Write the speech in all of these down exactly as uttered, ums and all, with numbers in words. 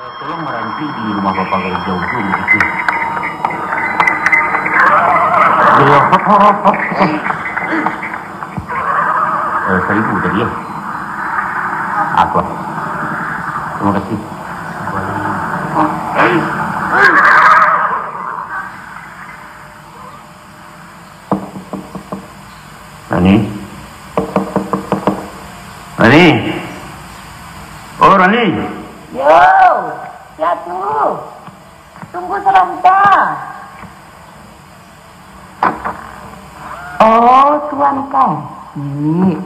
Tolong maranti di rumah Bapak Gereja Ujung itu. Iya, hop, hop, hop, hop. Eh, seribu tadi, ya? Apa? Terima kasih. Rani? Rani? Oh, Rani! Yo, sia tu? Tunggu sabanta. Oh, Tuan Kasik.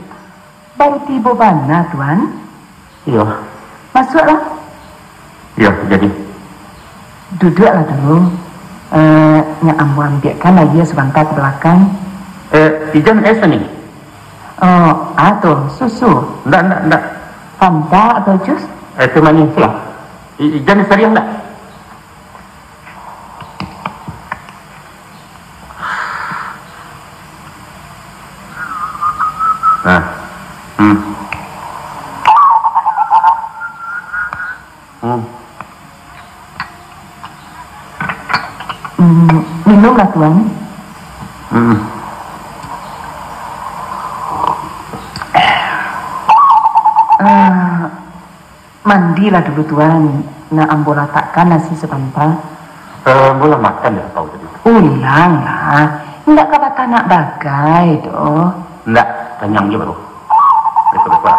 Baru tibo bana, Tuan? Iyo. Masuaklah. Iyo, jadi. Duduaklah dulu. Eh, nyo ambo ambiakkan aia sabanta ka balakang. Eh, Ijan es ni? Oh, ah, tu, susu. Ndak, ndak, ndak. Fanta atau jus? Eh, teh manis lah. I-, Ijan sariang ndak? Nah. Hmm. Hmm. Hmm, minumlah, Tuan. Hmm. Ah, mandilah dulu, Tuan. Nak ambo latakkan nasi sabanta. Eh, ambo lah makan dari tadi. Ulanglah. Indak ka batanak bagai doh. Indak, kanyang je baru. Betul-betul.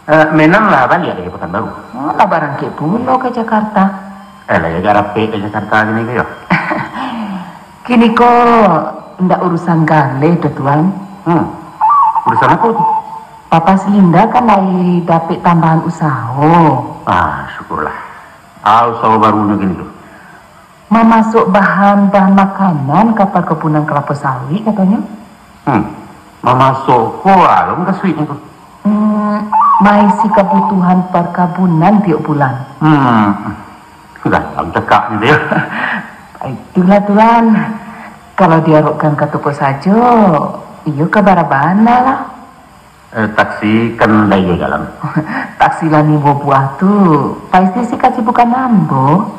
Eh, Menan lah baliak dari Pakanbaru. Oh, lah barangkek pulo ka Jakarta. Eh, lah agak rapek ka Jakarta kini ko yo. Kini ko ndak urusan galeh doh, Tuan. Hmm. Urusan apo tu? Papa si Linda kan lai dapek tambahan usaho. Ah, syukurlah. Ah, usaho barunyo kini tu. Mamasok bahan-bahan makanan ka parkabunan kalapo sawit, katonyo. Hmm. Mamasok ko alun ka sawit ko? Hmm, maisi kabutuhan parkabunan tiok bulan. Hmm. Galang cakaknyo tu yo. Itulah, Tuan. Kalau diarokkan ka toko sajo, iyo ka bara bana lah. Eh, taksi kan lai jo jalan. Taksi lah limo buah tu, pasti si kacibukan ambo.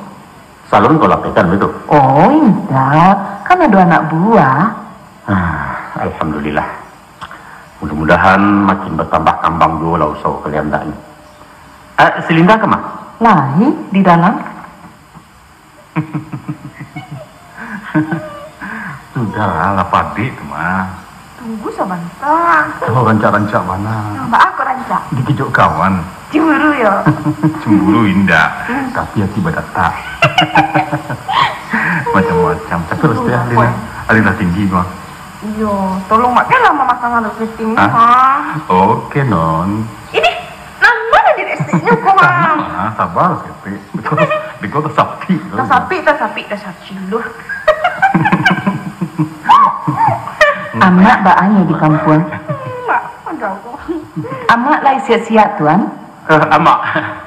Salon kau lapehkan baitu? Oh, indak. Kan ado anak buah. Ah, alhamdulillah. Mudah-mudahan makin batambah kambang juo lah usaho kalian ndak ni. Eh, si Linda kama? Lai, di dalam. Sudahlah, lah padek tu mah. Tunggu sabanta. Kalau rancak-rancak bana. Nambah aku rancak. Dikejok kawan. Cemburu yo. Cemburu indak, hmm, tapi hati badatak. Macam-macam. Tapi harus teh Alina. Alina tinggi mah. Iyo, tolong mak lah mamasang alat setting ni, mah. Oke, Non. Ini, nang mana jadi esteknya kau, Mang? Ah, sabar, seketek. Di kau tasapi. Tasapi, tasapi, tasapi dulu. Amak baa nyo di kampuang? Mak, ada aku. Amak lai siat-siat, Tuan? Eh, Amak,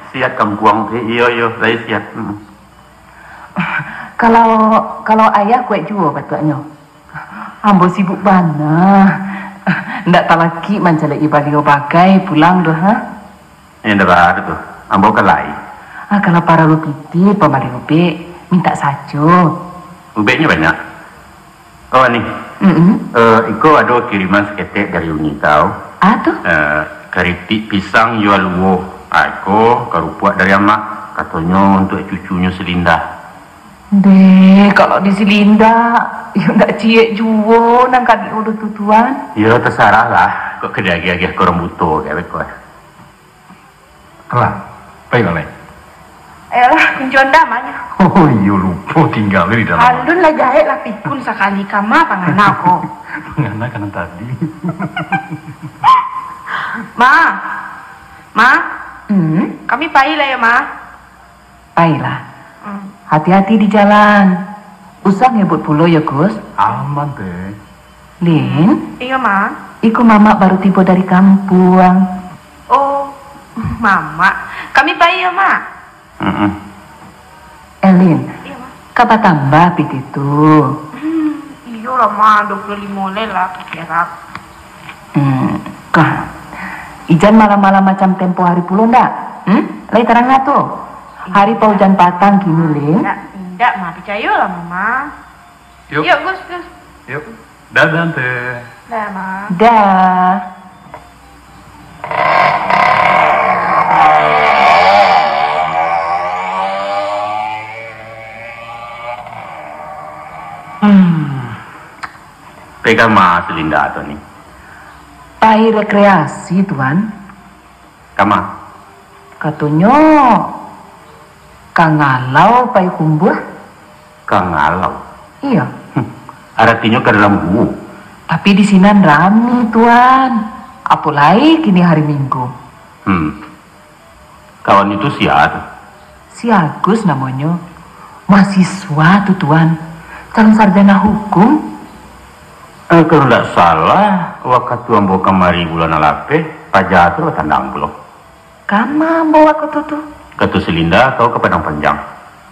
siat kampuang. Eh, iyo, iyo, lai siat. Hmm. Kalau, kalau ayah kuaik juo patuaknyo. Ambo sibuk bana. Ndak talakik mancaliak baliau bagai pulang doh, ha? Eh, ndak baa tu. Ambo kan lai. Ah, kalau paralu pitih pambali ubek, mintak sajo. Ubeknyo banyak. Oh, ni. Mm-mm. Eh, iko ado kiriman saketek dari uni kau. Ah, tu? Eh, karipik pisang jo aluo. Ah, iko karupuak dari amak. Katonyo untuak cucunyo si Linda. Deh, kalau di si Linda, yo ndak ciek juo nan ka diurus tu, Tuan. Yo, tasarahlah. Kok ka diagiah-agiah ka urang buto, ka beko. Alah, pailah, Leh. Ayolah, kunci onda ma nyo. Oh, iyo, lupo tingga di dalam. Alun lah jahek lah pikun sakali, kama pangana ko. Pangana ka nan tadi. Ma. Ma. Hmm? Kami pai lah yo, Ma. Pailah. Hmm. Hati-hati di jalan. Usah ngebut pulo yo, Gus. Aman, Teh. Lin? Iyo, Ma. Iko Mamak baru tibo dari kampuang. Oh, Mamak. Kami pai yo, Mak. Mm-mm. Eh, Lin, iyo, Ma. Ka batambah pitih tu. Hmm, iyolah, Ma. Duo puluah limo lai lah, ka Perak. Hmm, kah. Ijan malam-malam macam tempo hari pulo ndak? Hmm? Lai tarang lah tu. Hari paujan patang kini, Lin. Indak, indak, Ma. Picayolah, Mama. Yuk. Yuk, Gus, Gus. Yuk. Dah, Tante. Dah, Ma. Dah. Hmm. Pai kama si Linda tu ni? Pai rekreasi, Tuan. Kama? Katonyo, ka ngalau Payokumbuah. Ka ngalau? Iyo. Hmm. Aratinyo ka dalam guwo? Tapi di sinan rami, Tuan. Apo lai kini hari Minggu. Hmm. Kawan itu sia tu? Si Agus namonyo. Mahasiswa tu, Tuan. Calon sarjana hukum. Eh, kalau ndak salah, wakatu ambo kamari bulan nan lapeh, paja tu lah tandang pulo. Kama ambo wakatu tu? Kato si Linda, kau ka Padang Panjang.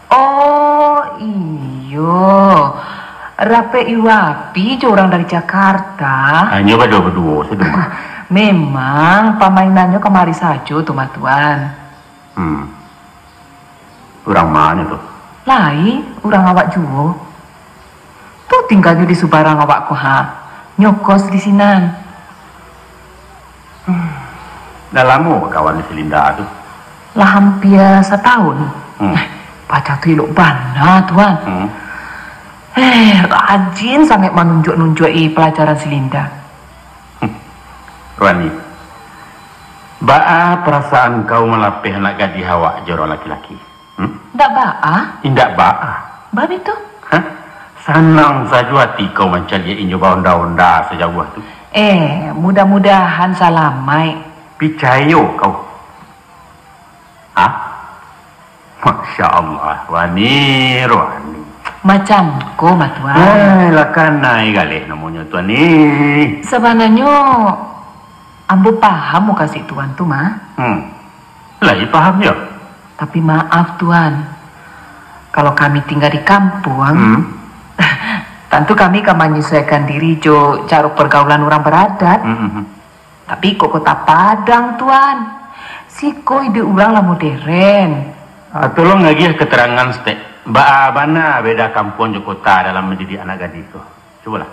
Oh, iyo. Rapek iyo api jo urang dari Jakarta. Hanyo bado baduo sajo, Ma. Memang, pamainannyo kamari sajo tu mah, Tuan. Hmm. Urang ma nyo tu? Lai, urang awak juo. Tu tingganyo di subarang awak ko ha. Nyo kos di sinan. Hmm. Lah lamo bakawan jo si Linda tu? Lah hampia satahun. Hmm. Eh, paja tu elok bana, Tuan. Hmm. Eh, rajin sangaik manunjuak-nunjuak-i palajaran si Linda. Ruani, baa parasaan kau malapeh anak gadih awak jo urang laki-laki? Hmm? Ndak baa. Indak baa? Baa bitu? Hah? Sanang sajo ati kau mancaliak inyo baonda-onda sajauah tu. Eh, mudah-mudahan salamaik. Picayo kau. Hah? Masya Allah, Ruani, Ruani. Macam ko mah, Tuan. Eh, lah kanai galeh namonyo, Tuan, ni. Sabananyo, ambo paham mukasuik Tuan tu mah. Hmm. Lai paham yo? Tapi maaf, Tuan. Kalau kami tingga di kampuang, hmm, tantu kami ka manyasuaikan diri jo caro pargaulan urang baradat. Hmm, hmm, hmm. Tapi kok Kota Padang, Tuan? Siko iduik urang lah moderen. Ah, tolong agiah keterangan stek. Baa bana beda kampuang jo kota dalam mandidik anak gadih tu? Cubolah.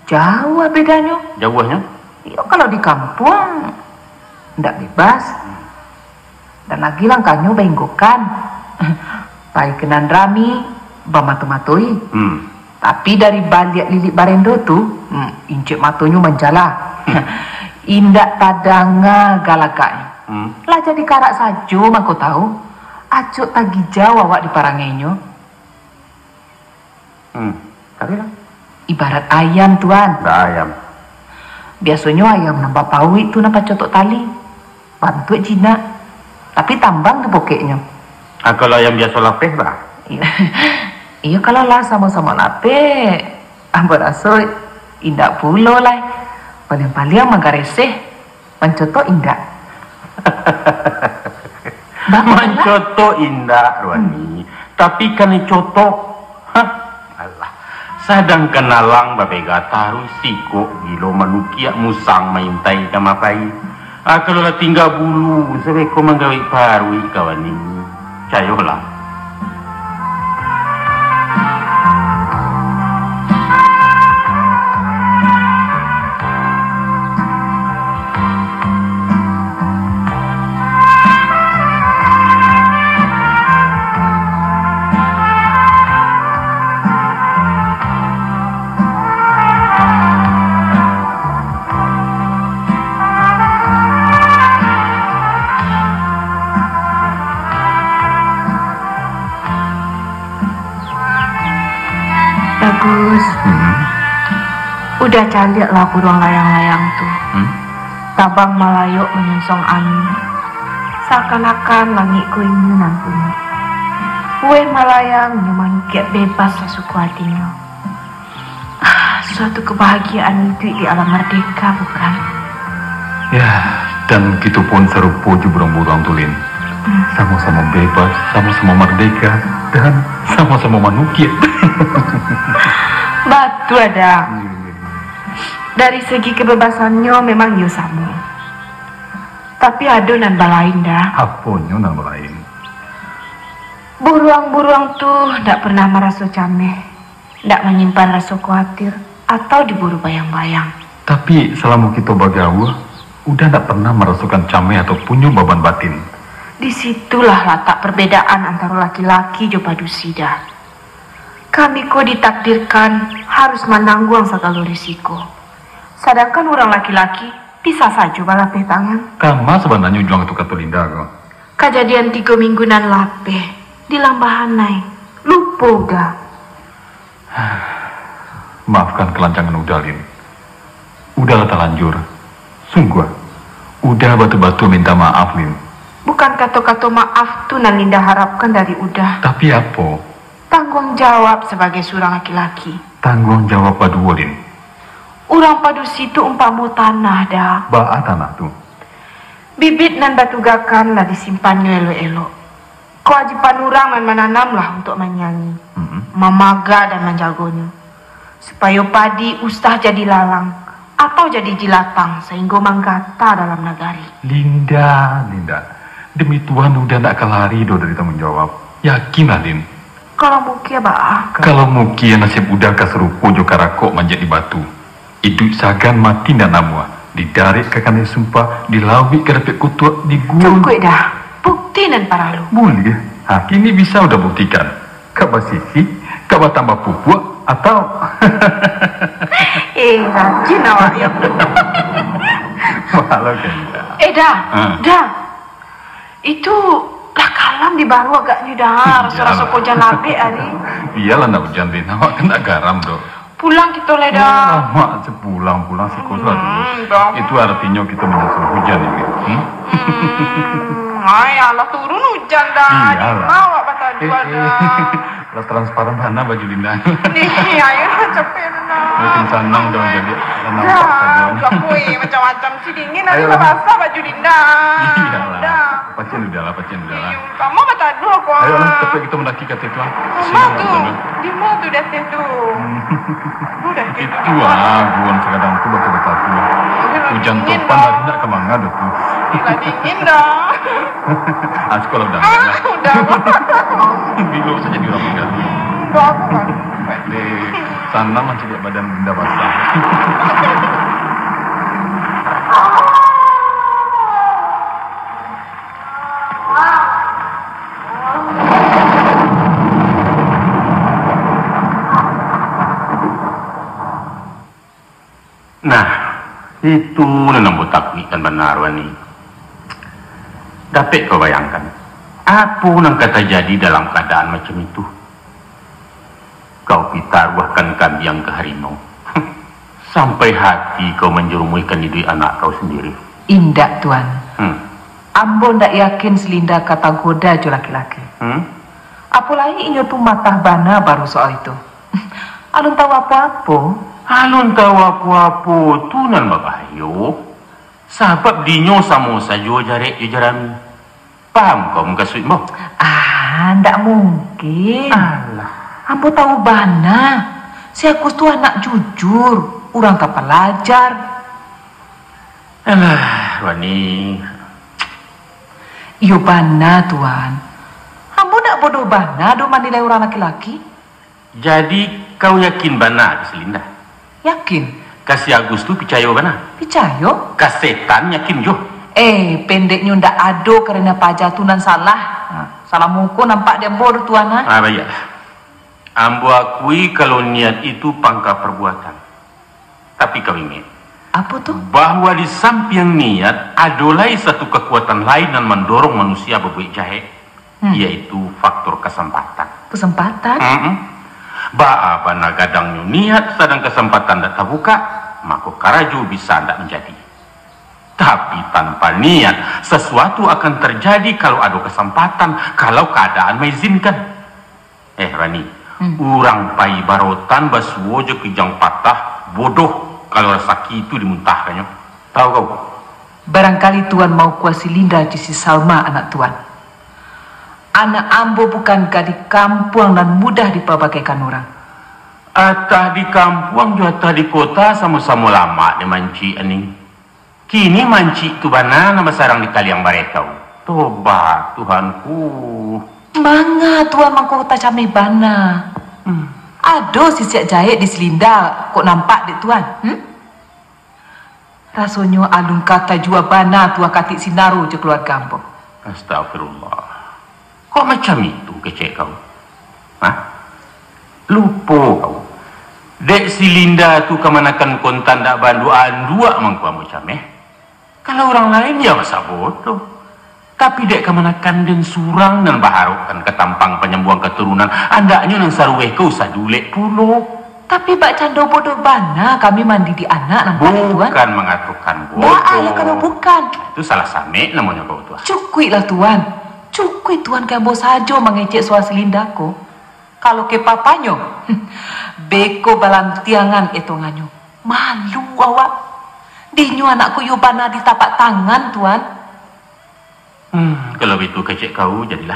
Jauah bedanyo. Jauahnyo? Iyo, kalau di kampuang, ndak bebas. Dan lagi langkahnyo bainggokan. Pai ka nan rami, bamato-matoi. Hmm. Tapi dari baliak lilik barendo tu, hmm, incek matonyo manjala. Hmm. Indak tadanga galagaknyo. Hmm. Lah jadi karak sajo mangko tau. Acok tagijau awak diparangainyo. Hmm, taruihlah. Ibarat ayam, Tuan. Ndak ayam. Biasonyo ayam nan bapauik tu nan pacotok tali. Bantuak jinak. Tapi tambang tu pokeknyo. Ah, kalau ayam biaso lapeh, bah? Iyo. Iyo, kalau lah samo-samo lapeh, ambo raso indak pulo lai. Paliang-paliang manggareseh. Mancotok indak? Baa lah. Mancotok indak, Ruani. Hmm. Tapi kan dicotok. Hah? Alah. Sadangkan alang babega taruih sikok, gilo manukiak musang maintai ka mapai. Ah, kalau lah tingga bulu, sabeko manggawik paruik kawan ni. Cayolah. Bagus. Hmm. Udah caliak lah buruang layang-layang tu. Hmm. Tabang malayok manyunsong angin. Seakan-akan langik ko inyo nan punyo. Buweh malayang, inyo manukiak bebas sasuko atinyo. Ah, suatu kebahagiaan iduik di alam merdeka, bukan? Ya, dan kito pun sarupo jo buruang-buruang tu, Lin. Hmm. Samo-samo bebas, samo-samo merdeka, dan samo-samo manukiak. Batua, Da. Iya, iya, iya. Dari segi kebebasannyo memang iyo samo. Tapi ado nan balain, Da. Aponyo nan balain? Buruang-buruang tu ndak pernah maraso cameh, ndak manyimpan raso kuatir, atau diburu bayang-bayang. Tapi, salamo kito bagaua, Uda ndak pernah marasokan cameh atau punyo baban batin. Di situlah latak parbedaan antaro laki-laki jo padusi, Da. Kami ko ditakdirkan harus manangguang sagalo risiko. Sadangkan urang laki-laki bisa sajo balapeh tangan. Kama sabananyo ujuang tu kato Linda ko? Kajadian tigo minggu nan lapeh di Lambahanai. Lupo, Da. Maafkan kalancangan Uda, Lin. Uda lah talanjur. Sungguah. Uda batua-batua minta maaf, Lin. Bukan kato-kato maaf tu nan Linda harapkan dari Uda. Tapi apo? Tangguang jawab sabagai surang laki-laki. Tangguang jawab baduo, Lin. Urang padusi tu umpamo tanah, Da. Baa tanah tu? Bibit nan batugakan lah disimpannyo elok-elok. Kawajiban urang nan mananam lah untuak manyiangi, Mm-mm. mamaga dan manjagonyo, supayo padi usah jadi lalang atau jadi jilatang sahinggo manggata dalam nagari. Linda, Linda. Demi Tuhan, Uda ndak ka lari doh dari tangguang jawab. Yakinlah, Lin. Kalau mukia, baa? Kalau mukia, nasib Uda ka sarupo jo karakok manjek di batu. Iduik sagan, mati ndak namuah. Didarek ka kanai sumpah, dilawik ka dapek kutuak, diguang. Cukuik, Da. Bukti nan paralu. Buliah. Ha, kini bisa Uda buktikan. Ka basisi, ka batambah pupuak, atau Eh, rajin awak yo. Walau kan, Da. Eh, Da. Ha. Da. Itu lah kalam di baru agaknyo, Da. Raso-raso Iyalah. Ko ujan labek ari. Iyolah, ndak ujan, Lin. Awak kan ndak garam, doh. Pulang kito lai, Da. Lamo se pulang, pulang siko tu lah dulu. Hmm, dah. Itu artinyo kito manyusul hujan ini. Hmm? Hmm, ai, alah turun hujan, Da. Iyalah. Di ma awak bataduah, Eh, eh. Da? Lah transparan bana baju Linda. Nih, ayo capek, Da. Makin sanang dong jadi. Lah nampak sajo. Dah, udah, woi, macam-macam. Si dingin, nanti Ayolah. Basah baju Linda. Iyalah. Da. Pacin Uda lah, pacin Uda lah. Iyo, lamo bataduah ko. Ayolah, capek kito mandaki ka ateh tu, ah. Di ma tu? Di ma tu di ateh tu? Hmm. Udah, Itu, ah, guruan sakadang tu batu-batu. Udah, Ujan dingin topan dah. Hari nak ka manga dah tu. Lah dingin dah. Ah, sekolah udah. Ah, udah. Bilo sajo di urang manggali. Enggak, aku kan. Deh, sanang lah caliak badan bunda basah. Nah, itu nan ambo takuikkan bana, Wani. Dapek kau bayangkan, apo nan ka tajadi dalam kaadaan macam itu? Kau pitaruahkan kambiang ka harimau. Sampai hati kau manjarumuihkan iduik anak kau sandiri. Indak, Tuan. Hmm. Ambo ndak yakin si Linda ka tagoda jo laki-laki. Hmm? Apo lai inyo tu matah bana baru soal itu. Alun tahu apo-apo. Alun tahu apo-apo, tu nan babahayo. Sabab dinyo samo sajo jarek jo jarami. Paham kau mukasuik ambo? Ah, ndak mungkin. Alah. Ambo tahu bana. Si Agus tu anak jujur, urang tapalajar. Alah, Wani. Iyo bana, Tuan. Ambo ndak bodoh bana doh manilai urang laki-laki. Jadi, kau yakin bana ka si Linda? Yakin. Ka si Agus tu picayo bana? Picayo. Ka setan yakin juo? Eh, pendeknyo ndak ado karena paja tu nan salah. Nah, salah muko nampak di ambo tu, Tuan, ah. Ah, baiaklah. Ambo akui kalau niat itu pangka perbuatan. Tapi kau ingek. Apo tu? Bahwa di sampiang niat, ado lai satu kakuatan lain nan mandorong manusia babuek jahek, Hmm. yaitu faktor kasampatan. Kasampatan? Mm-mm. Baa bana gadangnyo niat, sadang kasampatan ndak tabukak, mako karajo bisa ndak manjadi. Tapi tanpa niat, sasuatu akan tarjadi kalau ado kasampatan, kalau kaadaan maizinkan. Eh, Rani, Hmm. urang pai barotan basuo jo kijang patah, bodoh kalau rasaki tu dimuntahkannyo. Tahu kau? Barangkali Tuan maukua si Linda jo si Salma, anak Tuan. Anak ambo bukan gadih kampuang nan mudah dipabagaikan urang. Atah di kampuang jo atah di kota samo-samo lamak dek mancik, Ani. Kini mancik tu bana nan basarang di kaliang baretau. Tobat, Tuhanku. Manga Tuan mangko tacameh bana? Hmm. Ado sisiak jahek di si Linda kok nampak dek Tuan? Hmm? Rasonyo alun ka tajua bana Tuan katik sinaro jo kaluarga ambo. Astagfirullah. Kok macam itu kecek kau? Hah? Lupo kau. Dek si Linda tu kamanakan kontan dak banduak-anduak mangko ambo cameh. Kalau urang lain, ya masa bodoh. Tapi dek kamanakan den surang nan baharokkan ka tampang panyambuang katurunan, andaknyo nan saruweh ko usah diulek pulo. Tapi bak cando bodoh bana kami mandidik anak nan paliang, Tuan. Bukan mangatokan bodoh. Baa lah kalau bukan. Itu salah samek namonyo kau tu, ah. Cukuiklah, Tuan. Cukuik Tuan ka ambo sajo mangecek soal si Linda ko. Kalau ka papanyo, beko balantiangan etongannyo. Malu awak. Dinyo anak ko iyo bana di tapak tangan, Tuan. Hmm, kalau bitu kecek kau, jadilah.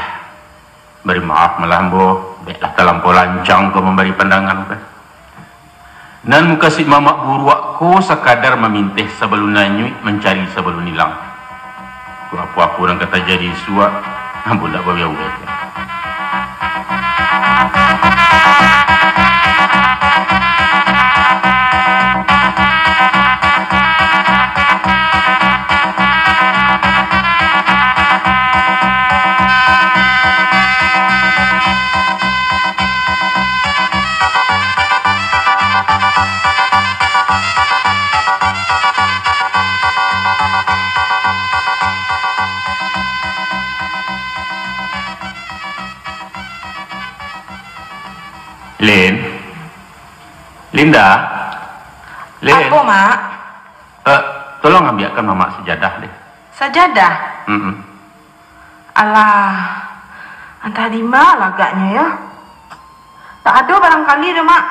Bari maaf malah ambo, dek lah talampau lancang ko mambari pandangan ko. Nan mukasuik mamak buruak ko sakadar maminteh sabalun nanyuik mancari sabalun ilang. Kok apo-apo nan ka tajadi isuak, ambo ndak baweh-weh. Lin. Linda. Lin. Apo, Mak? Eh, tolong ambiakan Mamak sajadah deh. Sajadah? Mm-mm. Alah, antah di ma lah agaknyo, yo. Tak ado barangkali doh, Mak.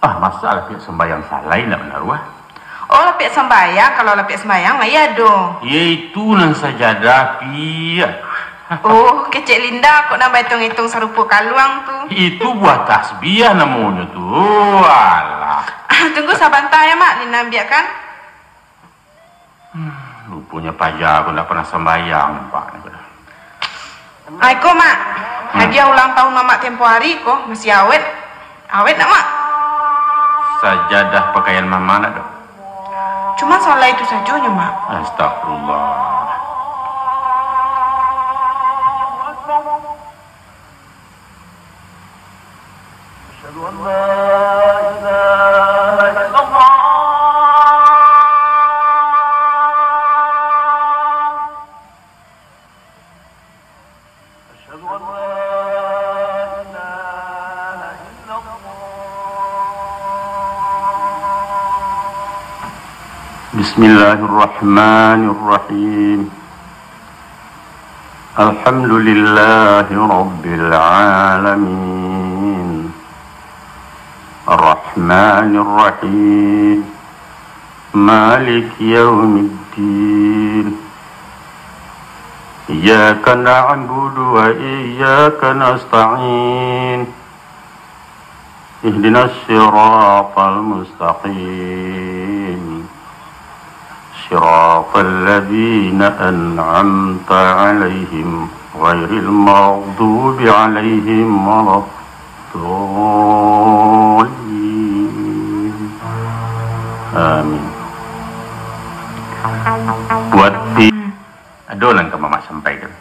Ah, masa lah piak sambayang salai ndak banaruah? Oh, lah piak sambayang, kalau lah piak sambayang, lai ado. Yo itu nan sajadah, piak. Oh, kecek Linda kok nan baetong-etong sarupo kaluang tu. Itu buah tasbiah namonyo tu. Alah. Tunggu sabanta yo, Mak, Linda ambiakan. Hmm, ruponyo paja ko ndak pernah sambayang nampaknyo ko. Ai ko, Mak. Hmm. Hadiah ulang tahun Mamak tempo hari ko masih awet. Awet ndak, Mak? Sajadah pakaian Mamak ndak doh? Cuma salai itu sajo nyo, Mak. Astagfirullah. أشهد أن لا إله إلا الله. أشهد أن لا إله إلا الله. بسم الله الرحمن الرحيم. الحمد لله رب العالمين. الرحمن الرحيم. مالك يوم الدين. إياك نعبد وإياك نستعين. اهدنا الصراط المستقيم. صراط الذين أنعمت عليهم غير المغضوب عليهم ولا الضالين. آمين. Buat di- Ado nan ka Mamak sampaikan.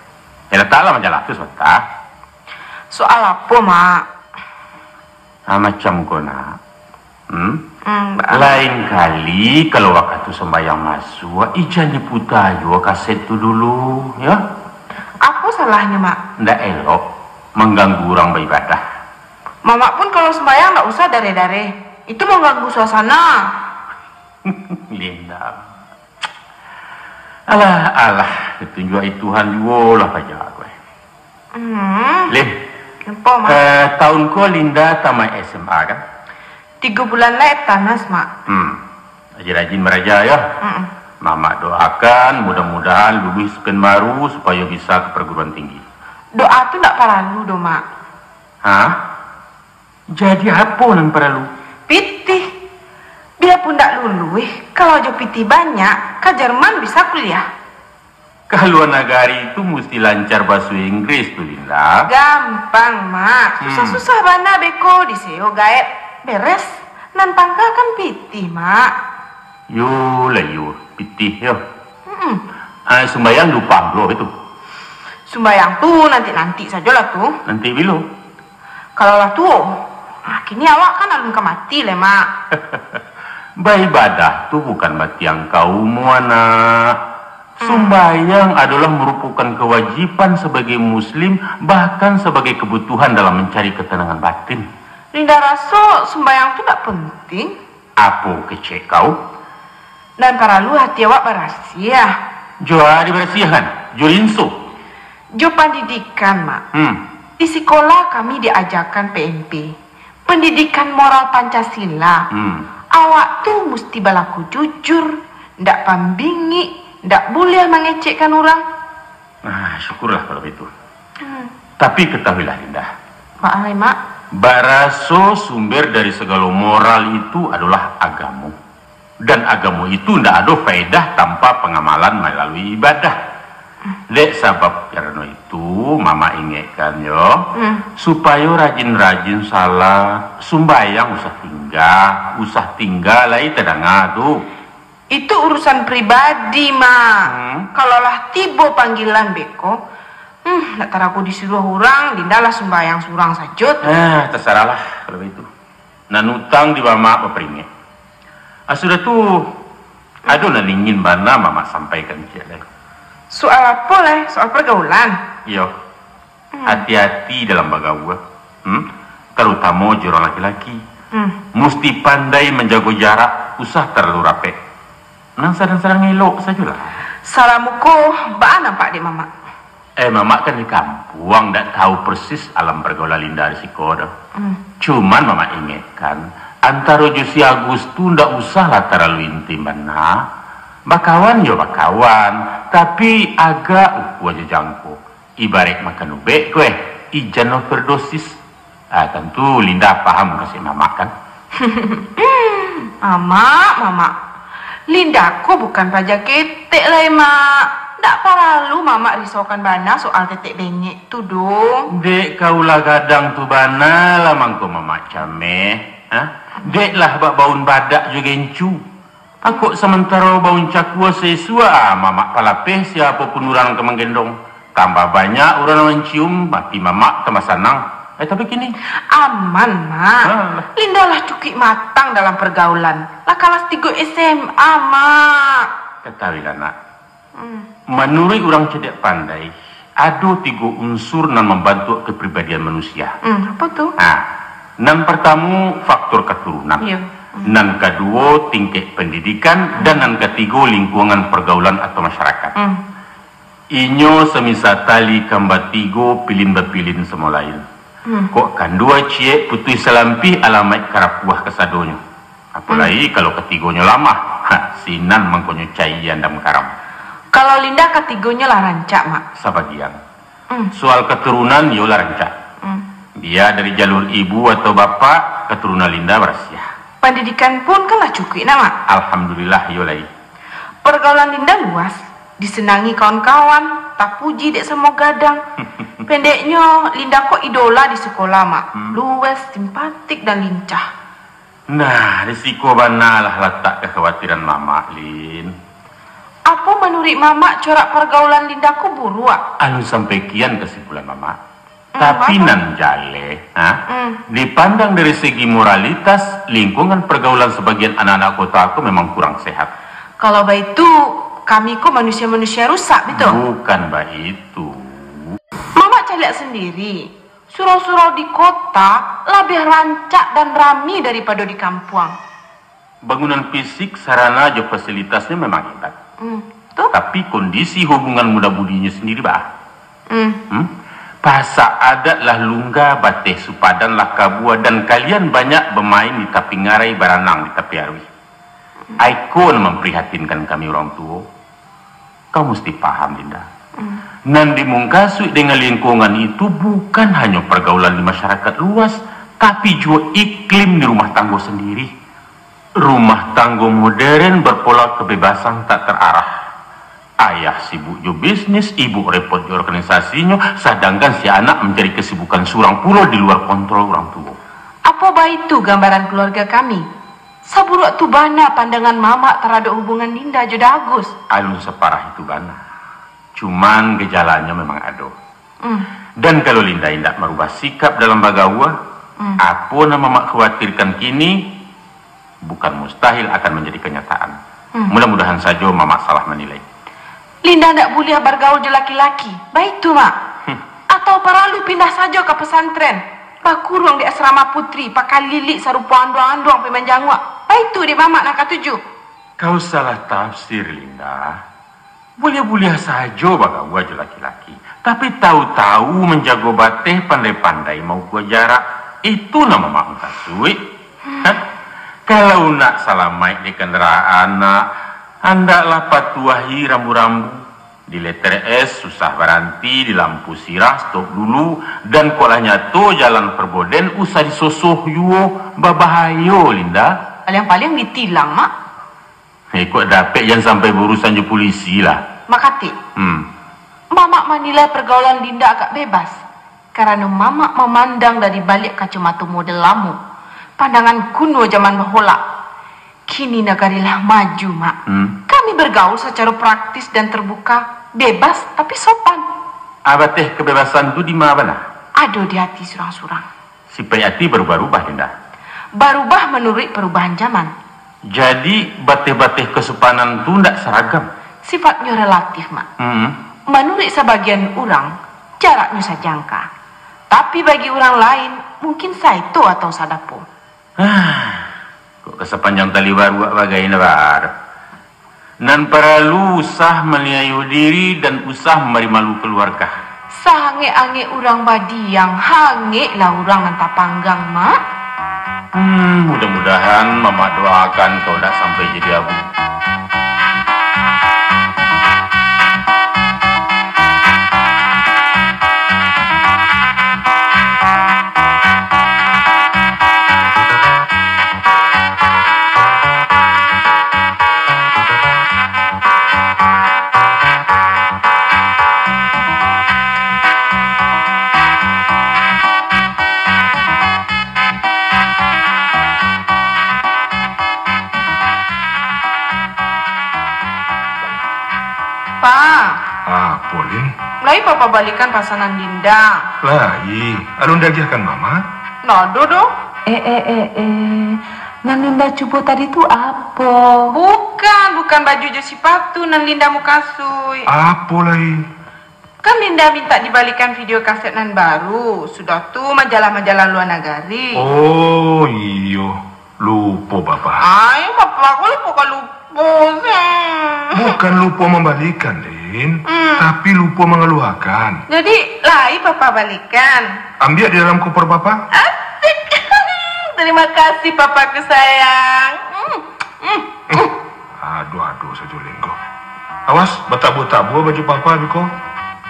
Eh, lataklah majalah tu sabanta. Soal apo, Mak? Ah, macam ko, Nak. Hmm? Hmm, ba- Lain kali, kalau wakatu sambayang masuak, ijan diputa juo kaset tu dulu, yo. Apo salahnyo, Mak? Ndak elok mangganggu urang baibadah. Mamak pun kalau sambayang ndak usah dareh-dareh. Itu mangganggu suasana. Linda. Alah, alah, ditunjuak-i Tuhan juo lah paja ko, eh. Hmm. Lin. Apo, Mak? Eh, tahun ko Linda tamaik S M A, kan? Tigo bulan lai tanas, Mak. Hmm. Rajin-rajin baraja, yo. Mm-mm. Mamak doakan, mudah-mudahan lulus sekian baru, supayo bisa ka perguruan tinggi. Doa tu ndak paralu doh, Mak. Hah? Jadi apo nan paralu? Pitih. Biapun ndak luluih, kalau jo pitih banyak, ka Jerman bisa kuliah. Ka lua nagari tu musti lancar baso Inggris tu, Linda. Gampang, Mak. Hmm. Susah-susah bana beko diseo gaek. Beres. Nan tangka kan pitih, Mak. Yo lah yo, pitih yo. Mm-mm. Ah, sumbayang lupo pulo itu. Sumbayang tu nanti-nanti sajolah tu. Nanti bilo? Kalau lah tuo, ah, kini awak kan alun ka mati lai, Mak. Baibadah tu bukan batiang ka umua, Nak. Hmm. Sumbayang adolah marupokan kawajiban sabagai muslim, bahkan sabagai kabutuhan dalam mancari katanangan batin. Linda raso sumbayang tu ndak penting. Apo kecek kau? Nan paralu hati awak barasiah. Jo a dibarasiahkan? Jo linso? Jo pandidikan, Mak. Hmm. Di sikola kami diajakan P M P, pendidikan moral Pancasila. Hmm. Awak tu musti balaku jujur, ndak pambingik, ndak buliah mangecekkan urang. Ah, syukurlah kalau itu. Hmm. Tapi ketahuilah, Linda. Mak, ai, Mak. Baraso sumber dari sagalo moral itu adolah agamo. Dan agamo itu ndak ado faedah tanpa pangamalan malalui ibadah. Hmm. Dek sabab karano itu, Mamak ingekkan yo, hmm, supayo rajin-rajin salat, sumbayang usah tingga, usah tingga lai tadanga tu. Itu urusan pribadi, Mak. Hmm. Kalau lah tibo panggilan beko, hmm, nak tarago disuruah urang, Linda lah sumbayang surang sajo tu. Eh, tasarahlah kalau baitu. Nan utang di Mamak baparingek. Ah, sudah tu, ado nan ingin bana Mamak sampaikan ciek lai. Soal apo lai? Soal pergaulan? Iyo. Hmm. Hati-hati dalam bagaua, hmm? Tarutamo jo urang laki-laki. Hmm. Musti pandai manjago jarak, usah talalu rapek. Nan sadang-sadang elok sajolah. Salam muko baa nampak dek Mamak? Eh, Mamak kan di kampuang, ndak tahu persis alam pergaulan Linda di siko doh. Hmm. Cuman Mamak ingekkan, antaro jo si Agus tu ndak usahlah talalu intim bana. Bakawan yo bakawan, tapi agak ukua jo jangko. Ibarat makan ubek ko, eh, ijan overdosis. Ah, tantu Linda paham kasek Mamak, kan? Mamak, Mamak. Linda ko bukan paja ketek lai, Mak. Ndak paralu Mamak risaukan bana soal tetek bengek tu doh. Dek ka ulah gadang tu bana lah mangko Mamak cameh, ha? Dek lah bak baun badak jo gencu. Angkok samantaro baun cakua saisuak, ah, Mamak palapeh, siapo pun urang ka manggendong. Tambah banyak urang nan mancium, ati Mamak tambah sanang. Eh, tapi kini? Aman, Mak. Alah. Linda lah cukuik matang dalam pergaulan. Lah kalas tigo S M A, Mak. Katahuilah, Nak. Hmm. Manuruik urang cadiak pandai, ado tigo unsur nan mambantuak kapribadian manusia. Hmm, apo tu? Nah, nan partamo, faktor katurunan. Iyo. Hmm. Nan kaduo, tingkek pendidikan. Hmm. Dan nan katigo, lingkungan pergaulan atau masyarakat. Hmm. Inyo samisa tali kamba tigo, pilin bapilin samo lain. Hmm. Kok kandua ciek putuih salampih, alamaik karapuah kasadonyo. Apo lai, hmm, kalau katigonyo lamah, ha, sinan mangkonyo cayia andam karam. Kalau Linda katigonyo lah rancak, Mak. Sabagian. Hmm. Soal katurunan, iyo lah rancak. Hmm. Bia dari jalur ibu atau bapak, katurunan Linda barasiah. Pandidikan pun kan lah cukuik, nah, Mak? Alhamdulillah, iyo lai. Pergaulan Linda luas, disenangi kawan-kawan, tapuji dek samo gadang. Pendeknyo, Linda ko idola di sikola, Mak. Hmm. Luwes, simpatik, dan lincah. Nah, di siko bana lah latak kakhawatiran Mamak, Lin. Apo manuruik Mamak corak pargaulan Linda ko buruak? Alun sampai kian kasimpulan Mamak. Hmm, tapi apo? Nan jaleh, ha? Hmm. Dipandang dari segi moralitas, lingkungan pergaulan sabagian anak-anak kota ko memang kurang sehat. Kalau baitu, kami ko manusia-manusia rusak, betul? Bukan baitu. Mamak caliak sendiri. Surau-surau di kota labiah rancak dan rami daripado di kampuang. Bangunan fisik, sarana jo fasilitasnyo memang hebat. Hmm, tu? Tapi kondisi hubungan muda mudinyo sendiri, bah. Hmm. Hmm? Pasak adat lah lungga, bateh supadan lah kabua, dan kalian banyak bamain di tapi ngarai, baranang di tapi aruih. Aiko nan mamprihatinkan kami urang tuo. Kau musti paham, Linda. Hmm. Nan dimungkasuik dengan lingkungan itu bukan hanyo pergaulan di masyarakat luas, tapi juo iklim di rumah tanggo sendiri. Rumah tanggo modern berpola kebebasan tak terarah. Ayah sibuk jo bisnis, ibu repot jo organisasinyo, sadangkan si anak mancari kasibukan surang pulo di luar kontrol urang tuo. Apo baitu gambaran keluarga kami? Saburuak tu bana pandangan mamak taradok hubungan Linda jo Dagus? Alun saparah itu bana. Cuman gejalanyo memang ado. Hmm. Dan kalau Linda indak marubah sikap dalam bagaua, hmm, apo nan mamak khawatirkan kini, bukan mustahil akan manjadi kanyataan. Hmm. Mudah-mudahan sajo mamak salah manilai. Linda ndak buliah bargaul jo laki-laki. Baitu, Mak. Hmm. Atau paralu pindah sajo ka pesantren, bakuruang di asrama putri, pakalilik sarupo anduang-anduang pai manjanguak. Baitu dek mamak nan katuju. Kau salah tafsir, Linda. Buliah-buliah sajo bagaua jo laki-laki, tapi tahu-tahu manjago bateh, pandai-pandai maukur jarak. Itu nan mamak mukasuik. Hah? Kalau nak salamaik di kandaraan, nak, andaklah patuahi rambu-rambu. Di letter S susah baranti, di lampu sirah stop dulu, dan kok lah nyato jalan perboden usah disosoh juo, babahayo, Linda. Paliang-paliang ditilang, Mak. Eh, kok dapek jan sampai baurusan jo pulisi lah. Makatik. Hmm. Mamak manilai pergaulan Linda agak bebas, karano mamak mamandang dari baliak kacomato model lamo, pandangan kuno zaman baholak. Kini nagari lah maju, Mak. Hmm. Kami bergaul secara praktis dan terbuka, bebas tapi sopan. Abateh kebebasan tu di ma bana? Ado di hati surang-surang. Sipaik ati barubah-rubah, Linda. Barubah manuruik parubahan zaman. Jadi, bateh-bateh kasopanan tu ndak saragam? Sifatnyo relatif, Mak. Hmm. Manuruik sabagian urang, jaraknyo sajangka. Tapi bagi urang lain, mungkin saeto atau sadapo. Ah, kok ka sapanjang tali baruak bagai, Linda? Nan paralu usah maniayo diri dan usah mambari malu kaluarga. Saangek-angek urang badiang, angeklah urang nan tapanggang, Mak. Hmm, mudah-mudahan mamak doakan kau dak sampai jadi abu. Pa. Apo, Lin? Lai Papa balikan pasanan Linda? Lai. Alun diagiahkan Mama? Nado doh. Eh, eh, eh, eh. Nan Linda cubo tadi tu apo? Bukan, bukan baju jo sipatu nan Linda mukasuik. Apo lai? Kan Linda minta dibalikan video kaset nan baru, sudah tu majalah-majalah lua nagari. Oh, iyo. Lupo, Papa. Ai, Papa, kok lupo ka lupo, sih? Bukan lupo mambalikan, Lin, hmm, tapi lupo mangaluakan. Jadi, lai Papa balikan? Ambiak di dalam koper Papa. Asik. Terima kasih, Papaku sayang. Hmm, hmm, hmm. Aduh-aduh sajo Lin ko. Awas, batabua-tabua baju Papa beko.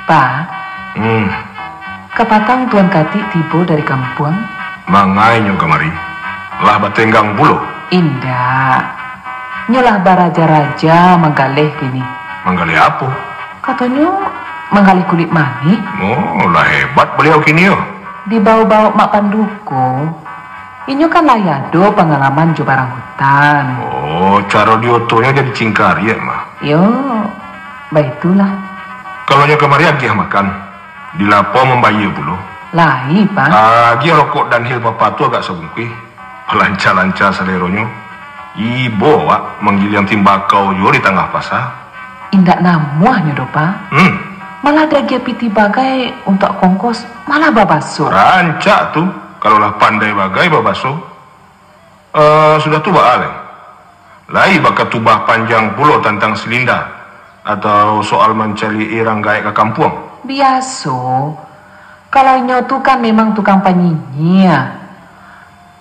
Pa. Hmm. Kapatang Tuan Katik tibo dari kampuang? Mangainyo kamari? Lah batenggang pulo? Indak. Nyo lah baraja-raja manggaleh kini. Manggaleh apo? Katonyo manggaleh kulik manih. Oh, lah hebat baliau kini yo. Dibao-bao Mak Panduko. Inyo kan lai ado pangalaman jo barang hutan. Oh, caro diotonyo jadi cingkariak mah. Yo, baitulah. Kalau nyo kamari agiah makan, dilapau mambayia pulo. Lai, Pa. Agiah rokok Dunhill Papa tu agak sabungkuih. Lanca-lanca saleronyo. Ibo awak manggiliang timbakau juo di tangah pasa. Indak namuahnyo doh, Pa. Hmm. Malah diagiah pitih bagai untuak kongkos, malah babaso. Rancak tu, kalau lah pandai bagai babaso. Eh, sudah tu baa lai? Lai bakatubah panjang pulo tantang si Linda, atau soal mancaliak-i urang gaek ka kampuang? Biaso. Kalau inyo tu kan memang tukang panyinyia.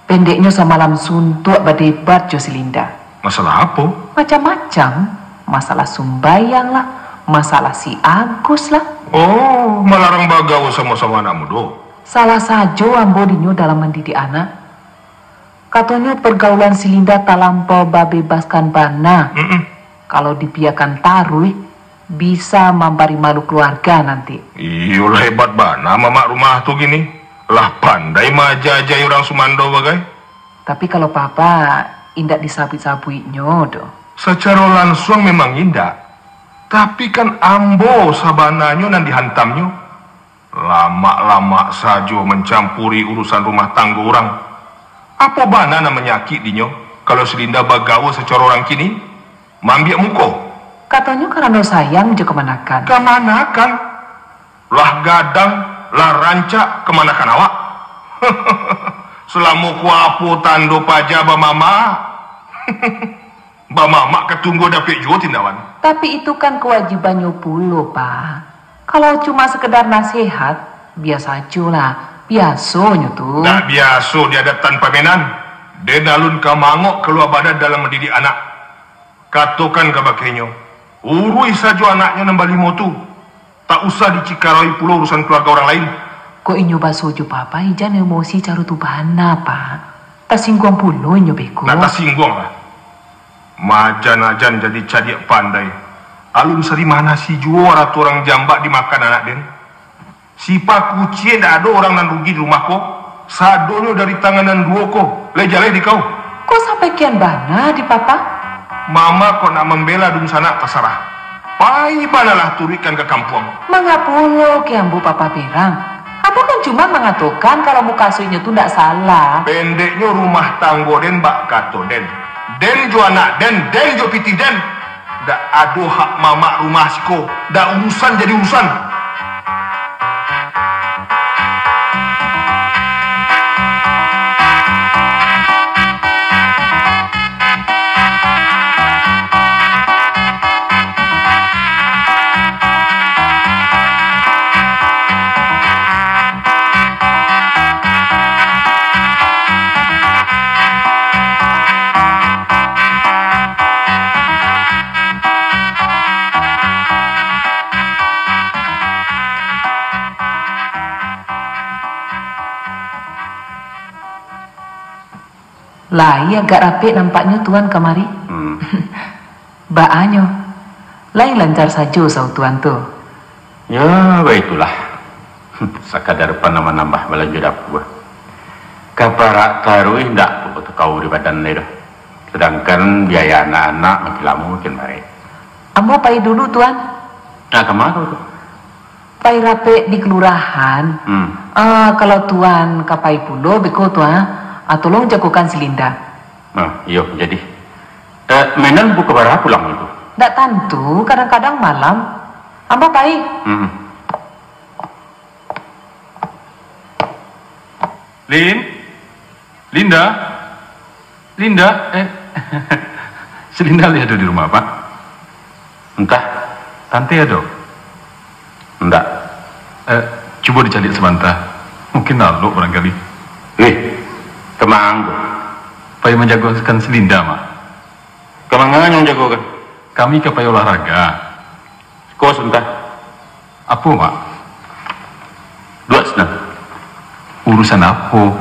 Pendeknyo samalam suntuak badebat jo si Linda. Masalah apo? Macam-macam. Masalah sumbayang lah, masalah si Agus lah. Oh, malarang bagaul samo-samo anak mudo? Salah sajo ambo dinyo dalam mandidik anak. Katonyo pergaulan si Linda talampau babebaskan bana. Mm-mm. Kalau dibiakan taruih, Bisa mambari malu kaluarga nanti. Iyolah, hebat bana mamak rumah tu kini. Lah pandai maaja-ajai urang sumando bagai. Tapi kalau papa indak disabuik-sabuiknyo doh. Sacaro lansuang memang indak. Tapi kan ambo sabananyo nan dihantamnyo. Lamak-lamak sajo mancampuri urusan rumah tanggo urang. Apo bana nan manyakik dinyo, kalau si Linda bagaul sacaro urang kini? Maambiak muko? Katonyo karano sayang jo kamanakan. Kamanakan? Lah gadang, lah rancak kamanakan awak. Salamo ko apo tando paja bamamak? Bamamak ka tunggu dapek juo tindawan. Tapi itu kan kawajibannyo pulo, Pak. Kalau cuma sekedar nasihat, biaso ajo lah. Biasonyo tu. Ndak biaso di adat tanpa menan. Den alun ka mangok kalua badan dalam mandidik anak. Katokan kabakenyo, uruih sajo anaknyo nan balimo tu. Tak usah dicikarai pulo urusan kaluarga urang lain. Kok inyo baso jo papa, ijan emosi caro tu bana, Pak. Tasingguang pulo inyo beko. Nak tasingguang lah. Majan-ajan jadi cadiak pandai. Alun sari manasi juo arato urang jambak dimakan anak den. Sipa kuciak ndak ado urang nan rugi di rumah ko. Sadonyo dari tangan nan duo ko, lai jaleh di kau. Kok sampai kian bana di papa? Mama kok nak mambela dunsanak, tasarah. Pai banalah turuikkan ka kampuang. Mangapo lo ke ambo papa berang? Ambo kan cuma mangatokan kalau mukasuiknyo tu ndak salah. Pendeknyo rumah tanggo den bak kato den. Den jo anak den, den jo pitih den. Ndak ado hak mamak rumah siko. Ndak urusan jadi urusan. Lai agak rapek nampaknyo Tuan kamari. Hmm. Baanyo, lai lancar sajo usaho Tuan tu? Ya, baitulah. Sakadar panambah-nambah balanjo dapua. Kaparak taruih ndak tu batukau di badan lai doh. Sedangkan biaya anak-anak makin lamo makin barek. Ambo pai dulu, Tuan. Nah, kama kau tu? Pai rapek di kelurahan. Hmm. Ah, kalau Tuan ka pai pulo, beko Tuan, ah, tolong jagokan si Linda. Ah, iyo, jadi. Eh, Menan pukua bara pulang itu? Ndak tantu, kadang-kadang malam. Ambo pai. Hmm. Lin? Linda? Linda? Eh, si Linda lai ado di rumah, Pak? Entah. Tante ado? Ndak. Eh, cubo dicaliak sabanta. Mungkin lalok barangkali. Eh, kama ko? Pai manjagokan si Linda, Mak. Ka manga nyo manjagokan? Kami ka pai olahraga. Ko sabanta. Apo, Mak? Duduak sinan. Urusan apo?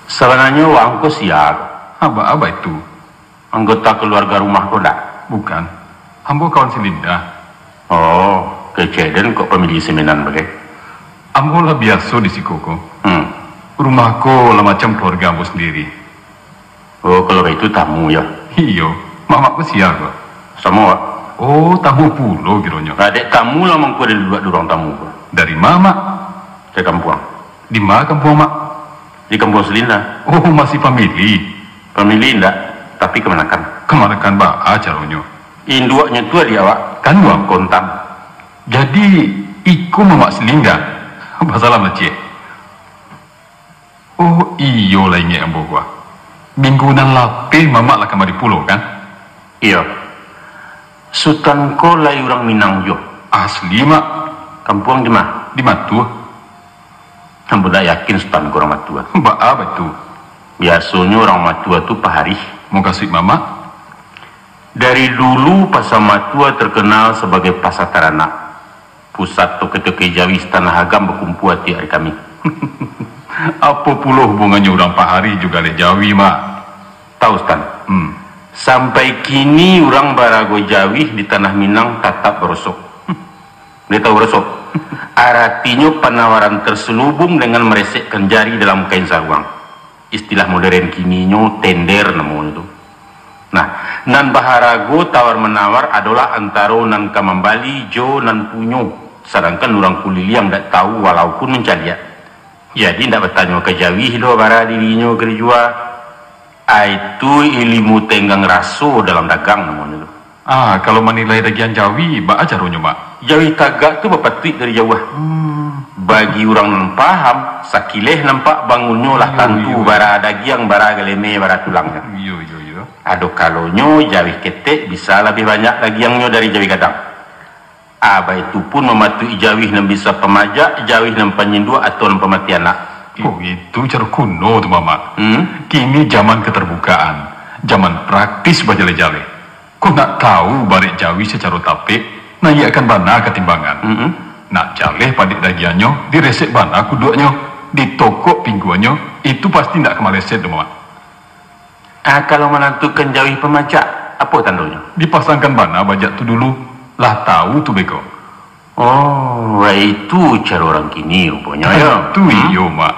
Sabananyo waang ko sia ko? Aba-aba itu. Anggota kaluarga rumah ko ndak? Bukan. Ambo kawan si Linda. Oh, kecek den kok pamili si Menan bagai. Ambo lah biaso di siko ko. Hmm. Rumah ko lah macam kaluarga ambo sandiri. Oh, kalau baitu tamu, yo? Iyo. Mamak ko sia ko? Samo, Wak. Oh, tamu pulo kironyo. Lah, dek tamu lah mangko den duduak di ruang tamu ko. Dari ma, Mak? Dari kampuang. Di ma kampuang, Mak? Di kampuang si Linda. Oh, masih pamili? Pamili indak, tapi kamanakan. Kamanakan baa caronyo? Induaknyo tu adiak awak. Kanduang? Kontang. Jadi, iko mamak si Linda? Basalam lah, ciek. Oh, iyo lah, ingek ambo, Wak. Minggu nan lapeh mamak lah kamari pulo, kan? Iyo. Sutan ko lai urang Minang juo. Asli, Mak. Kampuang di ma? Di Matua. Ambo ndak yakin Sutan ko urang Matua. Baa baitu? Biasonyo urang Matua tu paharih. Mukasuik mamak? Dari dulu Pasa Matua terkenal sabagai pasa taranak. Pusat tokai-tokai jawi satangah agam bakumpua tiok ari Kamih. Apo pulo hubungannyo urang paharih jo galeh jawi, Mak? Tau, Sutan. Hmm. Sampai kini urang barago jawih di tanah Minang tatap barosok. Dia tahu barosok? Aratinyo panawaran terselubung dengan meresekkan jari dalam kain saruang. Istilah modern kininyo tender namonyo tu. Nah, nan baharago tawar-manawar adolah antaro nan ka mambali jo nan punyo, sadangkan urang kuliliang dak tahu walaupun mancaliak. Jadi, indak batanyo ka jawih doh bara dirinyo ka dijua. Ai tu ilimu tenggang raso dalam dagang namonyo tu. Ah, kalau manilai dagiang jawih, baa caronyo, Mak? Jawih tagak tu bapatuik dari jauah. Hmm. Bagi urang nan paham, sakileh nampak bangunnyo lah. Iyo, tantu iyo. Bara dagiang, bara galeme, bara tulangnyo. Iyo, iyo, iyo. Ado kalonyo jawih ketek bisa labiah banyak dagiangnyo dari jawih gadang. Ah, baitu pun mamatuik jawih nan bisa pamajak, jawih nan panyinduak, atau nan pamati anak. Oh, itu caro kuno tu, Mamak. Hmm? Kini zaman keterbukaan, zaman praktis bajaleh-jaleh. Kok nak tahu barek jawih sacaro tapek, naiakkan bana ka timbangan. Mm-mm. Nak jaleh padek dagiangnyo, diresek bana kuduaknyo, ditokok pingguannyo, itu pasti ndak ka maleset tu, Mamak. Ah, kalau manantukan jawih pamajak, apo tandonyo? Dipasangkan bana bajak tu dulu, lah tahu tu beko. Oh, baitu caro urang kini ruponyo, yo? Tantu. Hmm? Iyo, Mak.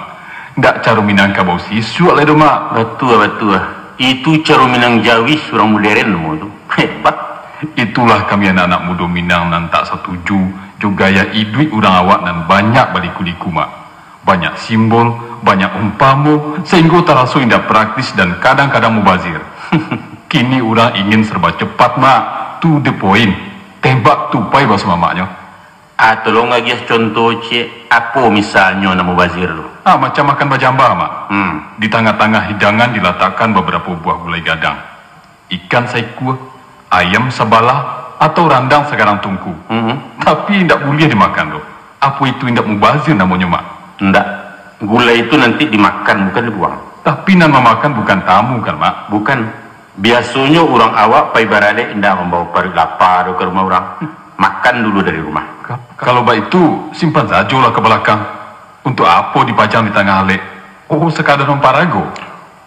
Ndak caro Minangkabau sisuak lai doh, Mak. Batua, batua. Itu caro Minang jawih urang modern namo tu. Hebat. Itulah kami anak-anak mudo Minang nan tak satuju jo gaya iduik urang awak nan banyak baliku-liku, Mak. Banyak simbol, banyak umpamo, sahinggo taraso indak praktis dan kadang-kadang mubazir. Kini urang ingin serba cepat, Mak. To the point. Tembak tupai, baso mamaknyo. Ah, tolong agiah contoh ciek, apo misalnyo nan mubazir tu? Ah, macam makan bajamba, Mak. Hmm. Di tangah-tangah hidangan dilatakkan babarapo buah gulai gadang. Ikan saikua, ayam sabalah, atau randang sagarang tungku. Mm-mm. Tapi indak buliah dimakan doh. Apo itu indak mubazir namonyo, Mak? Indak. Gulai itu nanti dimakan, bukan dibuang. Tapi nan mamakan bukan tamu kan, Mak? Bukan. Biasonyo urang awak pai baralek indak mambawa paruik lapa doh ka rumah urang. Makan dulu dari rumah. Ka-, kalau baitu, simpan sajolah ka balakang. Untuak apo dipajang di tangah alek? Oh, sakadar mamparago.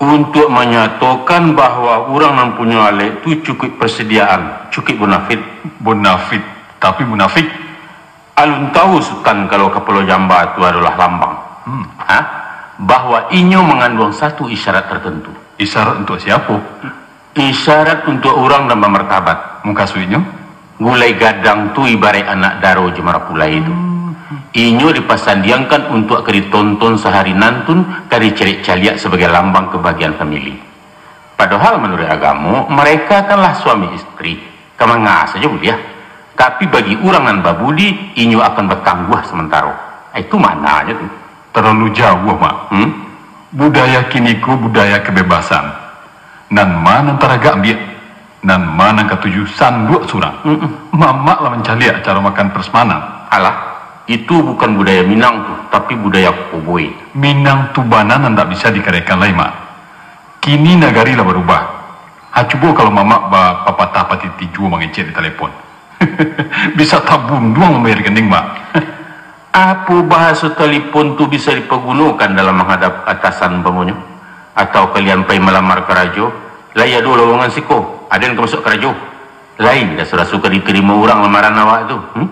Untuak manyatokan bahwa urang nan punyo alek tu cukuik persediaan, cukuik bonafit. Bonafit, tapi munafik. Alun tahu Sutan kalau kapalo jamba tu adolah lambang? Hmm. Ha? Bahwa inyo manganduang satu isyarat tertentu. Isyarat untuak siapo? Isyarat untuak urang nan bamartabat. Mukasuiknyo? Gulai gadang tu ibaraik anak daro jo marapulai tu. Hmm. Inyo dipasandiangkan untuak ka ditonton sahari nantun, ka dicerek caliak sabagai lambang kabahagiaan famili. Padohal manuruik agamo, mareka kanlah suami istri, ka manga sajo buliah. Tapi bagi urang nan babudi, inyo akan batangguah samantaro. Itu maknanyo tu. Terlalu jauah, Mak. Hmm? Budaya kini ko budaya kebebasan. Nan ma nan taragak ambiak, nan ma nan katuju sanduak surang. Mm-mm. Mamak lah mancaliak caro makan prasmanan. Alah, itu bukan budaya Minang tu, tapi budaya koboi. Minang tu bana nan tak bisa dikarehkan lai, Mak. Kini nagari lah barubah. Ha, cubo kalau mamak bapapatah patiti juo mangecek di talepon. Bisa tabunduang mambayar rekening, Mak. Apo bahaso talipon tu bisa dipagunokan dalam manghadap atasan, umpamonyo? Atau kalian pai malamar karajo, lai ado lowongan siko, aden ka masuak karajo? Lain raso-raso ka ditarimo urang lamaran awak tu, hmm?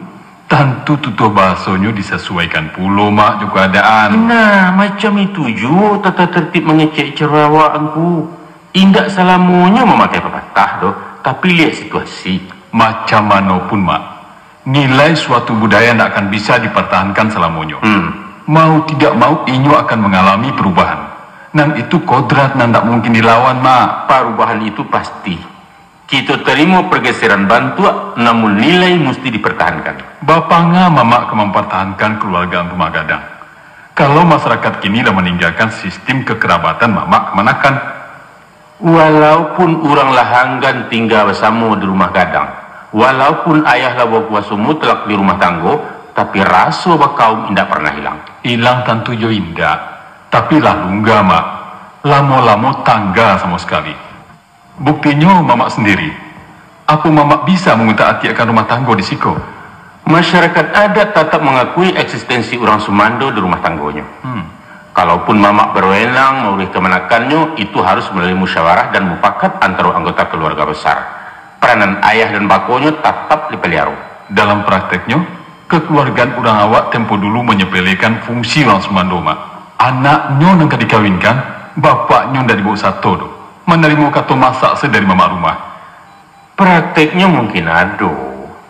Tantu tutuah bahasonyo disasuaikan pulo, Mak, jo kaadaan. Nah, macam itu juo tata tertib mangecek caro awak, Angku. Indak salamonyo mamakai papatah doh, tapi liek situasi. Macam mano pun, Mak, nilai suatu budaya ndak akan bisa dipartahankan salamonyo. Hmm. Mau tidak mau, inyo akan mangalami parubahan. Nan itu kodrat nan ndak mungkin dilawan, Mak. Parubahan itu pasti. Kito tarimo pargeseran bantuak, namun nilai musti dipartahankan. Bapanga mamak ka mampartahankan kaluargaan rumah gadang? Kalau masarakat kini lah maninggakan sistim kakarabatan, mamak kamanakan? Walaupun urang lah anggan tingga basamo di rumah gadang, walaupun ayah lah bakuaso mutlak di rumah tanggo, tapi raso bakaum indak parnah ilang. Ilang tantu jo indak, tapi lah lungga, Mak. Lamo-lamo tangga samo sakali. Buktinyo, mamak sandiri. Apo mamak bisa mangutak-atikkan rumah tanggo di siko? Masyarakat adat tatap mangakui eksistensi urang sumando di rumah tanggonyo. Hmm. Kalaupun mamak berwenang mauruih kamanakannyo, itu harus malalui musyawarah dan mufakat antaro anggota kaluarga basar. Peranan ayah dan bakonyo tatap dipaliaro. Dalam prakteknyo, kaluargaan urang awak tempo dulu manyapelekan fungsi urang sumando, Mak. Anaknyo nan ka dikawinkan, bapaknyo ndak dibaok sato doh. Manarimo kato masak se dari mamak rumah. Prakteknyo mungkin ado,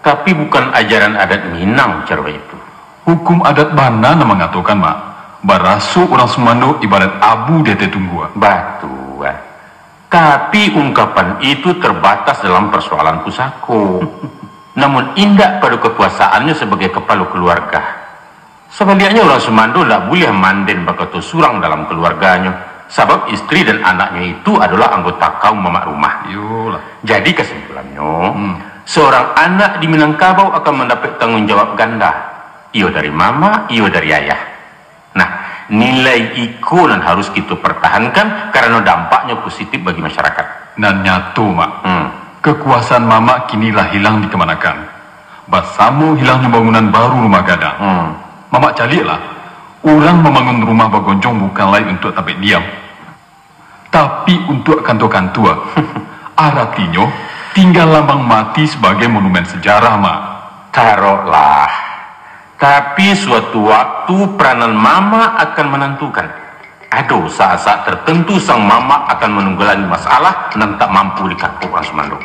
tapi bukan ajaran adat Minang caro itu. Hukum adat bana nan mangatokan, Mak, baraso urang sumando ibarat abu di ateh tunggua. Batua. Tapi ungkapan itu terbatas dalam persoalan pusako. Namun indak pado kakuasaannyo sabagai kapalo kaluarga. Sabaliaknyo, urang sumando ndak buliah manden bakato surang dalam kaluarganyo, sabab istri dan anaknyo itu adolah anggota kaum mamak rumah. Iyolah. Jadi, kasimpulannyo, Hmm. seorang anak di Minangkabau akan mandapek tanggung jawab ganda, iyo dari mamak, iyo dari ayah. Nah, nilai iko nan harus kito partahankan, karano dampaknyo positif bagi masyarakat. Nan nyato, Mak, Hmm. kakuasaan mamak kini lah hilang di kamanakan. Basamo hilangnyo bangunan baru rumah gadang. Hmm. Mamak caliaklah, urang mambangun rumah bagonjong bukan lai untuak tapek diam, tapi untuak kantua-kantua. Aratinyo, tingga lambang mati sabagai monumen sajarah, Mak. Taroklah. Tapi suatu waktu peranan mamak akan manantukan. Ado saat-saat tertentu sang mamak akan manunggulangi masalah nan tak mampu dikapok urang sumando.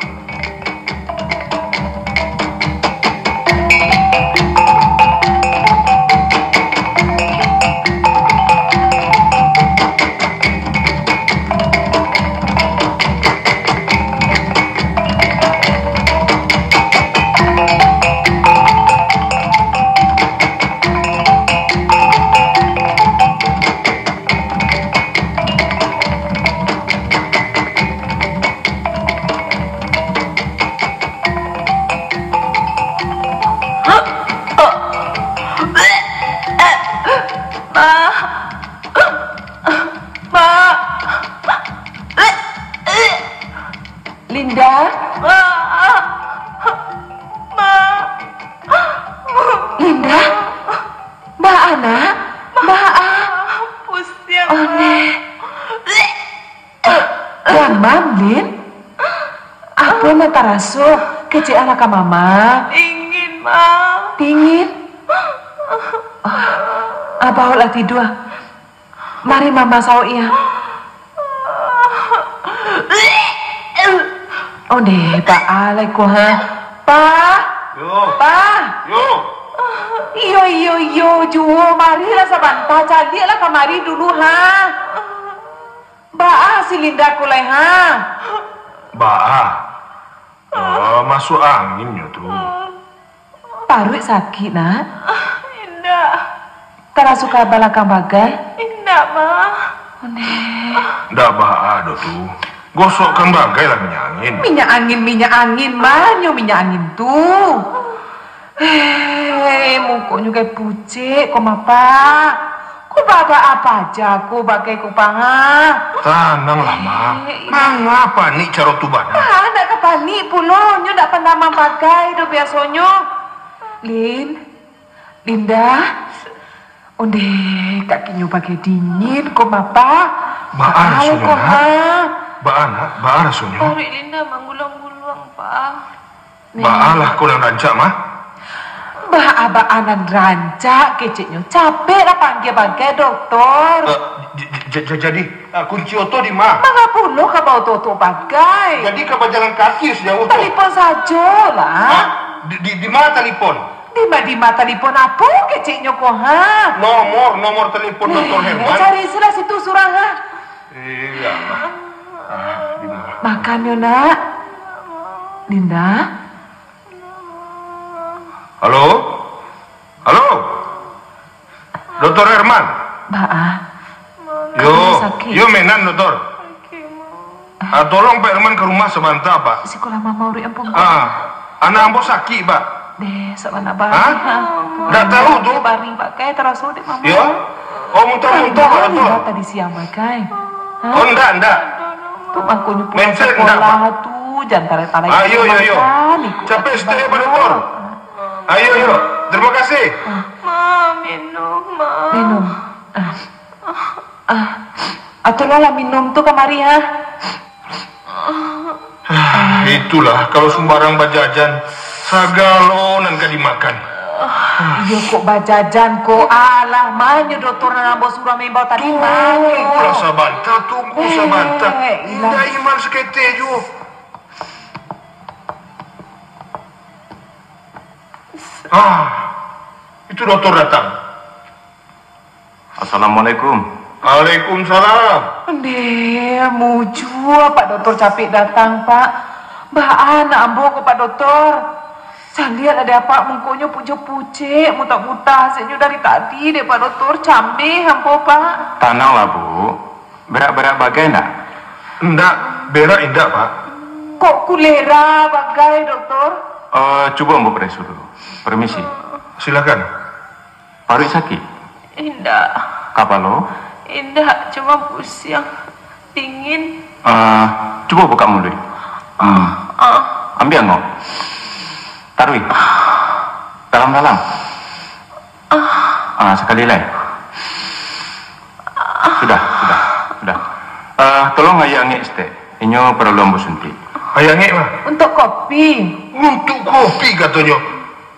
Mak. Mak. Linda? Mak. Mak. Linda? Baa, Nak? Baa? Pusiang, Mak. Ondeh. Damam, Lin? Apo nan taraso? Kecek alah ka Mama. Dingin, Mak. Dingin? Ah, baolah tidua. Mari Mama saoki, ah. Ondeh, baa lai ko, ha? Pa! Yo. Pa! Yo. Iyo, iyo, iyo, juo. Marilah sabanta, caliaklah kamari dulu, ha? Baa si Linda ko lai, ha? Baa? Oh, masuak angin nyo tu. Paruik sakik, Nak? Indak. Taraso ka balakang bagai? Indak, Ma. Ondeh. Ndak baa doh tu. Gosokkan bagai lah minyak angin. Minyak angin, minyak angin, ma nyo minyak angin tu? Hei, mukonyo gai pucek ko, Mapa. Ko baa-baa aja ko bagai ko, Pa, ha? Tananglah, Ma. Eh, iyo. Manga panik caro tu bana? Pa, ndak ka panik pulo. Nyo ndak pandamam bagai doh biasonyo. Lin, Linda. Ondeh, kakinyo bagai dingin ko, Mapa. Baa rasonyo, Nak? Baa, Nak? Baa rasonyo? Paruik Linda mangguluang-guluang, Pa. Baa lah ko nan rancak, Ma? Baa-baa nan rancak, keceknyo. Capeklah panggia bagai doktor. Eh, j-, j-, j-, jadi, eh, kunci oto di ma? Manga pulo ka baoto-oto bagai? Jadi ka bajalan kaki sajauah tu? Talipon sajolah. Hah? Di, di, di ma talipon? Di ma, di ma talipon apo keceknyo ko, ha? Nomor, nomor talipon Doktor Herman. Cari sudah situ surang, ha? Iyolah. Ah, di ma? Makan yo, Nak. Linda? Halo? Halo? Doktor Herman? Baa. Yo, sakik. Yo, menan, Doktor. Ah, tolong Pak Herman ka rumah sabanta, Pak. Sikolah mama urip ambo. Ah, anak ambo sakik, Pak. Deh, sabana bari. Hah? Ndak tahu tu. Bari bagai taraso dek mama. Yo? Oh, muntah-muntah, Pak Doktor. Tadi siang bagai. Hah? Oh, ndak, ndak. Tu mangkonyo pulang sekolah tu, jan tarai-tarai. Ah, yo, yo, yo. Capek stay, Pak Doktor. Ayo, yo. Terima kasih. Ma, minum, Ma. Minum. Ah. Ah, atau lah, lah minum tu kamari, ha? Ah, itulah, kalau sumbarang bajajan, sagalo nan ka dimakan. Iyo kok bajajan kok. Alah, manyo dotor nan ambo suruah maimbau tadi, manyo? Tunggulah sabanta, tunggu sabanta. Eh, ilah. Indak iman saketek juo. Ah, itu dotor datang. Assalamualaikum. Waalaikumsalam. Ndeh, mujua Pak Dotor capek datang, Pak. Baa nak ambo ko, Pak Dotor? Caliak lah dek Apak, mukonyo pucek-pucek, mutak-mutak, asinyo dari tadi dek Pak Dotor, cameh ambo, Pak. Tananglah, Bu. Berak-berak bagai ndak? Ndak, berak indak, Pak. Kok kulera bagai, Dotor? Eh, cubo ambo pareso dulu. Permisi. Silakan. Paruik sakik? Indak. Kapalo? Indak, cuma pusiang, dingin. Ah, cubo bukak muluik. Hmm. Ah. Ambiak angok. Taruih. Dalam-dalam. Ah, sakali lai. Sudah, sudah, sudah. Ah, tolong aia angek saketek. Inyo paralu ambo suntik. Aia angek, Pak? Untuak kopi. Untuak kopi, katonyo.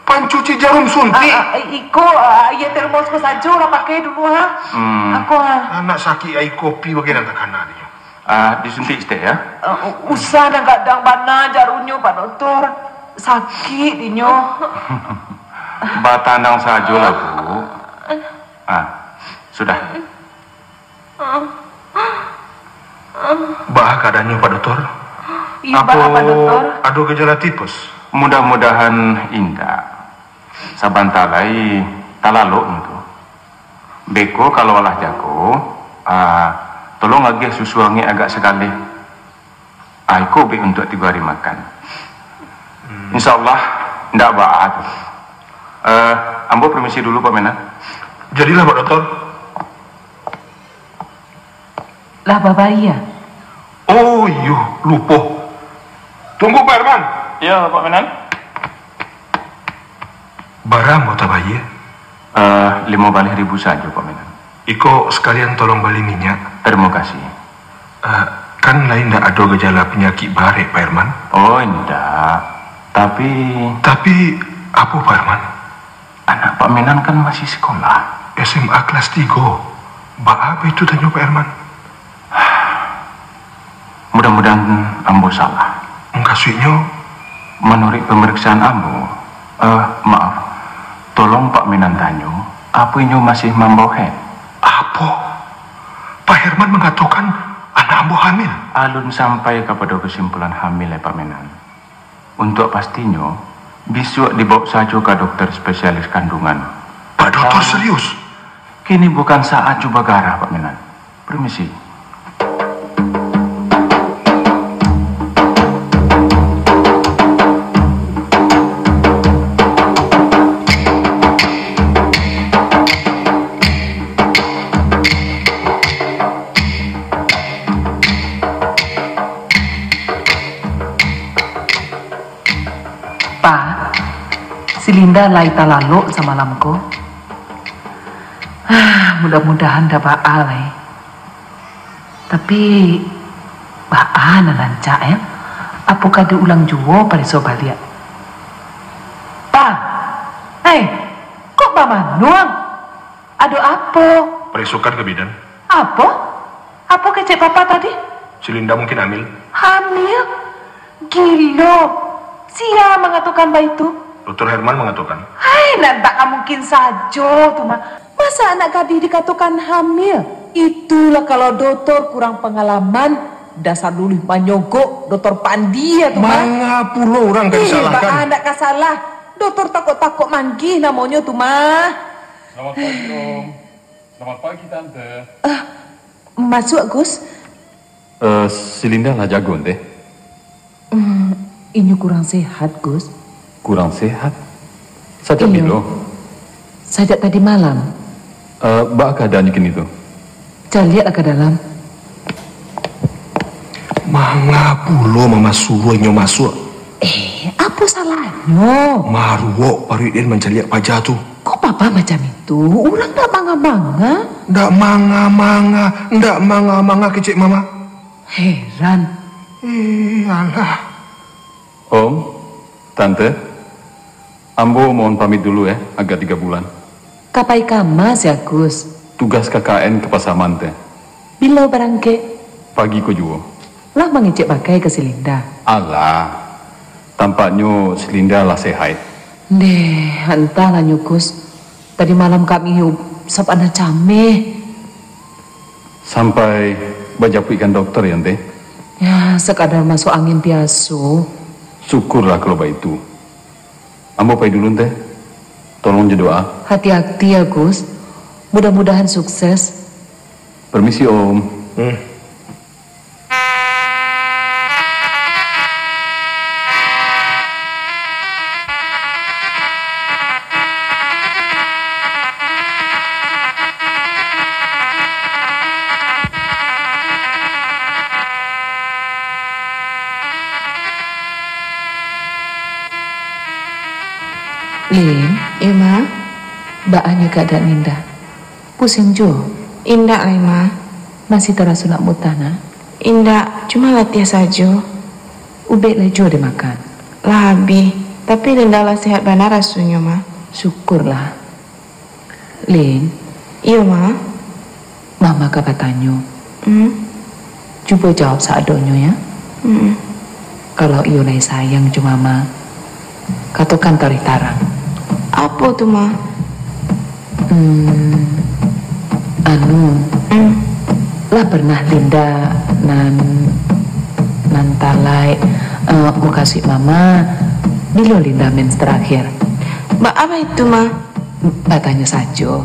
Pancuci jarum suntik. Ah, ah, iko, ah, aia termos ko sajo lah pakai dulu, ha? Hmm. Ako, ha. Anak sakik aia kopi bagai nan takana dinyo. Ah, disuntik saketek, ya. Ah, u-, usah nan gadang bana jarumnyo, Pak Dotor. Sakik dinyo. Batanang sajolah, Bu. Ah, sudah. Baa kaadaannyo, Pak Dotor? Iyo, baa, Pak Dotor? Apo ado gejala tipes? Mudah-mudahan indak. Sabanta lai talalok nyo tu. Beko kalau alah jago, ah, tolong agiah susu angek agak sagaleh. Ah, iko bek untuak tigo ari makan. Hmm. Insya Allah, ndak baa tu. Eh, ambo permisi dulu, Pak Menan. Jadilah, Pak Dotor. Lah babayia? Oh, iyo, lupo. Tunggu, Pak Herman. Iyo, Pak Menan. Bara ambo tabayia? Eh, limo baleh ribu sajo, Pak Menan. Iko sakalian tolong bali minyak. Tarimo kasih. Eh, kan lai ndak ado gejala panyakik barek, Pak Herman? Oh, indak. Tapi... Tapi apo, Pak Herman? Anak Pak Menan kan masih sekolah. S M A kelas tigo. Baa baitu tanyo, Pak Herman? Mudah-mudahan ambo salah. Mukasuiknyo? Manuruik pamariksaan ambo, eh, maaf, tolong Pak Menan tanyo, apo inyo masih mambao haid? Apo? Pak Herman mangatokan anak ambo hamil? Alun sampai kapado kasimpulan hamil, eh, Pak Menan. Untuak pastinyo, bisuak dibaok sajo ka dokter spesialis kandungan. Pak Dokter serius? Kini bukan saat jo bagarah, Pak Menan. Permisi. Pa, si Linda lai talalok samalam ko. Ah, mudah-mudahan ndak baa lai. Tapi, baa nan rancak, yo? Apokoh diulang juo pareso baliak? Pa! Hei! Kok bamanuang? Ado apo? Paresokan ka bidan. Apo? Apo kecek papa tadi? Si Linda mungkin hamil. Hamil? Gilo! Sia mangatokan baitu? Dokter Herman mangatokan. Hai, nan tak ka mungkin sajo tu mah. Masa anak gadih dikatokan hamil? Itulah kalau dokter kurang pangalaman, dasar luluih manyogok, dokter pandi tu mah. Manga pulo urang ka disalahkan? Baa ndak ka salah. Dokter takok-takok manggih namonyo tu mah. Selamat pagi, Om. Selamat pagi, Tante. Ah, masuak, Gus. Eh, si Linda lah jago, Teh? Hmm, inyo kurang sehat, Gus. Kurang sehat? Sajak bilo? Sajak tadi malam. Eh, baa kaadaannyo kini tu? Caliaklah ka dalam. Manga pulo mama suruah inyo masuak? Eh, apo salahnyo? Maruok paruik den mancaliak paja tu. Kok papa macam itu? Urang dak Manga-manga? Ndak manga-manga, ndak manga-manga kecek mama. Heran. Eh, alah. Om, Tante, ambo mohon pamit dulu, eh, agak tiga bulan. Ka pai kama si Agus? Tugas K K N ka Pasaman, Teh. Bilo barangkek? Pagi ko juo. Lah mangecek bagai ka si Linda? Alah, tampaknyo si Linda lah sehat. Ndeh, antahlah nyo, Gus. Tadi malam kami sabana cameh. Sampai bajapuikkan dokter, yo, Teh? Ya, sakadar masuk angin biaso. Syukurlah kalau baitu. Ambo pai dulu, Teh. Tolong jo doa. Hati-hati ya, Gus. Mudah-mudahan sukses. Permisi, Om. Hmm. Lin. Iyo, Ma. Baa nyo keadaan Linda? Pusiang juo? Indak lai, Ma. Masih taraso nak muntah, nak? Indak, cuma latiah sajo. Ubek lai juo dimakan? Lah abih, tapi Linda lah sehat bana rasonyo, Ma. Syukurlah. Lin. Iyo, Ma. Mama ka batanyo. Hmm? Cubo jawab seadonyo, ya. Mm-mm. Kalau iyo lai sayang jo Mama, katokan tarih tarang. Apo tu, Ma? Hmm, anu, Mm. lah pernah Linda nan, nan talai, eh, mukasuik Mama, bilo Linda mens terakhir? Baa baitu, Ma? Batanyo sajo.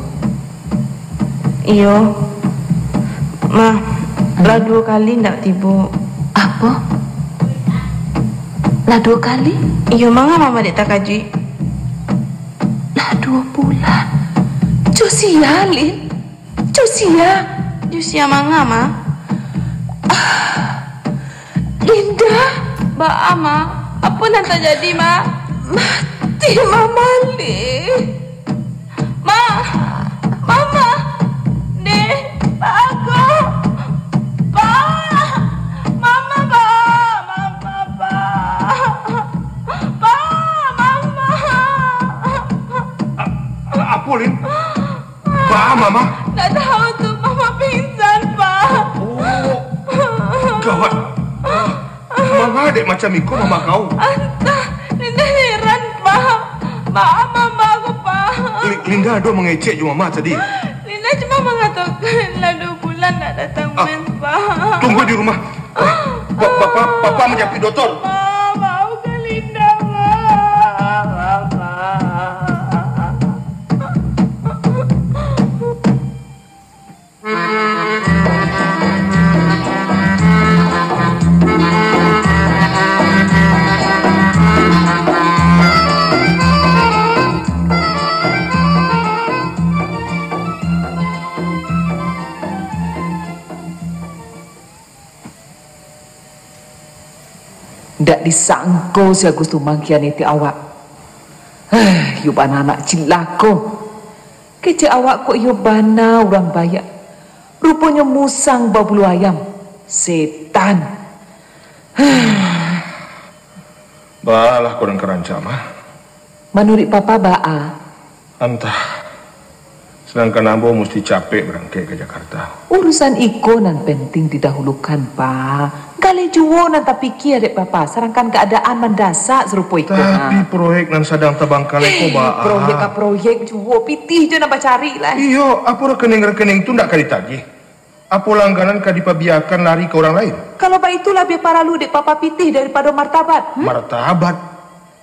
Iyo. Ma, lah duo kali ndak tibo. Apo? Lah duo kali? Iyo, manga Mama dek takajuik? Lah duo bulan. Jo sia, Lin? Jo sia? Jo sia manga, Ma? Ah, Linda? Baa, Ma? Apo nan tajadi, Ma? Mati Mama, Lin. Ma! Mama! Dek! Pak Agung! Pak! Mama, Pak! Mama, Pak! Pak! Mama! A-, apo, Lin? Baa, Mama? Ndak tahu tu, Mama pingsan, Pak. Oh, gawat. Manga dek macam iko Mama kau? Antah, Linda heran, Pak. Baa Mama ko, Pak? Li-, Linda ado mangecek jo Mama tadi. Linda cuma mangatokan lah duo bulan ndak datang Ah, mens, Pak. Tunggu di rumah. Ba-, Papa, Papa manjapuik dokter. Pak, baa ka Linda, Pak? Papa. Ndak disangko si Agus tu mangkhianati awak. Heh, iyo bana anak cilako. Kecek awak kok iyo bana urang baiak. Ruponyo musang babulu ayam. Setan. Baalah kau nan ka rancak, Mah. Manuruik Papa baa? Antah. Sadangkan ambo musti capek barangkek ka Jakarta. Urusan iko nan penting didahulukan, Pa. Galeh juo nan tapikia dek Papa, sadangkan kaadaan mandasak sarupo iko, Tapi ha. Proyek nan sadang tabangkalai ko baa? Proyek ka proyek juo, pitih jo nan bacari lai. Iyo, apo rekening-rekening tu ndak ka ditagih? Apo langganan ka dipabiakan lari ka urang lain? Kalau baitu, labiah paralu dek Papa pitih daripado martabat, hmm? Martabat?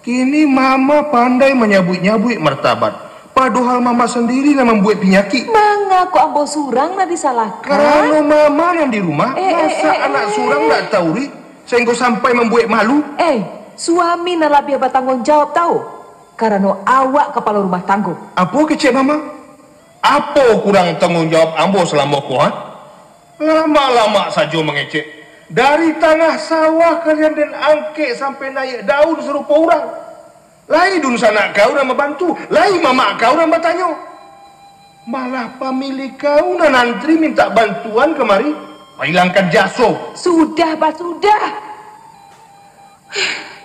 Kini Mama pandai manyabuik-nyabuik martabat, padohal Mama sandiri nan mambuek pinyakik. Manga kok ambo surang nan disalahkan? Karano Mama nan di rumah, eh, eh, masak eh, anak eh, surang eh. Ndak tauruik, sahinggo sampai mambuek malu. Eh, suami nan labiah batangguang jawab, tau? Karano awak kapalo rumah tanggo. Apo kecek Mama? Apo kurang tangguang jawab ambo salamo ko, ha? Lamak-lamak sajo mangecek. Dari tangah sawah kalian den angkek sampai naiak daun sarupo urang. Lai dunsanak kau nan mambantu, lai mamak kau nan batanyo. Malah pamilih kau nan antri mintak bantuan kamari, pailangkan jaso. Sudah, bah, sudah.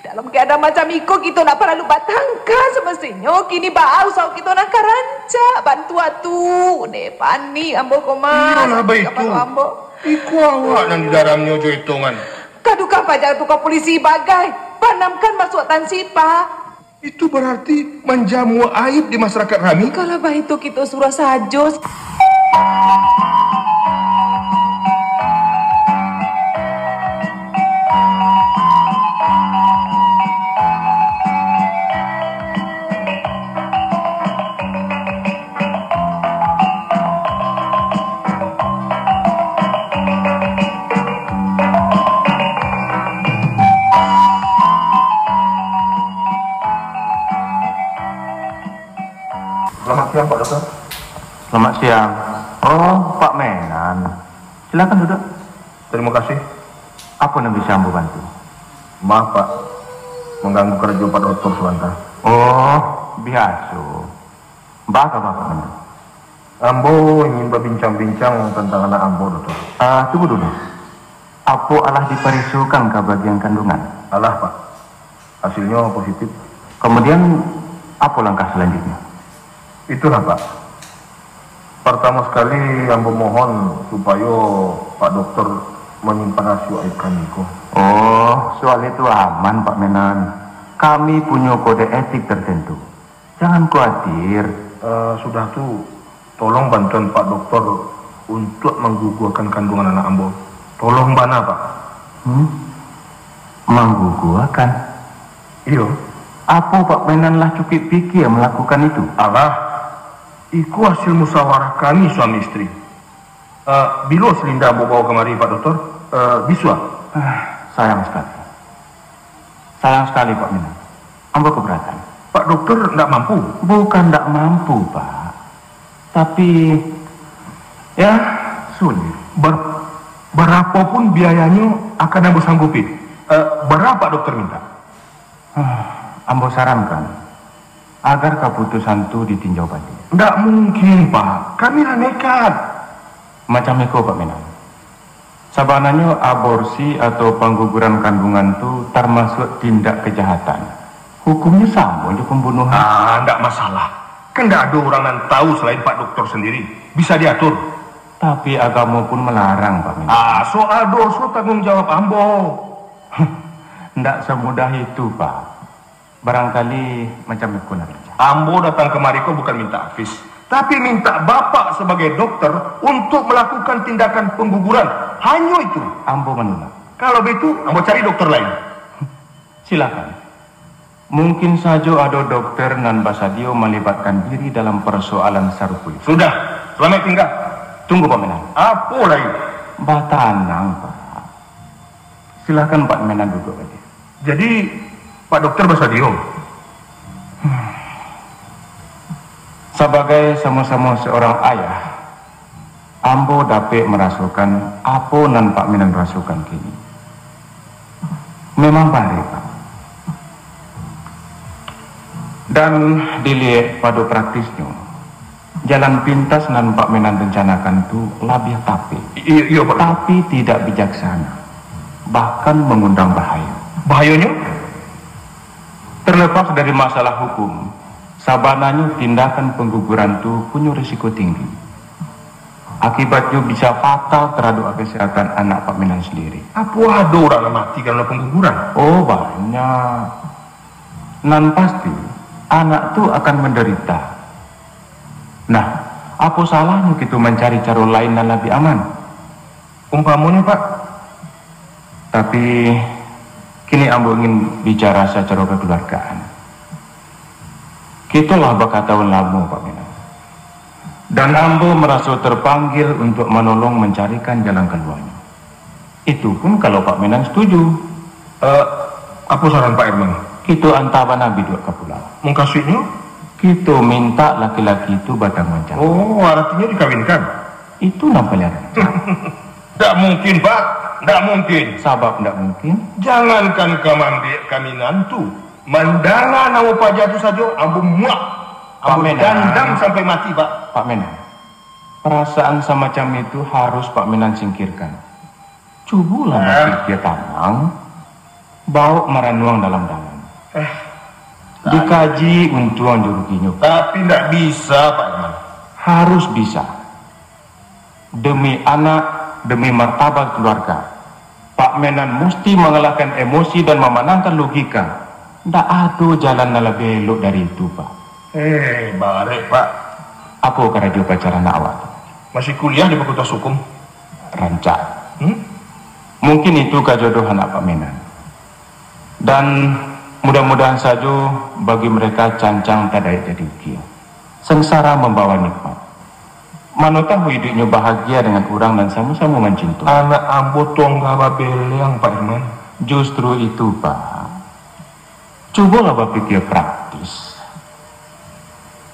Dalam keadaan macam iko, kito ndak paralu batangka semestinyo. Kini baa usaho kito nan ka rancak. Bantu atu, deh, panik ambo ko, Mas. Iyolah, baitu. Kapalo ambo. Iko awak nan di dalamnyo jo etongan. Kadukan paja tu ka polisi bagai. Panamkan masuak tansi, Pak. Itu bararti manjamua aib di masarakaik kami. Kalau baitu, kito suruah sajo. Selamat siang, Pak Dokter. Selamat siang. Oh, Pak Menan. Silakan duduk. Terima kasih. Apo nan bisa ambo bantu? Maaf, Pak. Mangganggu karajo Pak Dokter sabanta. Oh, biaso. Baa kaba, Pak Menan? Ambo ingin babincang-bincang tantang anak ambo, Dokter. Ah, tunggu dulu. Apo alah diparesokan ka bagian kandungan? Alah, Pak. Hasilnyo positif. Kemudian, apo langkah selanjutnya? Itulah, Pak. Pertama sekali, ambo mohon supayo Pak Dokter manyimpan rasuak aib kami ko. Oh, soal itu aman, Pak Menan. Kami punyo kode etik tertentu. Jangan khawatir. Eh, sudah tu, tolong bantuan Pak Dokter untuk mangguguakan kandungan anak ambo. Tolong bana, Pak. Hmm? Mangguguakan? Iyo. Apo Pak Menan lah cukuik pikia malakukan itu? Alah, iko hasil musawarah kami suami istri. Eh, bilo silinda ambo bawa kamari, Pak Dokter? Eh, bisuak? Ah, sayang sekali. Sayang sekali, Pak Menan. Ambo keberatan. Pak Dokter ndak mampu? Bukan ndak mampu, Pak. Tapi, ya, sulit. Ber-, barapopun biayanyo akan ambo sanggupi. Eh, bara Pak Dokter minta? Ah, ambo sarankan, agar kaputusan tu ditinjau baliak. Ndak mungkin, Pak. Kami lah nekat. Macam iko, Pak Menan. Sabananyo aborsi atau pangguguran kandungan tu tarmasuak tindak kajahatan. Hukumnyo samo jo pambunuhan. Ah, ndak masalah. Kan ndak ado urang nan tahu salain Pak Dokter sandiri. Bisa diatur. Tapi agamo pun malarang, Pak Menan. Ah, soal doso tanggung jawab ambo. Ndak samudah itu, Pak. Barangkali macam iko nan rancak. Ambo datang kamari ko bukan minta Hafiz, tapi minta Bapak sabagai dokter untuk malakukan tindakan pangguguran. Hanyo itu. Ambo manulak. Kalau baitu, ambo cari dokter lain. Silakan. Mungkin sajo ado dokter nan basadio malibatkan diri dalam parsoalan sarupo itu. Sudah, salamaik tingga. Tunggu, Pak Menan. Apo lai? Batanang, Pak. Silakan Pak Menan duduak aja. Jadi, Pak Dokter basadio? Sabagai samo-samo seorang ayah, ambo dapek marasokan apo nan Pak Menan rasokan kini. Memang barek, Pak. Dan diliek pado praktisnyo, jalan pintas nan Pak Menan rencanakan tu labiah tapek. Iyo, iyo, Pak. Tapi tidak bijaksana, bahkan mangundang bahayo. Bahayonyo? Terlepas dari masalah hukum, sabananyo tindakan pangguguran tu punyo risiko tinggi. Akibatnyo bisa fatal taradok kasehatan anak Pak Menan sandiri. Apo ado urang nan mati karano pangguguran? Oh, banyak. Nan pasti, anak tu akan mandarita. Nah, apo salahnyo kito mancari caro lain nan labiah aman? Umpamonyo, Pak? Tapi, kini ambo ingin bicara sacaro kakeluargaan. Kito lah bakataun lamo, Pak Menan. Dan ambo maraso terpanggil untuk manolong mancarikan jalan kaluarnyo. Itu pun kalau Pak Menan setuju. Eh, apo saran Pak Herman? Kito anta bana biduak ka pulau. Mukasuiknyo? Kito minta laki-laki tu batangguang jawab. Oh, aratinyo dikawinkan? Itu nan paliang rancak. Ndak mungkin, Pak. Ndak mungkin. Sabab ndak mungkin? Jangankan ka maambiak kawinan tu, mandanga namo paja tu sajo, ambo muak. Ambo Menan. Dandam sampai mati, Pak. Pak Menan. Perasaan samacam itu harus Pak Menan singkirkan. Cubolah bapikia tanang, baok maranuang dalam-dalam. Dikaji untuang jo ruginyo. Tapi ndak bisa, Pak Iman. Harus bisa. Demi anak, demi martabat keluarga, Pak Menan musti mangalahkan emosi dan mamanangkan logika. Ndak ado jalan nan labiah elok dari itu, Pak. Eh, barek, Pak. Apo karajo pacaran awak tu? Masih kuliah di Fakultas Hukum. Rancak. Hmm? Mungkin itu kajodoh anak Pak Menan. Dan mudah-mudahan sajo bagi mereka cancang tadaik jadi ukia. Sengsara mambawa nikmat. Mano tahu iduiknyo bahagia dengan urang nan samo-samo mancinto. Anak ambo tonggah babeleang, Pak Iman. Justru itu, Pak. Cubolah bapikia praktis.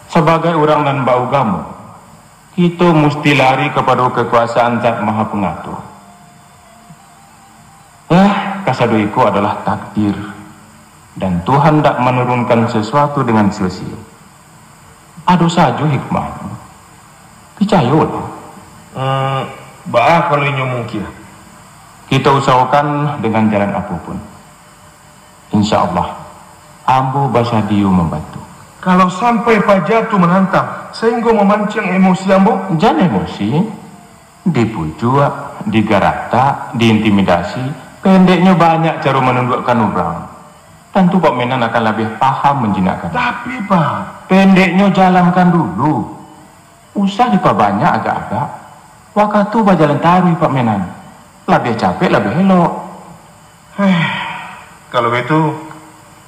Sabagai urang nan baugamo, kito musti lari kapado kakuasaan Zat Maha Pangatur. Yah, kasado iko adalah takdir, dan Tuhan ndak manurunkan sasuatu dengan sio-sio. Ado sajo hikmahnyo. Picayolah. Hmm, baa kalau inyo mungkin? Kita usahokan dengan jalan apopun. Insya Allah, ambo basadio mambantu. Kalau sampai paja tu manantang, sahinggo mamancing emosi ambo? Jan emosi. Dipujuak, digaratak, diintimidasi, pendeknyo banyak caro manunduakkan urang. Tantu Pak Menan akan labiah paham manjinakkan. Tapi, Pak. Pendeknyo jalankan dulu. Usah dipabanyak agak-agak. Wakatu bajalan taruih, Pak Menan. Labiah capek, labiah elok. Eh, kalau baitu,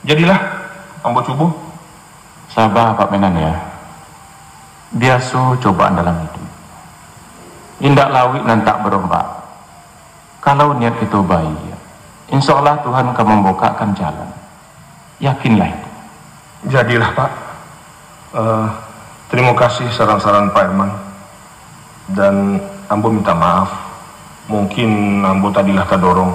jadilah, ambo cubo. Saba, Pak Menan, ya. Biaso cobaan dalam iduik. Indak lauik nan tak barombak. Kalau niat kito baiak, insya Allah Tuhan ka mambukakkan jalan. Yakinlah itu. Jadilah, Pak. Eh, terima kasih saran-saran Pak Herman. Dan ambo minta maaf. Mungkin ambo tadilah tadorong.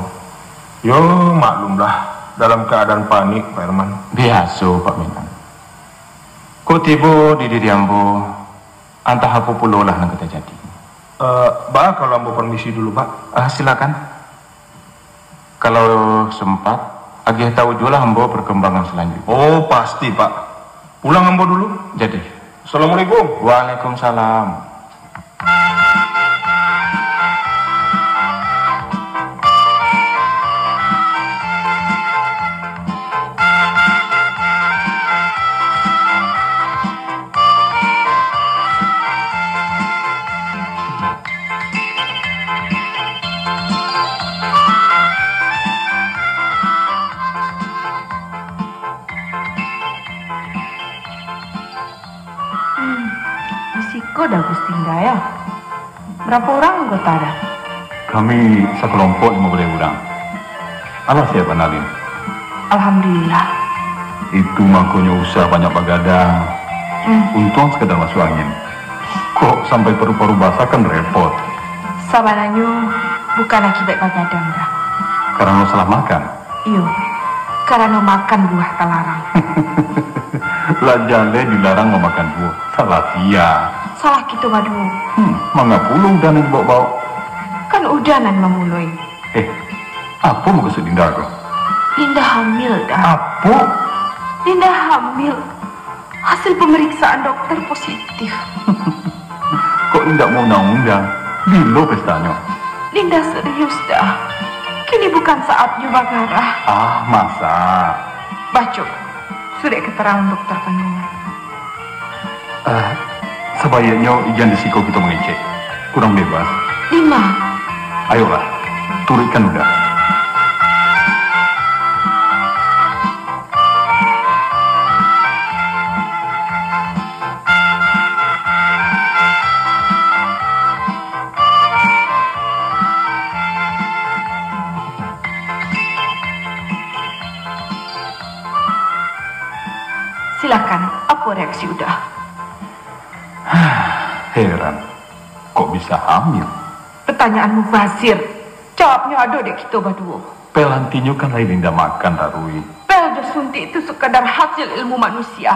Yo, maklumlah, dalam keadaan panik, Pak Herman. Biaso, Pak Menan. Kok tibo di diri ambo, antah apo pulolah nan ka tajadi. Eh, baa kalau ambo permisi dulu, Pak? Ah, silakan. Kalau sempat, agiah tahu juolah ambo perkembangan selanjutnya. Oh, pasti, Pak. Pulang ambo dulu. Jadi. Assalamualaikum. Waalaikumsalam. Hmm, di siko dah Gusti Indra, ya? Barapo urang anggota dah? Kami sakelompok limo baleh urang. Alah siap, Analin? Alhamdulillah. Itu mangkonyo usah banyak bagadang. Hmm. Untuang sakadar masuak angin. Kok sampai paru-paru basah kan repot. Sabananyo bukan akibat bagadang, dah. Karano salah makan? Iyo, karano makan buah talarang. Lah jaleh dilarang mamakan buah. Salah sia. Salah kito baduo. Hmm, manga pulo udah nan dibaok-baok? Kan udah nan mamuloi. Eh, apo mukasuik Dinda ko? Dinda hamil, dah. Apo? Dinda hamil. Hasil pemeriksaan dokter positif. Kok indak maundang-undang? Bilo pestanyo? Dinda serius, dah. Kini bukan saatnyo bagarah. Ah, masa? Baco surek keterangan dokter kandungan. Ah, sabaiknyo jan di siko kito mangecek. Kurang bebas. Dima? Ayolah, turuikkan Unda. Silakan, apo reaksi Uda? Heran, kok bisa hamil? Pertanyaan mubazir. Jawabnyo ado dek kito baduo. Pel antinyo kan lai Dinda makan, Rarui. Pel jo suntik tu sakadar hasil ilmu manusia,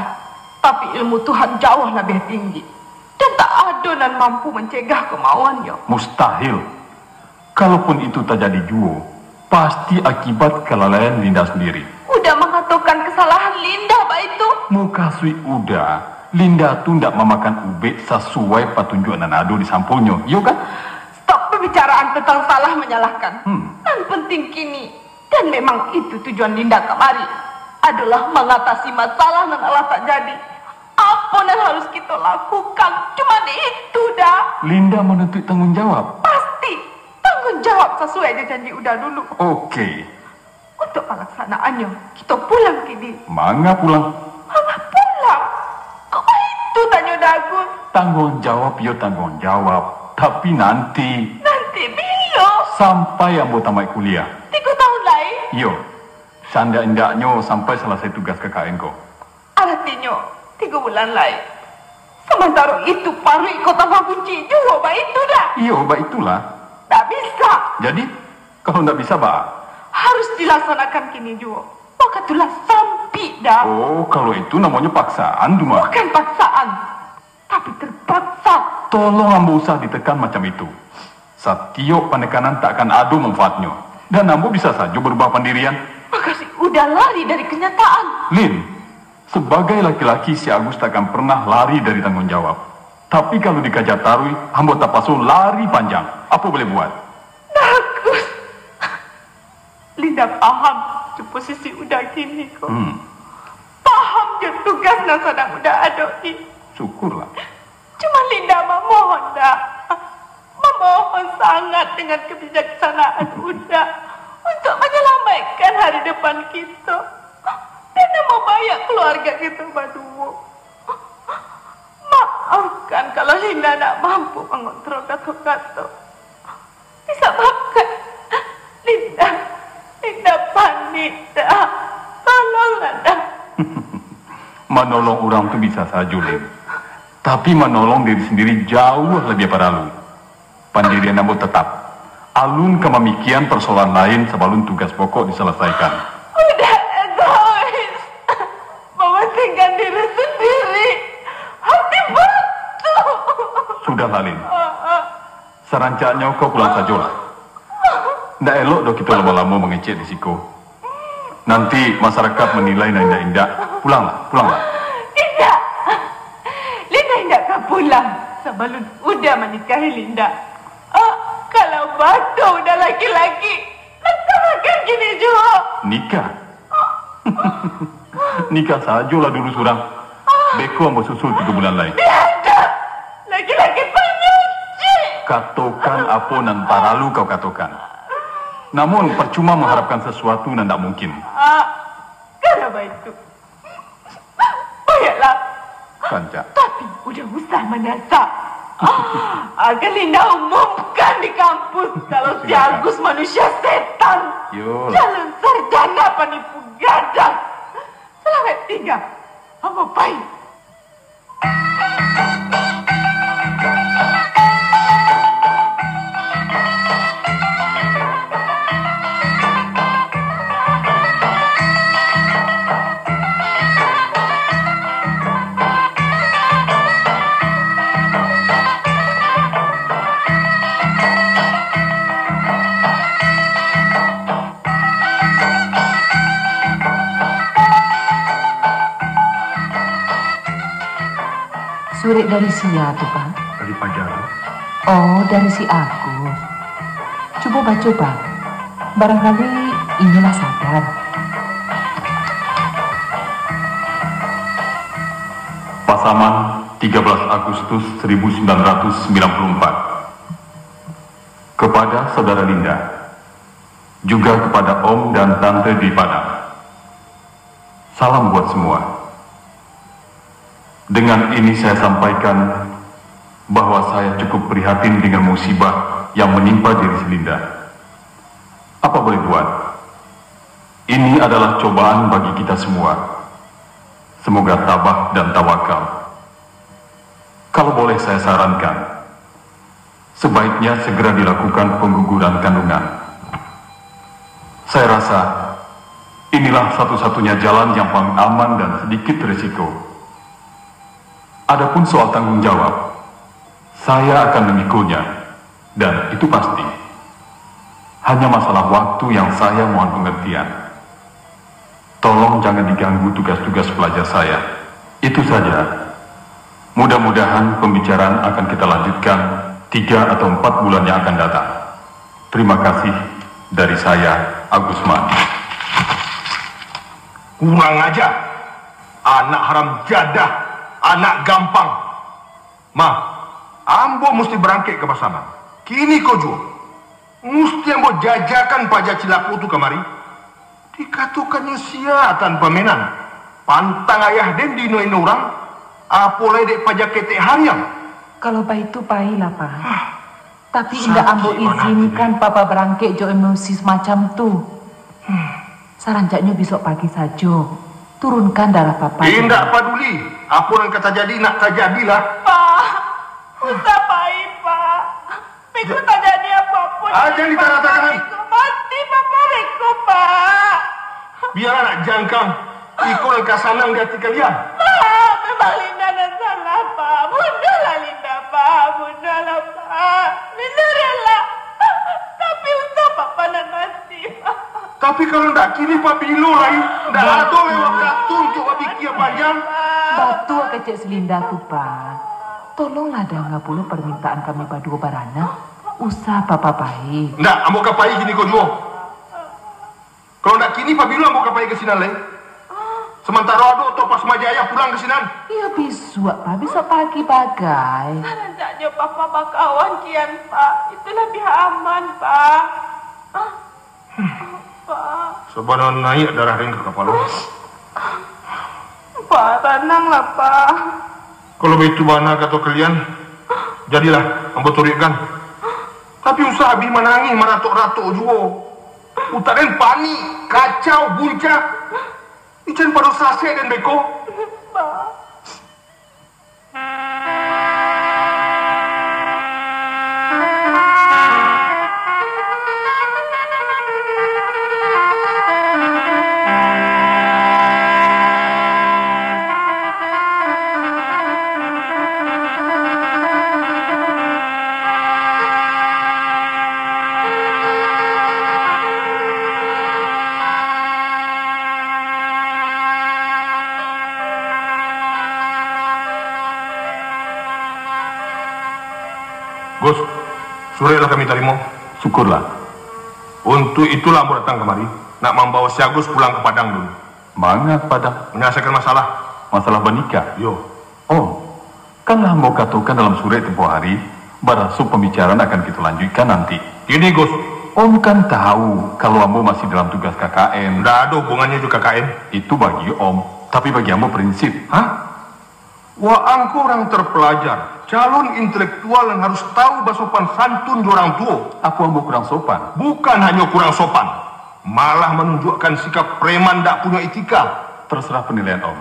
tapi ilmu Tuhan jauah labiah tinggi. Dan tak Ado nan mampu mancegah kamauannyo. Mustahil. Kalaupun itu tajadi juo, pasti akibat kalalaian Linda sandiri. Uda mangatokan kasalahan Linda baitu. Mukasuik Uda, Linda tu ndak mamakan ubek sasuai patunjuak nan ado di samponyo, iyo kan? Stop pambicaraan tantang salah manyalahkan. Hmm. Nan pantiang kini, dan memang itu tujuan Linda kamari, adolah mangatasi masalah nan alah tajadi. Apo nan harus kito lakukan? Cuman itu, Da. Linda manuntuik tangguang jawab. Pasti. Tangguang jawab sasuai jo janji Uda dulu. Oke. Untuak palaksanaannyo, kito pulang kini. Manga pulang? Manga pulang? Kok baitu tanyo Da Agus? Tangguang jawab yo tangguang jawab, tapi nanti. Nanti bilo? Sampai ambo tamaik kuliah. Tigo tahun lai? Iyo. Saindak-indaknyo sampai salasai tugas K K N ko. Aratinyo, tigo bulan lai. Samantaro itu paruik ko tambah buncik juo, baitu Da? Iyo, baitulah. Ndak bisa. Jadi, kalau ndak bisa, baa? Harus dilaksanakan kini juo. Wakatu lah sampik, Da. Oh, kalau itu namonyo paksaan tu mah. Bukan paksaan, tapi terpaksa. Tolong ambo usah ditekan macam itu. Satiok panekanan tak akan ado manfaatnyo, dan ambo bisa sajo barubah pandirian. Mukasuik Uda lari dari kanyataan. Lin, sabagai laki-laki, si Agus tak akan pernah lari dari tangguang jawab. Tapi kalau dikaja taruih, ambo tapaso lari panjang. Apo boleh buat? Bagus. Linda paham jo posisi Uda kini ko. Hmm. Paham jo tugas nan sadang Uda adok-i. Syukurlah. Cuma Linda mamohon, Da. Mamohon sangat dengan kabijaksanaan Uda untuak manyalamaikkan hari depan kito. Dan nan mambaiak kaluarga kito baduo. Maafkan kalau Linda ndak mampu mangontrol kato-kato. Disababkan Linda, Linda panik, Da. Tolonglah, Da. Manolong urang tu bisa sajo, Lin. Tapi manolong diri sandiri jauah labiah paralu. Pandirian ambo tatap. Alun ka mamikian parsoalan lain sabalun tugas pokok disalasaikan. Uda egois. Mamantingkan diri sandiri. Hati batu. Sudahlah, Lin. Sarancaknyo kau pulang sajolah. Ndak elok doh kito lamo-lamo mangecek di siko. Nanti masarakat manilai nan indak-indak. Pulanglah, pulanglah. Indak! Linda indak ka pulang sabalun Uda manikahi Linda. Ah, kalau batua Uda laki-laki, nan ka makan kini juo. Nikah? Nikah sajolah dulu surang. Beko ambo susul tigo bulan lai. Indak! Laki-laki panyucik! Katokan apo nan paralu kau katokan. Namun, parcuma mangharapkan sasuatu nan ndak mungkin. Ah, kalau baitu, baiaklah. Rancak. Tapi, Uda usah mandasak. Ah, akan Linda umumkan di kampus kalau si Agus manusia setan. Yolah. Calon sarjana panipu gadang. Salamaik tingga. Ambo pai. Surek dari sia tu, Pak? Dari paja tu. Oh, dari si Agus. Cubo baco, Pak. Barangkali inyo lah sadar. Pasaman, tiga belas Agustus seribu sembilan ratus sembilan puluh empat. Kepada Saudara Linda, juga kepada Om dan Tante di Padang. Salam buat semua. Dengan ini saya sampaikan bahwa saya cukup prihatin dengan musibah yang menimpa diri si Linda. Apa boleh buat? Ini adalah cobaan bagi kita semua. Semoga tabah dan tawakal. Kalau boleh saya sarankan, sebaiknya segera dilakukan pengguguran kandungan. Saya rasa inilah satu-satunya jalan yang paling aman dan sedikit risiko. Adapun soal tanggung jawab, Saya akan memikulnya, dan itu pasti. Hanya masalah waktu yang saya mohon pengertian. Tolong jangan diganggu tugas-tugas pelajar saya. Itu saja. Mudah-mudahan pembicaraan akan kita lanjutkan tiga atau empat bulan yang akan datang. Terima kasih dari saya, Agusman. Kurang aja. Anak haram jadah, anak gampang. Ma, ambo musti barangkek ka Pasaman. Kini ko juo. Musti ambo jajakan paja cilako tu kamari. Dikatokannyo sia tanpa menan. Pantang ayah den diino-ino urang, apo lai dek paja ketek hariang. Kalau baitu, pailah, Pak. Tapi indak ambo izinkan Papa barangkek jo emosi samacam tu. Sarancaknyo bisuak pagi sajo, turunkan darah Papa. Indak paduli apo nan ka tajadi, nak tajadilah. Pak, usah pai, Pak. Beko tajadi apo-apo, Ah, jan ditaratakan. Mati Papa beko, Pak. Bialah nak jangkang. Iko nan ka sanang di ati kalian. Pak, memang Linda nan salah, Pak. Bunuahlah Linda, Pak. Bunuahlah, Pak. Linda rela. Tapi untuak Papa nan mati, Pak. Tapi kalau ndak kini, pabilo lai? Ndak ado lai wakatu untuak bapikia panjang. Batua kecek si Linda tu, Pak. Tolonglah danga pulo parmintaan kami baduo baranak. Usah Papa pai. Ndak, ambo ka pai kini ko juo. Kalau ndak kini, pabilo ambo ka pai ka sinan lai? Samantaro ado Toh Pasma Jaya pulang ka sinan. Iyo bisuak, Pak. Bisuak pagi bagai. Salanjaknyo Papa bakawan kian, Pak. Itu labiah aman, Pak. Ah, Pak. Sabana naiak darah den ka kapalo. Pak, tananglah, Pak. Kalau baitu bana kato kalian, jadilah, ambo turuikkan. Tapi usah abih manangih maratok-ratok juo. Utak den panik, kacau, buncah. Ican pado sasek den beko. Gus, surek lah kami tarimo. Syukurlah. Untuak itulah ambo datang kamari, nak mambawa si Agus pulang ka Padang dulu. Manga ka Padang? Manyalaikan masalah. Masalah banikah? Iyo. Oh, kan lah ambo katokan dalam surek tempo hari, baraso pambicaraan akan kito lanjuikkan nanti. Kini, Gus. Om kan tahu kalau ambo masih dalam tugas K K N. Ndak ado hubungannyo jo K K N. Itu bagi Om, tapi bagi ambo prinsip. Hah? Waang ko urang terpelajar, calon intelektual nan harus tahu basopan santun jo urang tuo. Apo ambo kurang sopan? Bukan hanyo kurang sopan, malah manunjukkan sikap preman dak punyo etika. Terserah penilaian Om.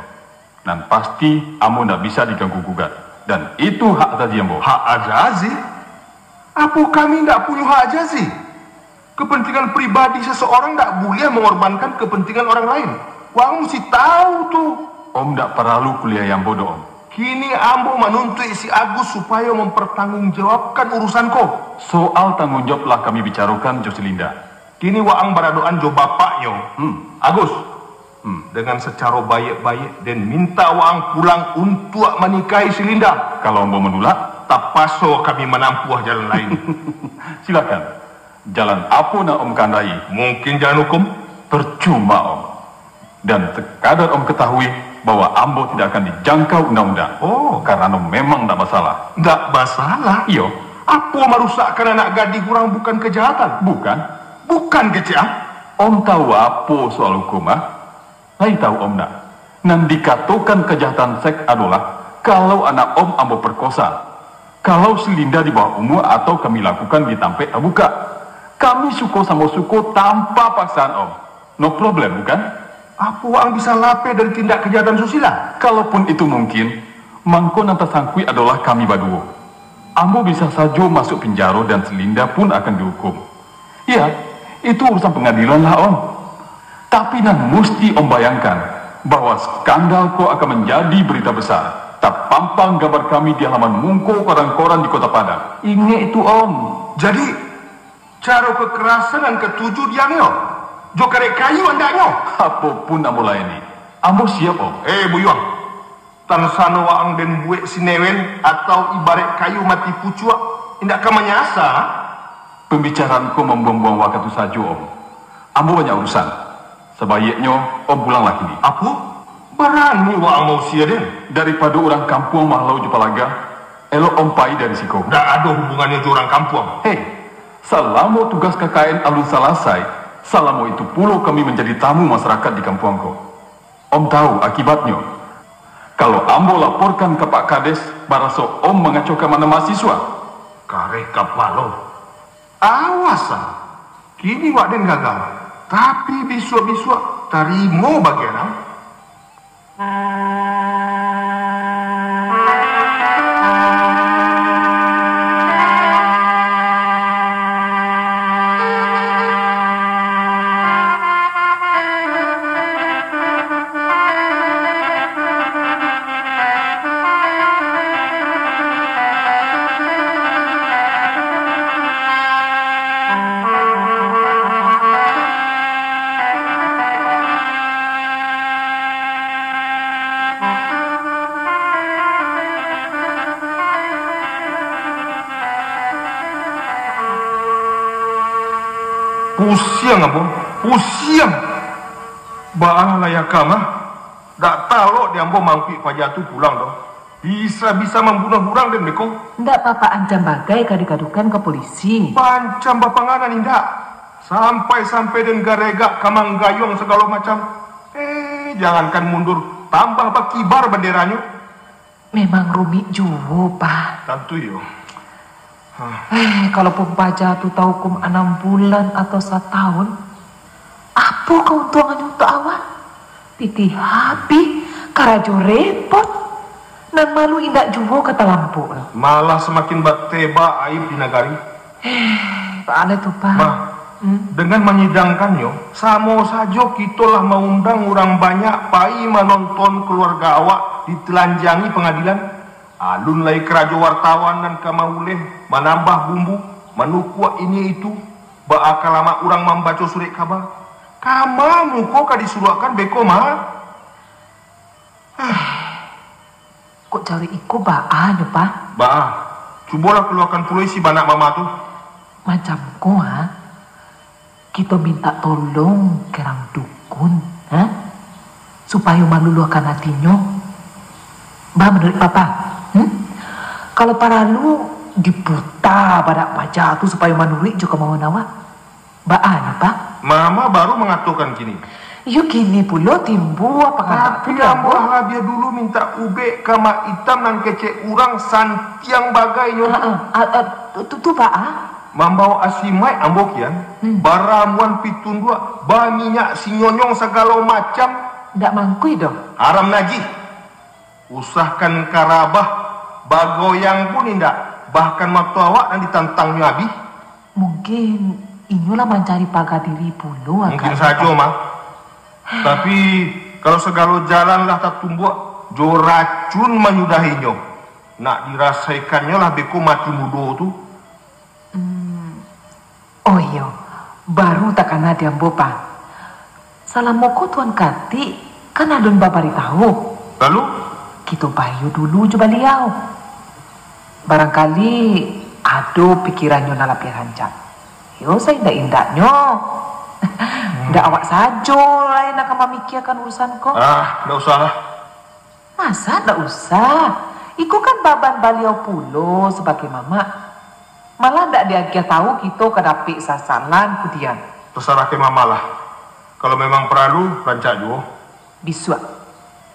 Nan pasti, ambo ndak bisa diganggu gugat. Dan itu hak azazi ambo. Hak azazi? Apo kami ndak punyo hak azazi? Kepentingan pribadi seseorang ndak buliah mangorbankan kepentingan orang lain. Waang musti tahu tu. Om ndak paralu kuliahi ambo doh, Om. Kini ambo manuntuik si Agus supayo mampartanggungjawabkan urusan ko. Soal tanggung jawab lah kami bicarokan jo si Linda. Kini waang baradoan jo bapaknyo. Hmm. Agus, hmm, dengan sacaro baiak-baiak, den mintak waang pulang untuak manikahi si Linda. Kalau ambo manulak? Tapaso kami manampuah jalan lain. Silakan. Jalan apo nan Om kahandaki? Mungkin jalan hukum? Percuma, Om. Dan sekadar Om ketahui bahwa ambo tidak akan dijangkau undang-undang. Oh. Karano memang ndak basalah. Ndak basalah? Iyo. Apo marusakkan anak gadih urang bukan kejahatan? Bukan. Bukan kecek, ah? Om tahu apo soal hukum, ah? Lai tahu Om ndak? Nan dikatokan kajahatan seks adolah, kalau anak Om ambo perkosa, kalau si Linda di bawah umur atau kami lakukan di tampek tabukak. Kami suko samo suko tanpa paksaan Om. No problem, bukan? Apo waang bisa lapeh dari tindak kajahatan susila? Kalaupun itu mungkin, mangko nan tasangkuik adolah kami baduo. Ambo bisa sajo masuak pinjaro dan si Linda pun akan dihukum. Iyo, itu urusan pangadilan lah, Om. Tapi nan musti Om bayangkan, bahwa skandal ko akan manjadi berita besar. Tapampang gambar kami di halaman mungko koran-koran di Kota Padang. Ingek tu, Om. Jadi, caro kekerasan nan katuju dianyo, jo karek kayu andaknyo. Apo pun ambo layani. Ambo siap, Om. Eh, Buyuang. Tansano waang den buek sinewen atau ibarek kayu mati pucuak, indak ka manyasa. Pambicaraan ko mambuang-buang wakatu sajo, Om. Ambo banyak urusan. Sabaiaknyo, Om pulanglah kini. Apo? Barani waang mausia den? Daripado urang kampuang mahalau jo palaga, elok Om pai dari siko. Ndak ado hubungannyo jo urang kampuang. Hei, salamo tugas K K N alun salasai, salamo itu pulo kami manjadi tamu masarakat di kampuang ko. Om tahu akibatnyo? Kalau ambo laporkan ka Pak Kades, baraso Om mangacokan mana mahasiswa. Kareh kapalo. Awas ah. Kini wak den gagal. Tapi bisuak-bisuak tarimo bagian ang. Pusiang, Abang, pusiang. Baa lah lai akam, ah? Dak talok di ambo mangkuik paja tu pulang doh. Bisa-bisa mambunuah urang den beko. Ndak papa ancam bagai ka digadukan ka polisi. Pancam bapanganan indak. Sampai-sampai den garegak ka manggayuang sagalo macam. Eh, jangankan mundur, tambah bakibar banderanyo. Memang rumik juo, Pak. Tantu iyo. Hah. Eh, kalaupun paja tu taukum anam bulan atau satahun, apo kauntuangannyo untuak awak? Pitih abih, karajo repot, nan malu indak juo ka talampok tu. Malah samakin batebak aib di nagari. Eh, baa tu, Pak? Mah, hmm? Dengan manyidangkannyo, samo sajo kito lah maundang urang banyak pai manonton kaluarga awak ditelanjangi pangadilan. Alun lai karajo wartawan nan ka mauleh, manambah bumbu, manukuak ini itu, baa ka lamak urang mambaco surek kaba. Kama muko ka disuruakkan beko, mah? Kok cari iko baa nyo, Pak? Baa, cubolah kaluakan pulo isi banak mama tu. Macam ko, ha? Kito mintak tolong ka urang dukun, ha? Supayo maluluahkan atinyo. Baa manuruik Papa? Hmm? Kalau paralu, diputa badak paja tu supayo manuruik jo kamauan awak. Baa nyo, Pak? Mama baru mangatokan kini. Iyo kini pulo timbua pangana. Tapi ambo lah labiah dulu mintak ubek ka Mak Itam nan kecek urang santiang bagai nyo tu. Ah, ah, ah, ah, tu, tu, tu, Pak, ah. Mambaok asimaik ambo kian, hmm, baramuan pitunduak, baminyak sinyonyong sagalo macam. Ndak mangkui doh. Haram najih. Usahkan karabah, bagoyang pun indak, bahkan mato awak nan ditantangnyo abih. Mungkin inyo lah mancari paga diri pulo. Mungkin agaknyo, sajo, Pak. Mah. Tapi, kalau sagalo jalan lah tatumbuak, jo racun manyudahinyo, nak dirasaikannyo lah beko mati mudo tu. Hmm. Oh iyo, baru takana di ambo, Pak. Salamo ko Tuan Katik kan alun babaritahu. Lalu? Kito bayo dulu jo baliau. Barangkali ado pikirannyo nan labiah rancak. Yo, saindak-indaknyo, hmm, indak awak sajo lai nan ka mamikiakan urusan ko. Ah, ndak usahlah. Masa ndak usah? Iko kan baban baliau pulo sabagai mamak. Malah ndak diagiah tahu kito ka dapek sasalan kudian. Tasarah ka mama lah. Kalau memang paralu, rancak juo. Bisuak.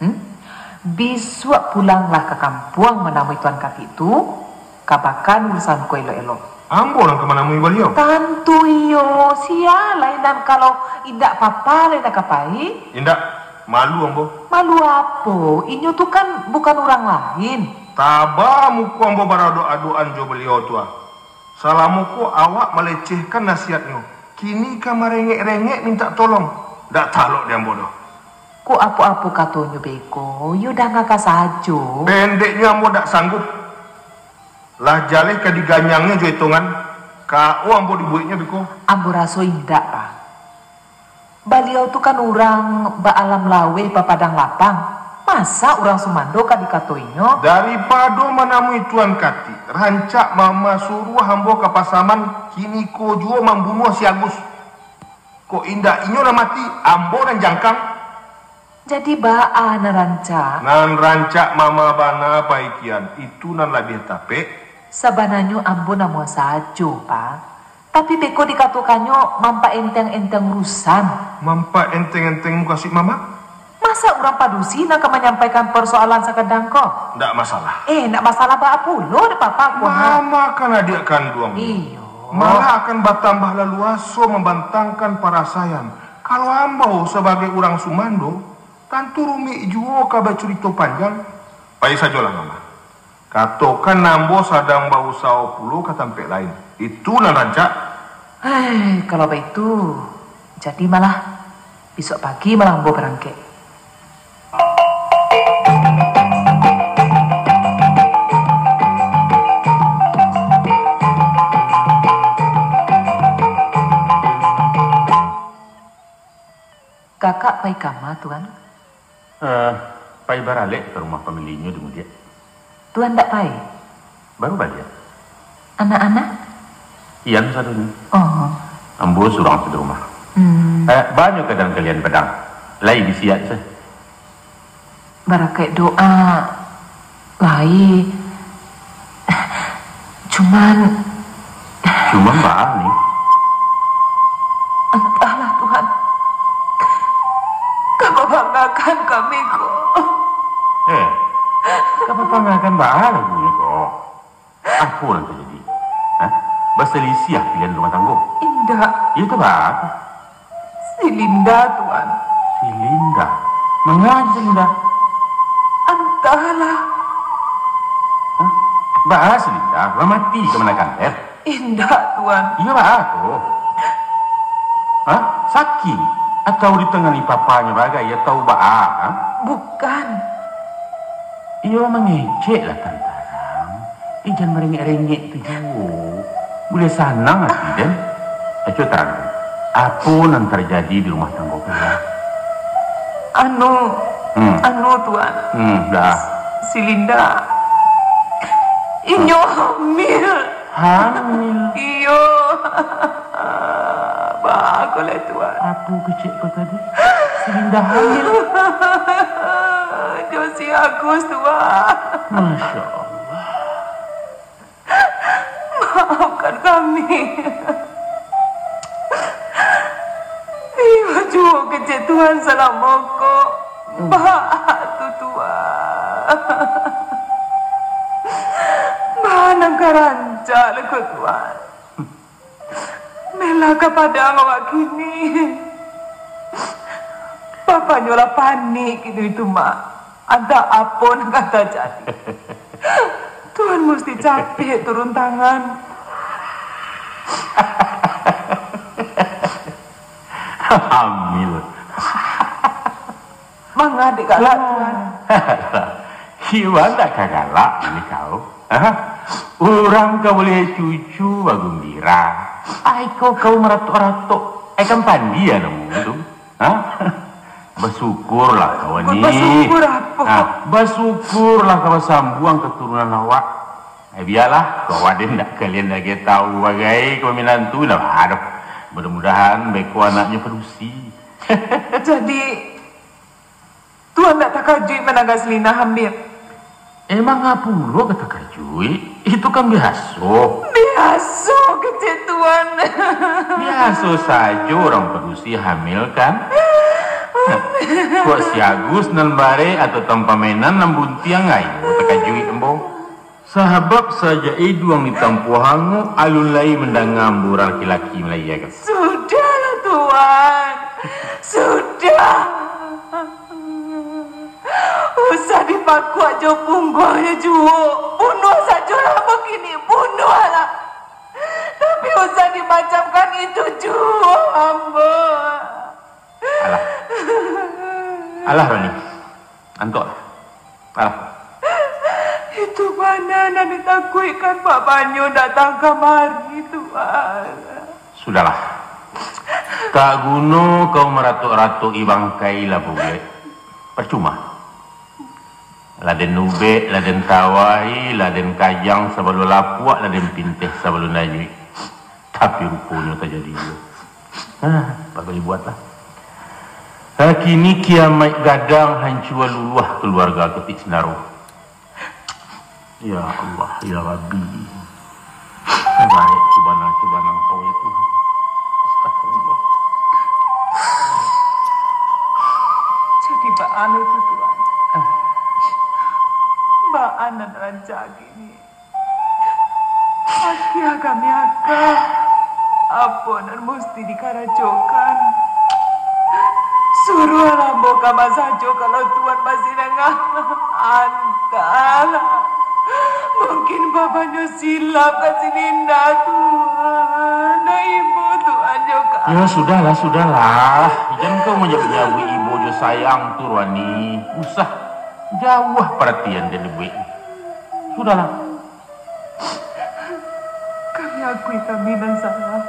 Hmm? Bisuak pulanglah ka kampuang manamui Tuan Katik tu, kabakan urusan ko elok-elok. Ambo nan ka manamui baliau? Tantu iyo, sia lai nan kalau indak papa lai nan ka pai. Indak, malu ambo. Malu apo? Inyo tu kan bukan urang lain. Taba muko ambo baradok-adokan jo baliau tu ah. Salamo ko awak malecehkan nasihatnyo, kini ka marengek-rengek mintak tolong. Ndak talok di ambo doh. Kok apo-apo katonyo beko, yo danga ka sajo. Pendeknyo, ambo dak sanggup. Lah jaleh ka diganyangnyo jo etongan, ka ambo dibueknyo beko. Ambo raso indak, Pak. Baliau tu kan urang baalam laweh bapadang lapang. Masa urang sumando ka dikatoinyo? Daripado manamui Tuan Katik, rancak mama suruah ambo ka Pasaman, kiniko juo mambunuah si Agus. Kok indak inyo nan mati, ambo nan jangkang. Jadi baa nan rancak? Nan rancak mama bana paikian, itu nan labiah tapek. Sabananyo ambo namuah sajo, Pak. Tapi beko dikatokannyo mampaenteng-enteng urusan. Mampaenteng-enteng mukasuik mama? Masa urang padusi nan ka manyampaikan parsoalan sakadang ko? Ndak masalah. Eh, ndak masalah baa pulo dek papa ko, ha? Mama kan adiak kanduang. Iyo. Malah akan batambah laluaso mambantangkan parasaian. Kalau ambo sabagai urang sumando, tantu rumik juo ka bacurito panjang. Pai sajolah, Mama. Katokan ambo sadang bausaho pulo ka tampek lain. Itu nan rancak. Hai, kalau baitu, jadi malah bisuak pagi malah ambo barangkek. Kakak pai kama, Tuan? Eh, pai baralek ka rumah pamilinyo di Mudiak. Tuan ndak pai? Baru baliak. Anak-anak? Ian sadonyo. Oh. Ambo surang tu di rumah. Hmm. Eh, banyo kadang kalian padang. Lai disiak se. Barakaik doa, lai. Cuman. Cuman baa ni? Antahlah, Tuhan. Ka babangakan kami ko. Eh, ka babangakan baa lagunyo ko? Apo nan tajadi? Hah? Basalisiah pilihan rumah tanggo? Indak. Iyo tu baa? Si Linda, Tuan. Si Linda? Manga si Linda? Antahlah. Hah? Baa si Linda? Lah mati ka manakan, eh? Indak, Tuan. Iyo baa tu? Hah? Sakik? Atau ditangani papanyo bagai, atau baa, ha? Bukan. Iyo mangecek lah tarang-tarang. Eh, jan marengek-rengek tu juo. Buliah sanang ati den. Aco tarang. Apo nan tarjadi di rumah tanggo kalian? Anu, Hmm. anu, Tuan. Hmm, dah. Si Linda. Inyo hamil. Hamil? Iyo. Baa ko lai, Tuan. Apo kecek ko tadi? Si Linda hamil? Jo si Agus, Tuan. Masya Allah. Maafkan kami. Iyo juo kecek Tuan salamo ko. Baa tu, Tuan? Baa nan ka rancak lai ko, Tuan? Melah ka padang awak kini. Bapanyo lah panik kini tu, Mak. Antah apo nan ka tajadi. Tuan musti capek turun tangan. Hamil. Manga dek galak, Tuan? Iwan ndak ka galak ni kau. Hah? Urang ka buliah cucu bagumbira. Ai ko kau maratok-ratok. Ai kan pandi ya namo tu. Hah? Basyukurlah kau ni. Basyukur apo? Hah? Basyukurlah kau basambuang katurunan awak. Eh, bialah, kau aden ndak kalian lagi tahu bagai kau minantu, ndak baa doh. Mudah-mudahan beko anaknyo padusi. Jadi, Tuan ndak takajuik mandanga si Linda hamil? Emang apo pulo ka takajuik? Itu kan biaso. Biaso kecek Tuan. Biaso sajo urang padusi hamil kan? Kok si Agus nan barek atau tampamainan nan buntiang ayo takajuik ambo. Sabab sajak iduang ditampuah angok, alun lai mandanga ambo urang laki-laki malaiakan. Sudahlah, Tuan. Sudah. Usah dipakuak jo pungguangnyo juo. Bunuah sajolah ambo kini. Bunuahlah. Tapi usah dimacamkan itu juo ambo. Alah. Alah, Rani. Antuaklah. Alah. Itu bana nan ditakuikkan Pak Panyo datang kamari, Tuan. Sudahlah. Tak guno kau maratok-ratok-i bangkai lah, Bugek. Percuma. Lah den ubek, lah den tawai, lah den kajang sabalun lapuak, lah den pinteh sabalun anyuik. Tapi ruponyo tajadi juo. Hah, apa boleh buatlah. Lah kini kiamaik gadang, hancua luluah kaluarga Ketik Sinaro. Ya Allah, ya Rabbi. Barek cubaan-cubaan Engkau, ya Tuhan. Astagfirullah. Jadi baa lo tu, Tuan? Ah. Baa nan rancak kini? Agiah kami aka, apo nan musti dikarajokan? Suruahlah ambo kama sajo, kalau Tuan masih nangah. Antahlah. Mungkin Pak Panyo silap ka si Linda, Tuan. Nah, ibo Tuan jo ka. Ya, sudahlah, sudahlah. Jan kau manyabuik-nyabuik ibo jo sayang tu, Rani. Usah. Jauah paratian dari buek. Sudahlah. Kami akui kami nan salah.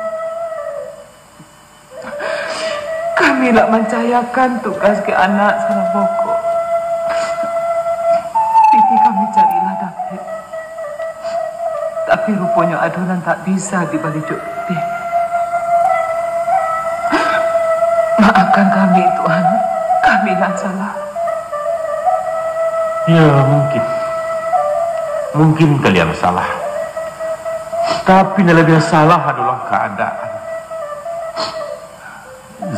Kami lah mancayakan tugas ka anak salah pokok. Pitih kami cari lah dapek. Tapi ruponyo ado nan tak bisa dibali jo pitih. Maafkan kami, Tuan. Kami nan salah. Ya, mungkin. Mungkin kalian salah. Tapi nan labiah salah adolah kaadaan.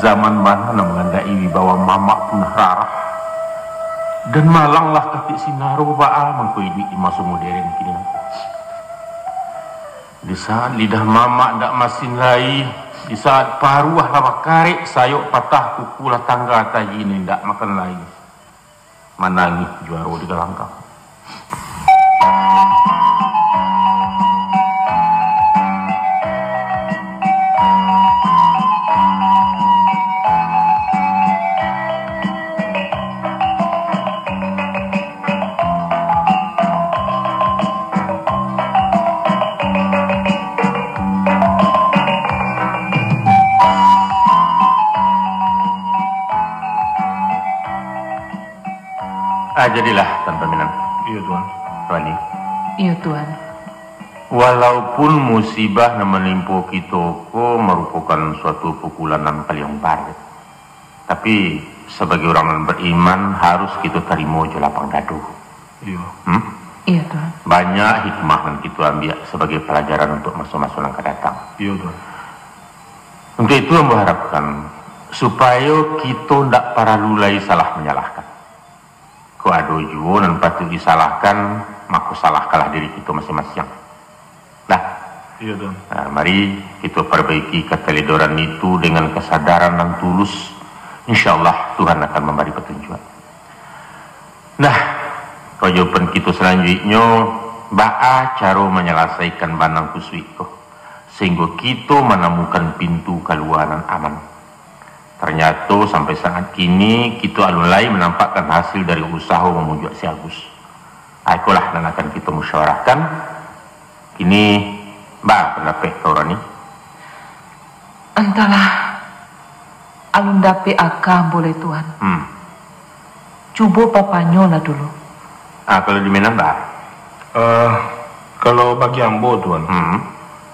Zaman bana nan mangandaki wibawa mamak punah rarah. Dan malanglah Katik Sinaro, baa mangko iduik di maso moderen kini nangko. Di saat lidah mamak ndak masin lai, di saat paruah lah bakarek, sayok patah, kuku lah tangga, taji nan indak makan lai. Manangih juaro di galanggang. Ah, jadilah, Tuan Paminang. Iyo, Tuan. Rani. Iyo, Tuan. Walaupun musibah nan manimpo kito ko marupokan suatu pukulan nan paliang barek, tapi, sabagai urang nan bariman, harus kito tarimo jo lapang dado. Iyo. Hmm? Iyo, Tuan. Banyak hikmah nan kito ambiak sabagai palajaran untuak maso-maso nan ka datang. Iyo, Tuan. Untuak itu, ambo harapkan supayo kito ndak paralu lai salah manyalahkan. Kok ado juo nan patuik disalahkan, mako salahkanlah diri kito masiang-masiang. Nah. Iyo, Tuan. Nah, mari kito parbaiki kataledoran itu dengan kasadaran nan tulus. Insya Allah, Tuhan akan mambari patunjuak. Nah, kawajiban kito salanjuiknyo, baa caro manyalasaikan banang kusuik ko, sahinggo kito manamukan pintu kalua nan aman. Tarnyato, sampai saat kini, kito alun lai manampakkan hasil dari usaho mamujuak si Agus. Ah, ikolah nan akan kito musyawarahkan. Kini, baa pandapek kau, Rani? Antahlah, alun dapek aka ambo lai, Tuan. Hmm. Cubo Pak Panyo lah dulu. Ah, kalau di Minang, baa? Eh, kalau bagi ambo, Tuan, hmm,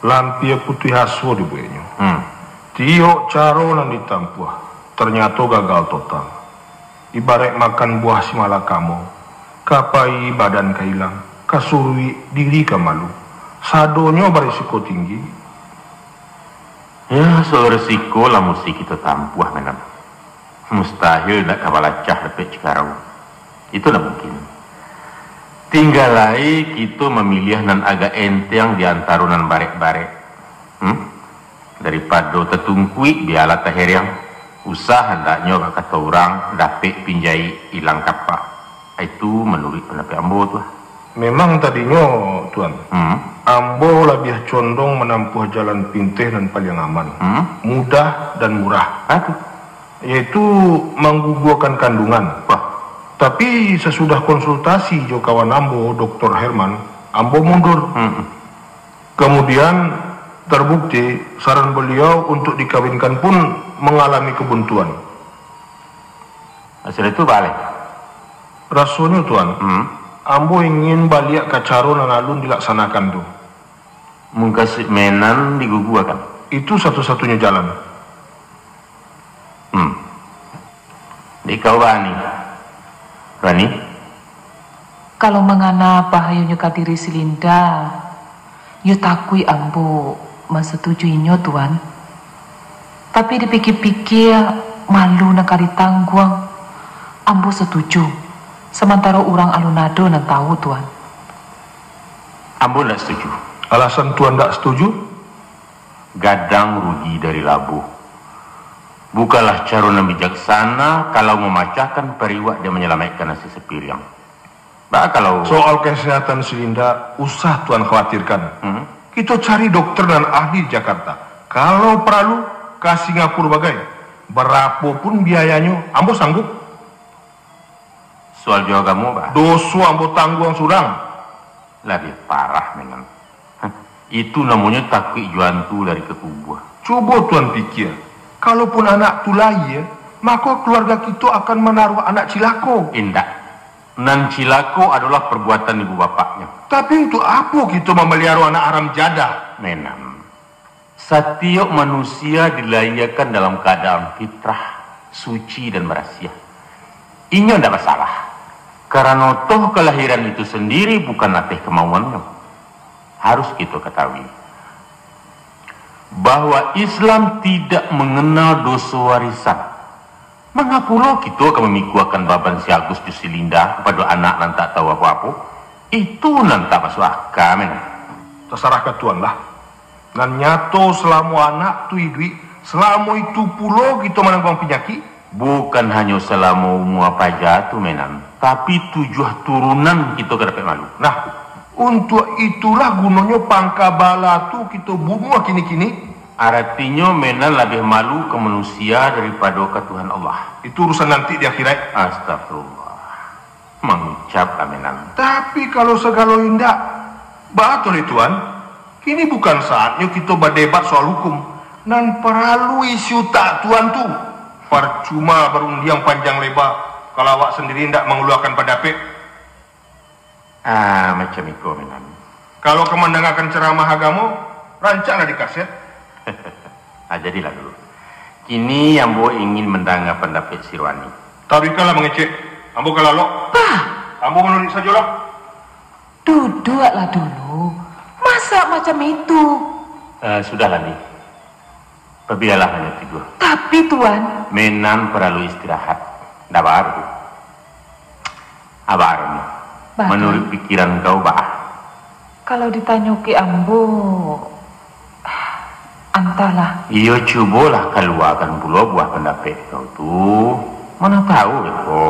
lampia putuih aso dibueknyo. Hmm. Tiok caro nan ditampuah, tarnyato gagal total. Ibaraik makan buah si malakama, ka pai badan ka ilang, ka suruik diri ka malu. Sadonyo barisiko tinggi. Ya, soal risiko lah musti kito tampuah, Minang. Mustahil ndak ka balacah dapek cikarau. Itu ndak mungkin. Tingga lai kito mamiliah nan agak enteng di antaro nan barek-barek. Hmm? Daripado tatungkuik, bialah tahereang. Usah andaknyo, bak kato urang, dapek pinjaik, ilang kapak. Itu manuruik pandapek ambo tu lah. Memang tadinyo, Tuan, hmm, ambo labiah condong manampuah jalan pinteh nan paliang aman, hmm, mudah, dan murah. Ah, tu. yaitu mangguguakan kandungan. Wah. Tapi sasudah konsultasi jo kawan ambo, Doktor Herman, ambo mundur. Hmm. Kemudian, terbukti saran beliau untuk dikawinkan pun mangalami kebuntuan. Sudah tu, baa lai? Rasonyo, Tuan, hmm, ambo ingin baliak ka caro nan alun dilaksanakan tu. Mukasuik Menan diguguakan? Itu satu-satunyo jalan. Hmm. Dek kau baa, Ni? Rani? Kalau mangana bahayonyo ka diri si Linda, yo takuik ambo masatujuinyo, Tuan. Tapi dipikia-pikia, malu nan ka ditangguang, ambo satuju, samantaro urang alun ado nan tahu, Tuan. Ambo ndak satuju. Alasan Tuan ndak satuju? Gadang rugi dari labuah. Bukanlah caro nan bijaksana kalau mamacahkan pariuak dek manyalamaikkan nasi sapiriang. Baa kalau... Soal kesehatan si Linda, usah Tuan khawatirkan. Hmm? Kito cari dokter nan ahli di Jakarta. Kalau paralu, ka Singapura bagai. Barapo pun biayanyo, ambo sanggup. Soal jo agamo, baa? Doso ambo tangguang surang. Labiah parah, Menan. Hah, itu namonyo takuik jo antu lari ka kubua. Cubo Tuan pikia, kalaupun anak tu lahia, mako kaluarga kito akan manaruah anak cilako. Indak. Nan cilako adolah parbuatan ibu bapaknyo. Tapi, untuak apo kito mamaliharo anak haram jadah? Menan. Satiok manusia dilahiakan dalam kaadaan fitrah, suci dan barasiah. Inyo ndak basalah, karano toh kalahiran itu sandiri bukan ateh kamauannyo. Harus kito katahui, bahwa Islam tidak manganal doso warisan. Manga pulo kito ka mamikuakan baban si Agus jo si Linda kapado anak nan tak tahu apo-apo? Itu nan tak masuak aka, Menan. Tasarah ka Tuan lah. Nan nyato, salamo anak tu iduik, salamo itu pulo kito manangguang panyakik. Bukan hanyo salamo umua paja tu, Menan, tapi tujuah turunan kito ka dapek malu. Nah, untuak itulah gunonyo pangka bala tu kito bunuah kini-kini. Aratinyo, Menan labiah malu ka manusia daripado ka Tuhan Allah. Itu urusan nanti di akhirat. Astagfirullah. Mangucap lah, Menan. Tapi kalau sagalo indak, baa tu lai, Tuan? Kini bukan saatnyo kito badebat soal hukum. Nan paralu isi utak Tuan tu. Parcuma barundiang panjang leba, kalau awak sandiri indak mangaluakan pandapek. Ah, macam iko, Menan. Kalau ka mandangakan caramah agamo, rancaklah di kaset. Ah, jadilah dulu. Kini ambo ingin mandanga pandapek si Rwani. Taruihkanlah mangecek. Ambo ka lalok. Bah! Ambo manuruik sajolah. Duduaklah dulu. Masa macam itu? Eh, sudahlah, Ni. Pabialah hanyo tidur. Tapi, Tuan. Menan paralu istirahat. Ndak baa tu. Abah Arun. Bah, Tuan. Manuruik pikiran kau, baa? Kalau ditanyo ka ambo, antahlah. Iyo, cubolah kaluakan pulo buah pandapek kau tu. Mana tahu beko.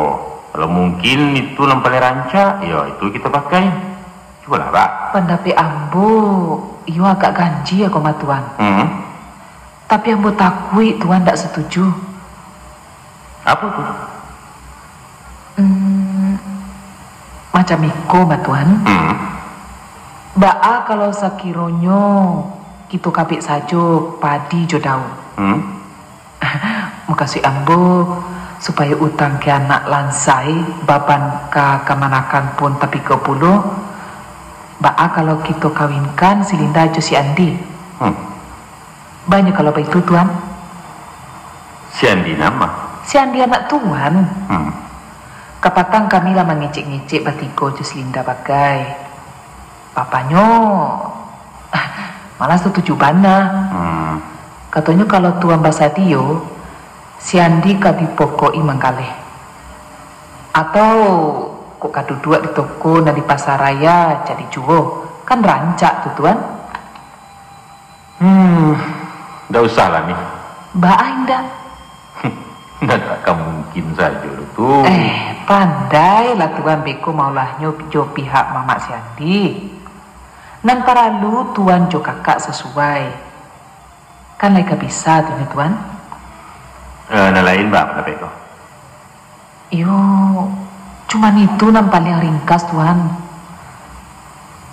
Kalau mungkin itu nan paling rancak, yo itu kito pakai. Cubolah, Bak. Pandapek ambo, iyo agak ganjia ko mah, Tuan. Hmm. Tapi ambo takuik Tuan dak satuju. Apo tu? Hmm, macam iko mah, Tuan. Hmm. Baa kalau sakironyo kito kabek sajo padi jo daun? Hmm. Mukasuik ambo, supayo utang ka anak lansai, baban ka kamanakan pun tapikua pulo, baa kalau kito kawinkan si Linda jo si Andi? Hmm. Banyak kalau baitu, Tuan. Si Andi nan ma? Si Andi anak Tuan. Hmm. Kapatang kami lah mangecek-ngecek batigo jo si Linda bagai. Bapanyo malah satuju bana. Hmm. Katonyo kalau Tuan basadio, si Andi ka dipokok-i manggaleh. Atau kok ka duduak di toko nan di pasaraya jadi juo, kan rancak tu, Tuan? Hmm, ndak usahlah, Ni. Baa indak? Ndak takah mungkin sajo tu. Eh, pandailah Tuan beko maulahnyo jo pihak mamak si Andi. Nan paralu Tuan jo kakak sasuai. Kan lai ka bisa tu nyo, Tuan? Eh, nan lain ba pandapek ko? Iyo, cuman itu nan paliang ringkas, Tuan.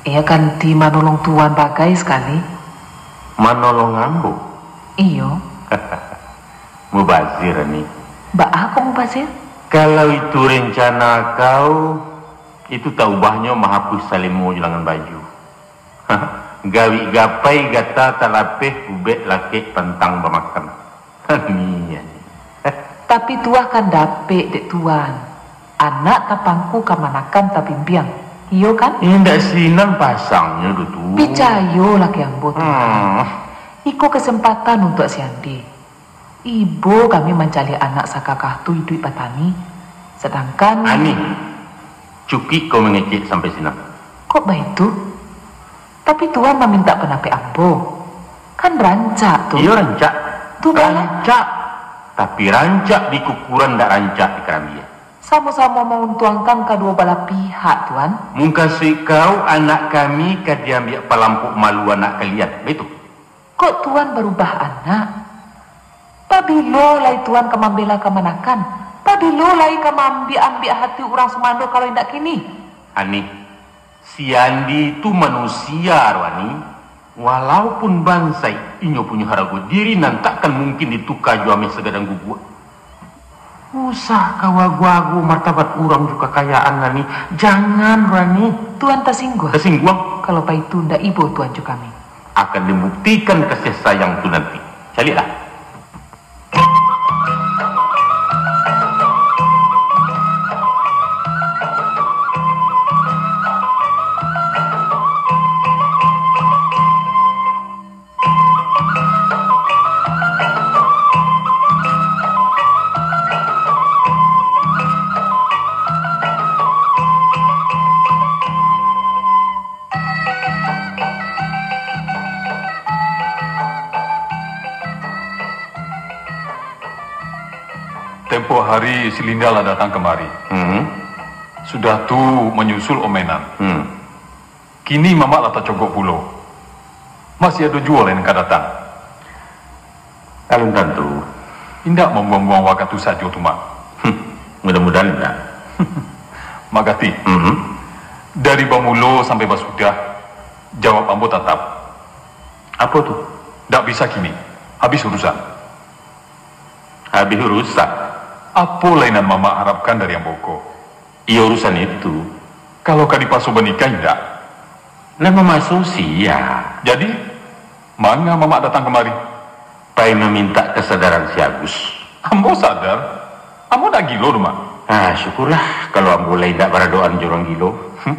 Iyo, kanti manolong Tuan bagai sakali. Manolong ambo? Iyo. Mubazir, Ani. Baa kok mubazir? Kalau itu rencana kau, itu tak ubahnyo mahapuih salemo jo langan baju. Gawik gapai gata talapeh ubek lakek pantang bamakan. Nian. Tapi tuah kan dapek dek Tuan. Anak tapangku kamanakan tabimbiang. Iyo kan? Indak sinan pasangnyo doh tu. Picayolah ka ambo, Tuan. Hmm. Iko kesempatan untuak si Andi. Ibo kami mancaliak anak sagagah tu iduik batani, sadangkan Ani, cukuik kau mangecek sampai sinan. Kok baitu? Tapi Tuan mamintak pandapek ambo. Kan rancak tu. Iyo, rancak. Tu baa? Rancak. Tapi rancak di kukuran, ndak rancak di karambia. Samo-samo mauntuangkan kaduo balah pihak, Tuan. Mukasuik kau anak kami ka diambiak palampok malu anak kalian, baitu? Kok Tuan barubah anak? Pabilo lai Tuan ka mambela kamanakan? Pabilo lai ka maambiak-ambiak hati urang sumando kalau indak kini? Ani, si Andi tu manusia, Ani. Walaupun bansaik, inyo punyo harago diri nan takkan mungkin dituka jo ameh sagadang guguak. Usah kau ago-ago martabat urang jo kakayaan, Ani. Jangan, Ani. Tuan tasingguang? Tasingguang. Kalau baitu, ndak ibo Tuan jo kami. Akan dibuktikan kasih sayang tu nanti. Caliaklah. Tempo hari si Linda lah datang kamari. Hmm. Sudah tu manyusul omenan. Hmm. Kini mamak lah tacogok pulo. Masih ado juo lai nan ka datang. Alun tantu. Indak mambuang-buang wakatu sajo tu, Mak. Hmm, mudah-mudahan indak. Mak Gati, mhm, dari bamulo sampai basudah, jawab ambo tatap. Apo tu? Ndak bisa kini. Habis urusan. Habis urusan? Apo lai nan mamak harapkan dari ambo ko? Iyo, urusan itu. Kalau ka dipaso banikah, indak? Lah mamaso sia. Jadi, manga mamak datang kamari? Pai mamintak kasadaran si Agus. Ambo sadar. Ambo ndak gilo doh, Mak. Ah, syukurlah kalau ambo lai indak baradoan jo urang gilo. Hmm.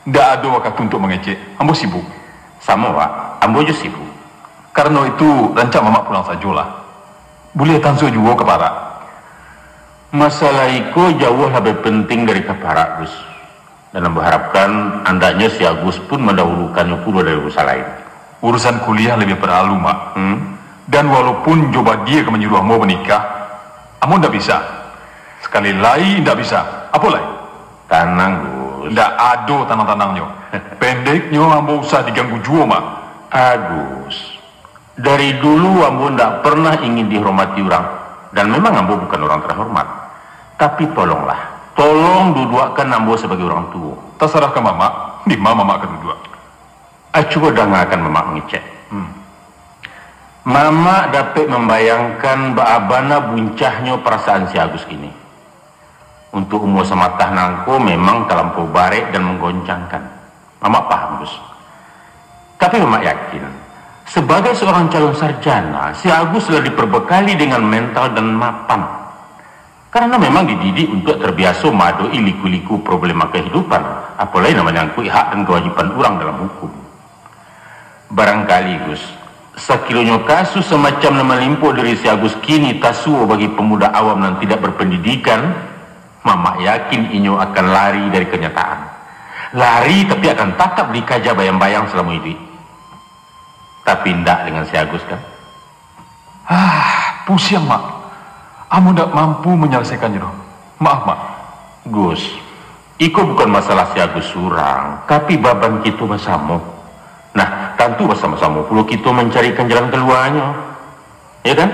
Ndak ado wakatu untuak mangecek. Ambo sibuk. Samo, Wak. Ambo juo sibuk. Karano itu, rancak mamak pulang sajolah. Buliah tansua juo ka Parak. Masalah iko jauah labiah penting dari ka Parak, Gus. Dan ambo harapkan, andaknyo si Agus pun mandaulukannyo pulo dari urusan lain. Urusan kuliah labiah paralu, Mak. Hmm? Dan walaupun jo badia ka manyuruah ambo banikah, ambo ndak bisa. Sakali lai ndak bisa. Apo lai? Tanang, Gus. Ndak ado tanang-tanangnyo. Pendeknyo, ambo usah diganggu juo, Mak. Agus, dari dulu ambo ndak pernah ingin dihormati urang, dan memang ambo bukan urang terhormat. Tapi tolonglah, tolong duduakkan ambo sabagai urang tuo. Tasarah ka mamak, di ma mamak ka duduak. Ah, cubo dangakan mamak mangecek. Hmm. Mamak dapek mambayangkan baa bana buncahnyo parasaan si Agus kini. Untuak umua samatah nangko memang talampau barek dan manggoncangkan. Mamak paham, Gus. Tapi mamak yakin, sabagai saurang calon sarjana, si Agus lah diperbekali dengan mental dan mapan. Karano memang dididik untuak tarbiaso maadoki liku-liku problema kahidupan, apolai nan manyangkuik hak dan kawajiban urang dalam hukum. Barangkali, Gus, sakilonyo kasus samacam nan manimpo diri si Agus kini tasuo bagi pamuda awam nan tidak berpendidikan, mamak yakin inyo akan lari dari kanyataan. Lari, tapi akan tatap dikaja bayang-bayang salamo iduik. Tapi indak dengan si Agus, kan? Ah, pusiang, Mak. Ambo ndak mampu manyalesaikan doh. Maaf, Mak. Gus, iko bukan masalah si Agus surang, tapi baban kito basamo. Nah, tantu basamo-samo pulo kito mancarikan jalan kaluanyo. Ya kan?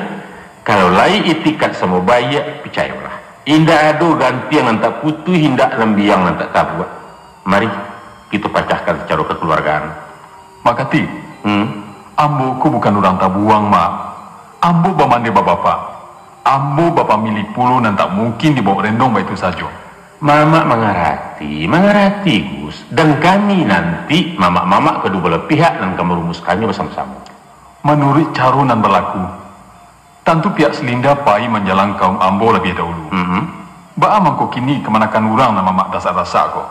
Kalau lai itikad samo baiak, picayolah, indak ado gantiang nan tak putuih, indak lambiang nan tak tabuak. Mari, kito pacahkan sacaro kakeluargaan. Mak Kati, hmm? Ambo ko bukan urang tabuang, Mak. Ambo bamandeh babapak. Ambo bapamili pulo nan tak mungkin dibawok rendong baitu sajo. Mamak mangarati, mangarati, Gus. Dan kami nanti, mamak-mamak kaduo balah pihak nan ka marumuskannyo basamo-samo. Manuruik caro nan balaku, tantu pihak Selinda pai manjalang kaum ambo labiah dahulu. Mhm. Baa mangko kini kamanakan urang nan mamak dasak-dasak ko?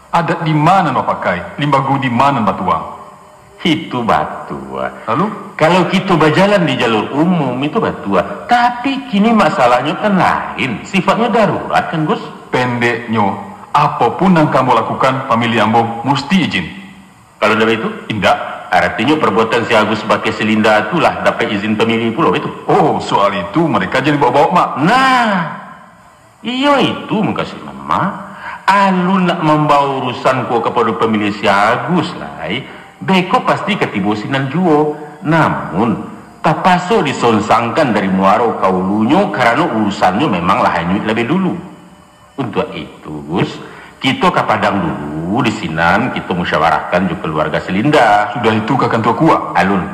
Adat di ma nan bapakai, limbago di ma nan batuang? Itu batua. Lalu? Kalau kito bajalan di jalur umum, itu batua. Tapi kini masalahnyo kan lain, sifatnyo darurat kan, Gus? Pendeknyo, apo pun nan ka ambo lakukan, pamili ambo musti izin. Kalau ndak baitu? Indak. Aratinyo perbuatan si Agus bakeh Selinda tu lah dapek izin pamili pulo, baitu? Oh, soal itu mereka jan dibawok-bawok, Mak. Nah, iyo itu mukasuik mamak. Alun nak mambawa urusan ko kapado pamili si Agus lai, beko pasti ka tibo sinan juo. Namun, tapaso disonsangkan dari muaro ka ulunyo karano urusannyo memang lah hanyuik labiah dulu. Untuak itu, Gus, kito ka Padang dulu, di sinan kito musyawarahkan jo kaluarga Selinda. Sudah itu ka kantua Kuwa? Alun.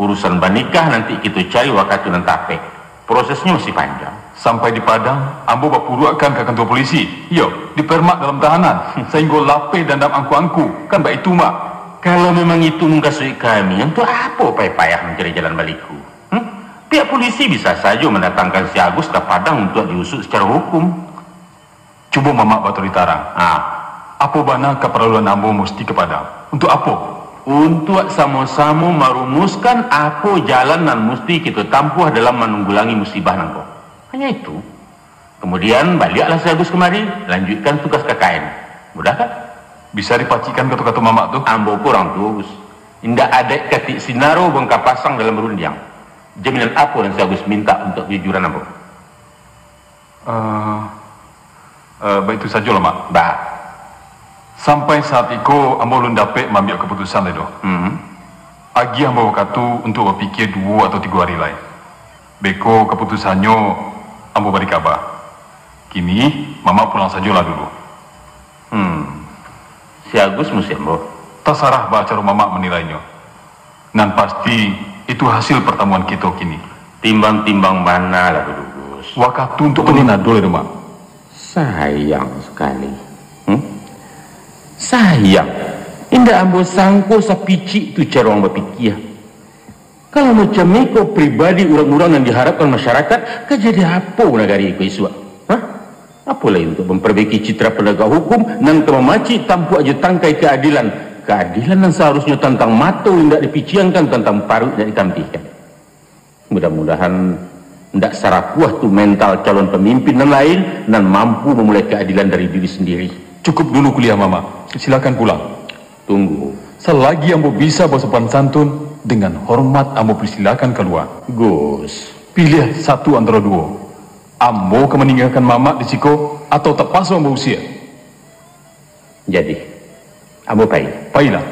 Urusan banikah nanti kito cari wakatu nan tapek. Prosesnyo masih panjang. Sampai di Padang, ambo bapuruakkan ka kantua polisi. Iyo, dipermak dalam tahanan, sahinggo lapeh dandam angku-angku. Kan baitu, Mak? Kalau memang itu mukasuik kami, untuak apo payah-payah mancari jalan baliku? Hmm? Pihak polisi bisa sajo mandatangkan si Agus ka Padang untuak diusut sacaro hukum. Cubo mamak baturuik tarang. Ah. Apo bana kaparaluan ambo musti ka Padang? Untuak apo? Untuak samo-samo marumuskan apo jalan nan musti kito tampuah dalam manunggulangi musibah nangko. Hanya itu. Kamudian, baliaklah si Agus kamari, lanjuikkan tugas K K N. Mudah kan? Bisa dipacikkan kato-kato mamak tu? Ambo ko urang tuo, Gus. Indak adaik katik sinaro bongka pasang dalam rundiang. Jaminan apo nan si Agus mintak untuak kajujuran ambo? Eh, eh, baitu sajolah, Mak. Ba. Sampai saat iko, ambo alun dapek maambiak kaputusan lai doh. Hmm. Agiah ambo wakatu untuak bapikia duo atau tigo ari lai. Beko kaputusannyo, ambo bari kaba. Kini, Mamak pulang sajolah dulu. Hmm. Si Agus musti ambo? Tasarah baa caro Mamak manilainyo. Nan pasti, itu hasil partamuan kito kini. Timbang-timbang bana lah dulu, Gus. Wakatu untuak ulun ado lai doh, Mak. Sayang sakali. Hmm? Sayang. Indak ambo sangko sapicik tu caro ang bapikia. Kalau macam iko pribadi urang-urang nan diharapkan masyarakat, ka jadi apo nagari iko isuak? Hah? Apo lai untuak mamparbaiki citra panagak hukum nan ka mamacik tampuak jo tangkai kaadilan? Kaadilan nan saharusnyo tantang mato indak dipiciangkan, tantang paruik indak ditampihkan. Mudah-mudahan indak sarapuah tu mental calon pamimpin nan lain, nan mampu mamulai kaadilan dari diri sandiri. Cukup dulu kuliah Mamak. Silakan pulang. Tunggu. Salagi ambo bisa basopan santun, dengan hormat ambo persilakan kalua. Gus. Piliah satu antaro duo. Ambo ka maninggakan Mamak di siko, atau tapaso ambo usia? Jadi, ambo pai? Pailah.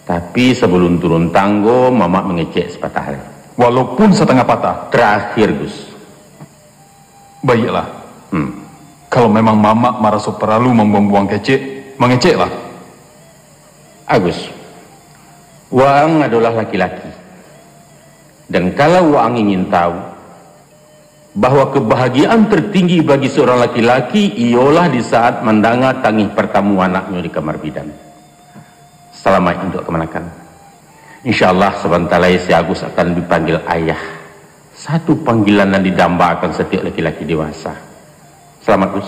Tapi sabalun turun tanggo, Mamak mangecek sapatah lai. Walaupun satangah patah. Tarakhir, Gus. Baiaklah. Hmm. Kalau memang Mamak maraso paralu mambuang-buang kecek, mangeceklah. Agus, waang adolah laki-laki. Dan kalau waang ingin tahu, bahwa kebahagiaan tertinggi bagi seorang laki-laki ialah di saat mandanga tangih partamu anaknyo di kamar bidan. Salamaik untuak kamanakan. Insya Allah, sabanta lai si Agus akan dipanggil ayah. Satu panggilan nan didambakan satiok laki-laki dewasa. Salamat, Gus.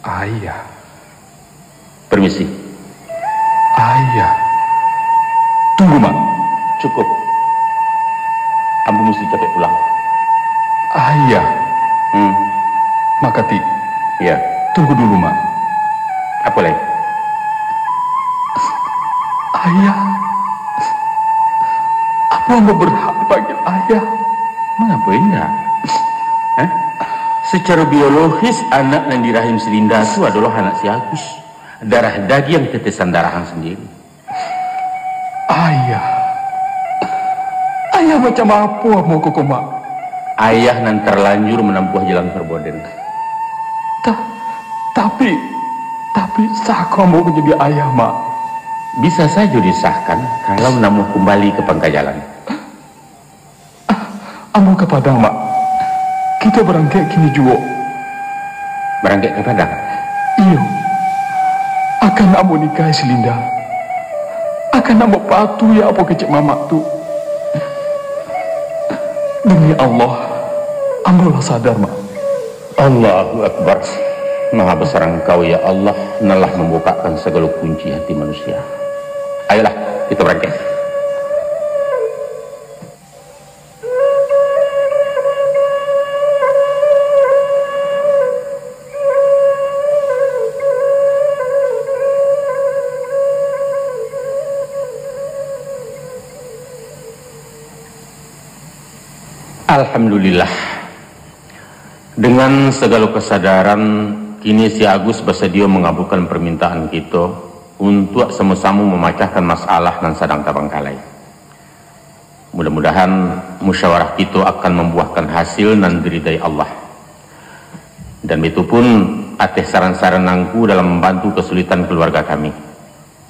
Ayah. Permisi. Ayah. Tunggu, Mak. Cukup. Ambo musti capek pulang. Ayah. Hmm. Mak Kati. Iya. Tunggu dulu, Mak. Apo lai? Ayah. Apo ambo berhak dipanggil ayah? Mangapa indak? Eh? Secara biologis, anak nan di rahim Selinda tu adolah anak si Agus. Darah dagiang tetesan darah ang sandiri. Ayah. Ayah macam apo ambo ko, Mak? Ayah nan terlanjur menempuh jalan perboden. Ta-, tapi, tapi sahkah ambo manjadi ayah, Mak? Bisa sajo disahkan kalau namuah kumbali ka pangka jalan. Ambo ka Padang, Mak. Kito barangkek kini juo. Barangkek ka Padang? Iyo. Akan ambo nikahi si Linda. Akan ambo patuhi apo kecek mamak tu. Demi Allah, ambo lah sadar, Mak. Allahu Akbar. Maha besar Engkau, ya Allah, nan lah mambukakkan sagalo kunci hati manusia. Ayolah, kito barangkek. Alhamdulillah. Dengan sagalo kasadaran, kini si Agus basadio mangabulkan parmintaan kito untuak samo-samo mamacahkan masalah nan sadang tabangkalai. Mudah-mudahan musyawarah kito akan mambuahkan hasil nan diridai Allah. Dan baitu pun, ateh saran-saran Angku dalam mambantu kasulitan kaluarga kami.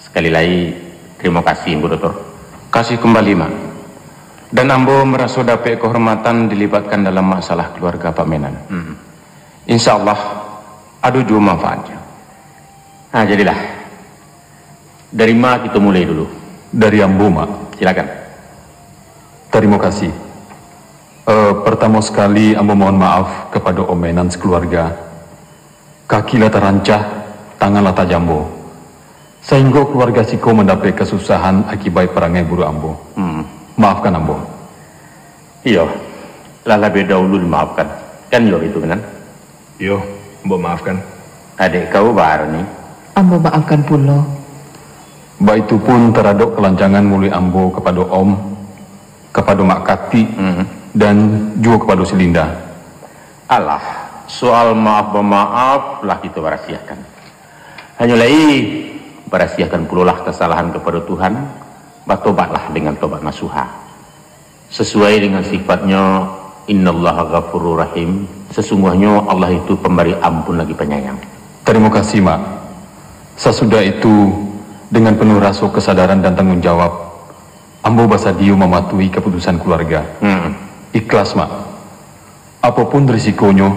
Sakali lai, tarimo kasih, Angku Doktor. Kasih kumbali, Mak. Dan ambo maraso dapek kahormatan dilibatkan dalam masalah kaluarga Pak Menan. Hmm. Insya Allah, ado juo manfaatnyo. Ah, jadilah. Dari ma kito mulai dulu? Dari ambo, Mak. Silakan. Tarimo kasih. Eh, partamo sakali, ambo mohon maaf kapado Om Menan sakaluarga. Kaki lah tarancah, tangan lah tajambo, sainggo kaluarga siko mandapek kasusahan akibaik parangai buruak ambo. Hmm. Maafkan ambo. Iyo, lah labiah dahulu dimaafkan. Kan iyo itu, Menan? Iyo, ambo maafkan. Adek kau, Barni? Ambo maafkan pulo. Baitu pun taradok kalancangan muluik ambo kapado Om, kapado Mak Katik, Hmm. dan juo kapado si Linda. Alah, soal maaf-mamaaf lah kito barasiahkan. Hanyo lai, barasiahkan pulolah kasalahan kapado Tuhan, batobatlah dengan tobat nasuha. Sasuai dengan sifat-Nyo, "Innallaha ghafurur rahim," sasungguahnyo Allah itu pambari ampun lagi panyayang. Tarimo kasih, Mak. Sasudah itu, dengan penuh raso kasadaran dan tanggung jawab, ambo basadio mamatuhi kaputusan kaluarga. Hmm. Ikhlas, Mak. Apo pun risikonyo,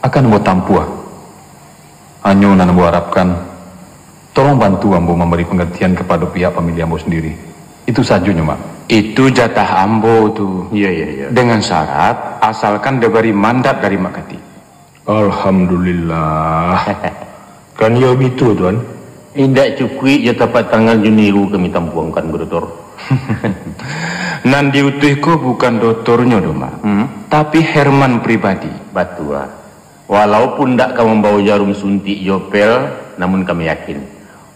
akan ambo tampuah. Hanyo nan ambo arapkan, tolong bantu ambo mambari pangartian kapado pihak pamilih ambo sandiri. Itu sajonyo, Mak. Itu jatah ambo tu. Iyo, iyo, iyo. Dengan syarat, asalkan dibari mandat dari Mak Katik. Alhamdulillah. Kan iyo bitu, Tuan? Indak cukuik jo tapak tangan jo niru kami tampuangkan, Angku Doktor. Nan diutuih ko bukan doktornyo doh, Mak. Hmm? Tapi Herman pribadi. Batua. Walaupun ndak ka mambawa jarum suntik jo pel, namun kami yakin,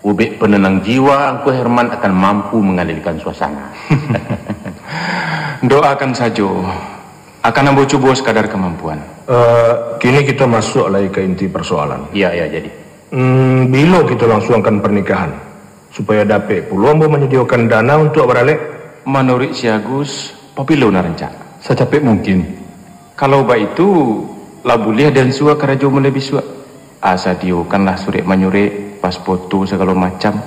ubek penenang jiwa Angku Herman akan mampu mangalihkan suasana. Doakan sajo. Akan ambo cubo sakadar kamampuan. Eh, kini kito masuak lai ka inti parsoalan. Iya, iya, jadi. Hmm, bilo kito langsuangkan parnikahan, supayo dapek pulo ambo manyadiokan dana untuak baralek? Manuruik si Agus, pabilo nan rancak? Sacapek mungkin. Kalau baitu, lah buliah diansua karajo mulai bisuak. Ah, sadiokanlah surek manyurek, pas foto sagalo macam.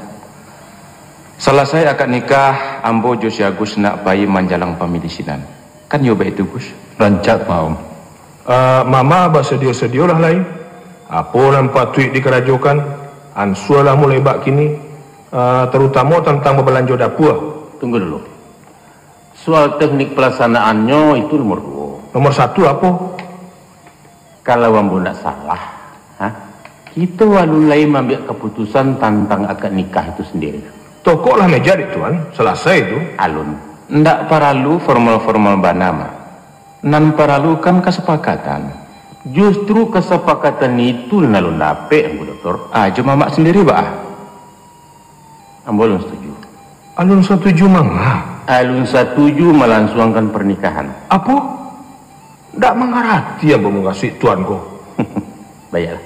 Salasai akad nikah, ambo jo si Agus nak pai manjalang pamilih sinan. Kan iyo baitu, Gus? Rancak, Mak Om. Ah, Mama basadio-sadiolah lai. Apo nan patuik dikarajokan, ansualah mulai bak kini, ah, tarutamo tantang babalanjo dapua. Tunggu dulu. Soal teknik palaksanaannyo itu nomor duo. Nomor satu apo? Kalau ambo ndak salah, ha, kito alun lai maambiak kaputusan tantang akad nikah itu sandiri. Tokoklah meja, dek Tuan, salasai tu. Alun. Ndak paralu formal-formal bana, Mak. Nan paralu kan kasapakatan. Justru kasapakatan itu nan alun dapek, Angku Doktor. Ah, jo Mamak sandiri, baa? Ambo alun satuju. Alun satuju manga? Alun satuju malansuangkan parnikahan. Apo? Ndak mangarati ambo mungasuik Tuan ko. Baiaklah.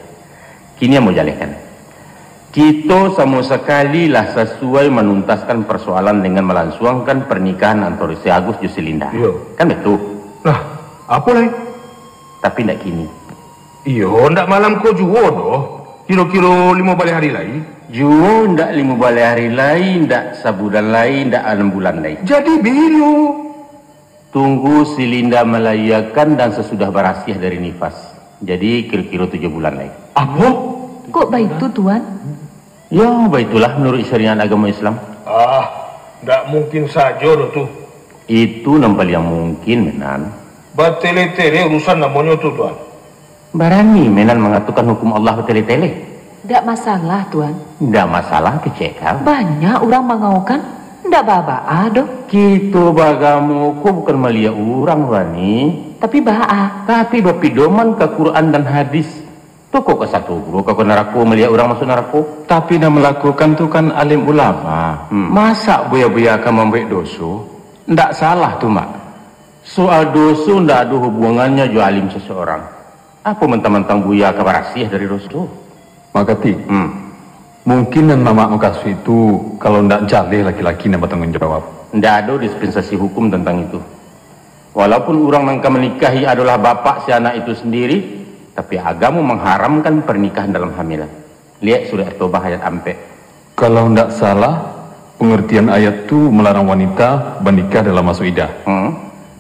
Kini ambo jalehkan. Kito samo sakali lah sasuai manuntaskan parsoalan dengan malansuangkan parnikahan antaro si Agus jo si Linda. Iyo. Kan baitu? Nah. Apo lai? Tapi ndak kini. Iyo, ndak malam ko juo doh. Kiro-kiro limo baleh hari lai. Juo ndak limo baleh hari lai, ndak sabulan lai, ndak anam bulan lai. Jadi bilo? Tunggu si Linda malahiakan dan sasudah barasiah dari nifas. Jadi kiro-kiro tujuah bulan lai. Apo? Kok baitu, Tuan? Yo, baitulah manuruik syariat agamo Islam. Ah, ndak mungkin sajo doh tu. Itu nan paliang mungkin, Menan. Batele-tele urusan namonyo tu, Tuan. Barani Menan mangatokan hukum Allah batele-tele? Ndak masalah, Tuan. Ndak masalah, kecek kau. Banyak urang mangaokan, ndak baa-baa doh. Kito bagamo ko bukan maliek urang, Rani. Tapi baa? Tapi bapidoman ka Quran dan hadis. Toko ka sato guru ka narako maliek urang masuak narako. Tapi nan malakukan tu kan alim ulama. Hmm. Masak buya-buya ka mambuek doso? Ndak salah tu, Mak. Soal doso ndak ado hubungannyo jo alim sasaurang. Apo mantang-mantang buya ka barasiah dari doso? Mak Katik, hmm, mungkin nan mamak mukasuik tu, kalau ndak jaleh laki-laki nan batangguang jawab. Ndak ado dispensasi hukum tantang itu. Walaupun urang nan ka manikahi adolah bapak si anak itu sandiri, tapi agamo mangharamkan pernikahan dalam hamil. Liek Surah At-Taubah ayat ampek. Kalau ndak salah, pengertian ayat tu melarang wanita banikah dalam maso idah. Hmm.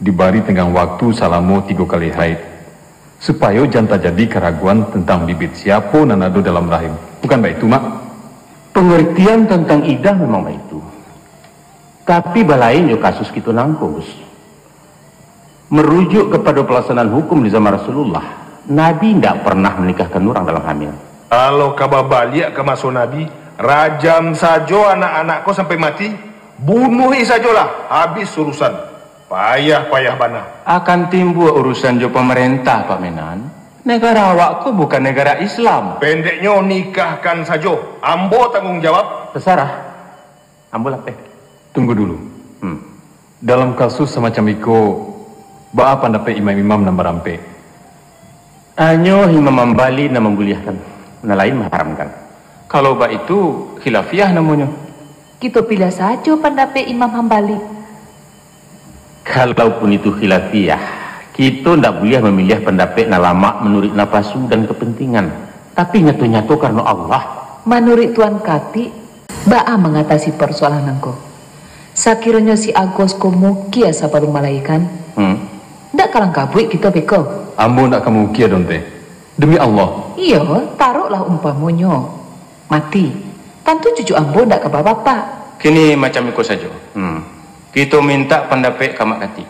Dibari tenggang waktu salamo tigo kali haid, supayo jan tajadi karaguan tentang bibit siapo nan ado dalam rahim. Bukan baitu, Mak? Pengertian tantang idah memang baitu. Tapi balain jo kasus kito nangko, Gus. Merujuk kapado palaksanaan hukum di zaman Rasulullah, Nabi indak pernah manikahkan urang dalam hamil. Kalau ka babaliak ka maso Nabi, rajam sajo anak-anak ko sampai mati, bunuahi sajolah, habis urusan. Payah-payah bana. Akan timbua urusan jo pamarentah, Pak Menan. Negara awak ko bukan negara Islam. Pendeknyo, nikahkan sajo. Ambo tangguang jawab. Tasarah. Ambo lapeh. Tunggu dulu. Hmm. Dalam kasus samacam iko, baa pandapek imam-imam nan barampek? Hanyo Imam Hambali nan mambuliahkan, nan lain maharamkan. Kalau baitu, khilafiah namonyo. Kito piliah sajo pandapek Imam Hambali. Kalaupun itu khilafiah, kito ndak buliah mamiliah pandapek nan lamak manuruik napasu dan kapentingan, tapi nyato-nyato karano Allah. Manuruik Tuan Katik, baa mangatasi parsoalan nangko? Sakironyo si Agus ko mukia sabalun malahiakan, hmm, ndak ka langkabuik kito beko? Ambo ndak ka mukia doh, Teh. Demi Allah. Iyo, taruiklah umpamonyo mati. Tantu cucu ambo ndak ka babapak. Kini macam iko sajo. Hmm. Kito mintak pandapek ka Mak Katik.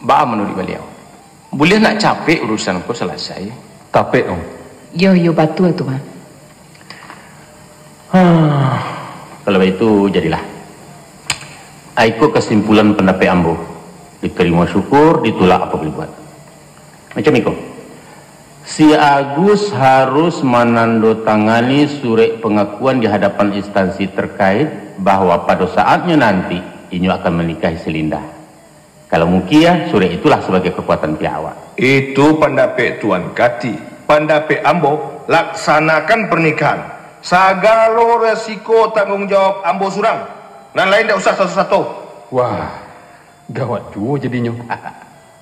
Baa manuruik baliau? Buliah ndak capek urusan ko salasai? Capek, Om. Iyo, iyo, batua tu, Mak. Hah, kalau baitu, jadilah. Iko kasimpulan pandapek ambo. Ditarimo syukur, ditulak apo buliah buat. Macam iko. Si Agus harus manandatangani surek pangakuan di hadapan instansi terkait bahwa pado saatnyo nanti inyo akan manikahi si Linda. Kalau mukia, surek itulah sabagai kakuatan pihak awak. Itu pandapek Tuan Katik. Pandapek ambo, laksanakan pernikahan. Sagalo resiko tangguang jawab ambo surang. Nan lain ndak usah sato-sato. Wah, gawat juo jadinyo.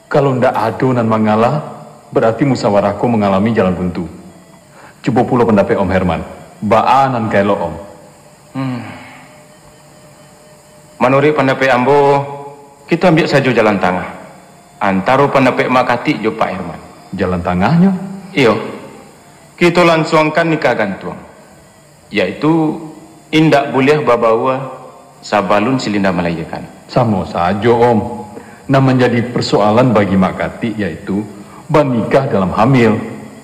Kalau ndak ado nan mangalah, barati musawarah ko mangalami jalan buntu. Cubo pulo pandapek Om Herman. Baa nan ka elok, Om? Hmm. Manuruik pandapek ambo, kito ambiak sajo jalan tangah. Antaro pandapek Mak Katik jo Pak Herman. Jalan tangahnyo? Iyo. Kito lansuangkan nikah gantuang. Yaitu, indak buliah babaua sabalun si Linda malahiakan. Samo sajo, Om. Nan manjadi parsoalan bagi Mak Katik yaitu banikah dalam hamil,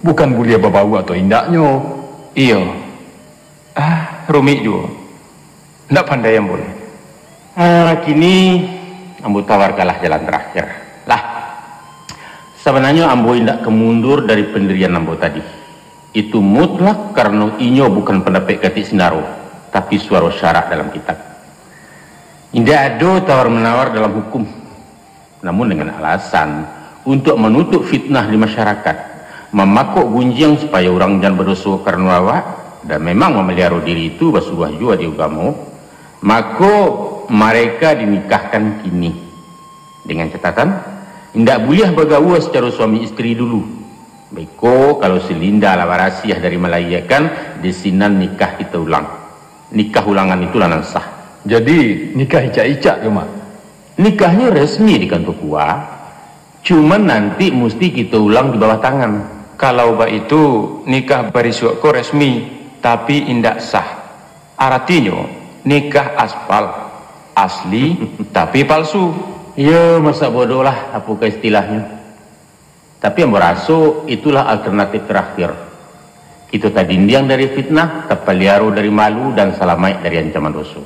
bukan buliah babaua atau indaknyo. Iyo. Ah, rumik juo. Ndak pandai ambo lai. Ah, kini ambo tawarkanlah jalan tarakhir. Lah, sabananyo ambo indak ka mundur dari pandirian ambo tadi. Itu mutlak karano inyo bukan pandapek Katik Sindaro, tapi suaro syarak dalam kitab. Indak ado tawar-manawar dalam hukum, namun dengan alasan untuak manutuik fitnah di masyarakat, mamakok gunjiang supayo urang jan badoso karano awak, dan memang mamaliaro diri itu basuruah juo di ugamo, mako, mareka dinikahkan kini. Dengan catatan, Indak buliah bagaua sacaro suami isteri dulu. Beko, kalau si Linda lah barasiah dari malahia, kan, di sinan nikah kito ulang. Nikah ulangan itulah nan sah. Jadi, nikah icak-icak tu, Mak? Nikahnyo resmi di kantua KUA, cuman nanti musti kito ulang di bawah tangan. Kalau baitu, nikah barisuak ko resmi, tapi indak sah. Aratinyo, nikah aspal, asli, tapi palsu. Iyo, masak bodoh lah, apokoh istilahnyo. Tapi ambo raso, itulah alternatif terakhir. Kito tadindiang dari fitnah, tapaliaro dari malu, dan salamaik dari ancaman doso.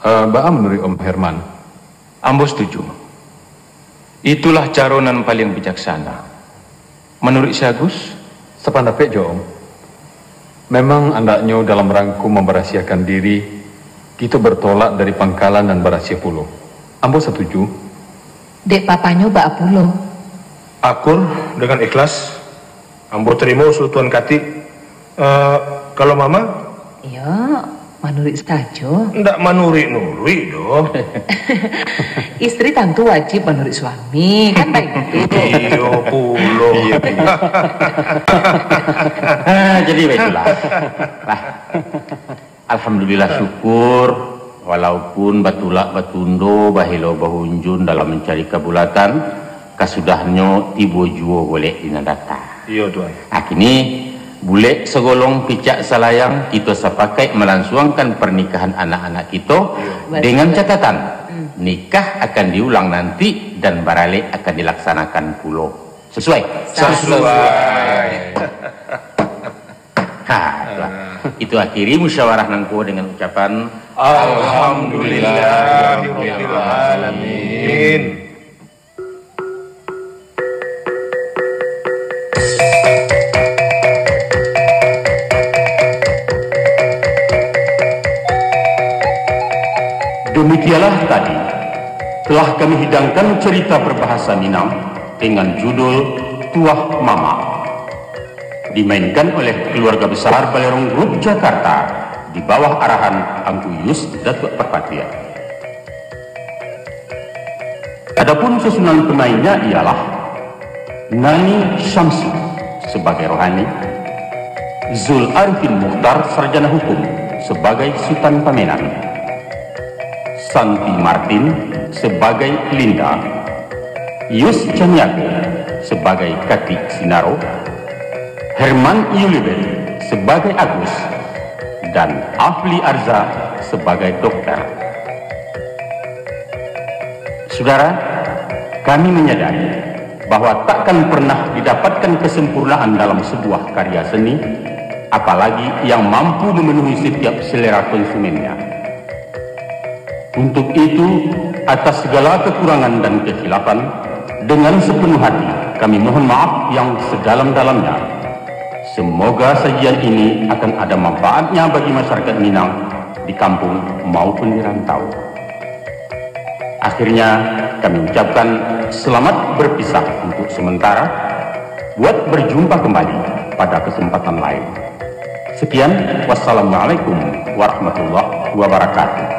Eh, baa manuruik Om Herman? Ambo setuju. Itulah caro nan paliang bijaksana. Manuruik si Agus? Sapandapek jo, Om. Memang andaknyo dalam rangko mambarasiahkan diri, kito bertolak dari pangkalan nan barasiah pulo. Ambo satuju. Dek papanyo baa pulo? Akur dengan ikhlas. Ambo tarimo usul Tuan Katik. Eh, kalau Mama? Iyo, manuruik sajo. Ndak manuruik-nuruik doh. Isteri tantu wajib manuruik suami, kan baitu? Iyo pulo. Iyo, iyo. Ah, jadi baitulah. Lah. Alhamdulillah, syukur, walaupun batulak batundo, bahelo bahunjun dalam mancari kabulatan, kasudahnyo tibo juo bulek di nan data. Iyo, Tuan. Ah, kini, bulek sagolong picak salayang, kito sapakaik malansuangkan parnikahan anak-anak kito, iyo, dengan catatan, hmm, nikah akan diulang nanti dan baralek akan dilaksanakan pulo. Sasuai? Sasuai. Ha, itulah. Itu akhiri musyawarah nangko dengan ucapan Alhamdulillahirabbil alamin. Demikianlah tadi telah kami hidangkan cerita berbahasa Minang dengan judul Tuah Mamak. Dimainkan oleh keluarga besar Balerong Group Jakarta di bawah arahan Angku Yus Datuak Parpatiah. Adapun susunan pemainnya ialah Nani Syamsu sebagai Rohani, Zul Arifin Mukhtar, Sarjana Hukum, sebagai Sutan Pamenan, Santi Martin sebagai Linda, Yus Caniago sebagai Katik Sinaro, Herman Yulibet sebagai Agus, dan Afli Arza sebagai Dokter. Saudara, kami menyadari bahwa takkan pernah didapatkan kesempurnaan dalam sebuah karya seni, apalagi yang mampu memenuhi setiap selera konsumennya. Untuk itu, atas segala kekurangan dan kekhilafan, dengan sepenuh hati kami mohon maaf yang sedalam-dalamnya. Semoga sajian ini akan ada manfaatnya bagi masyarakat Minang di kampung maupun di rantau. Akhirnya, kami ucapkan selamat berpisah untuk sementara, buat berjumpa kembali pada kesempatan lain. Sekian, wassalamualaikum warahmatullahi wabarakatuh.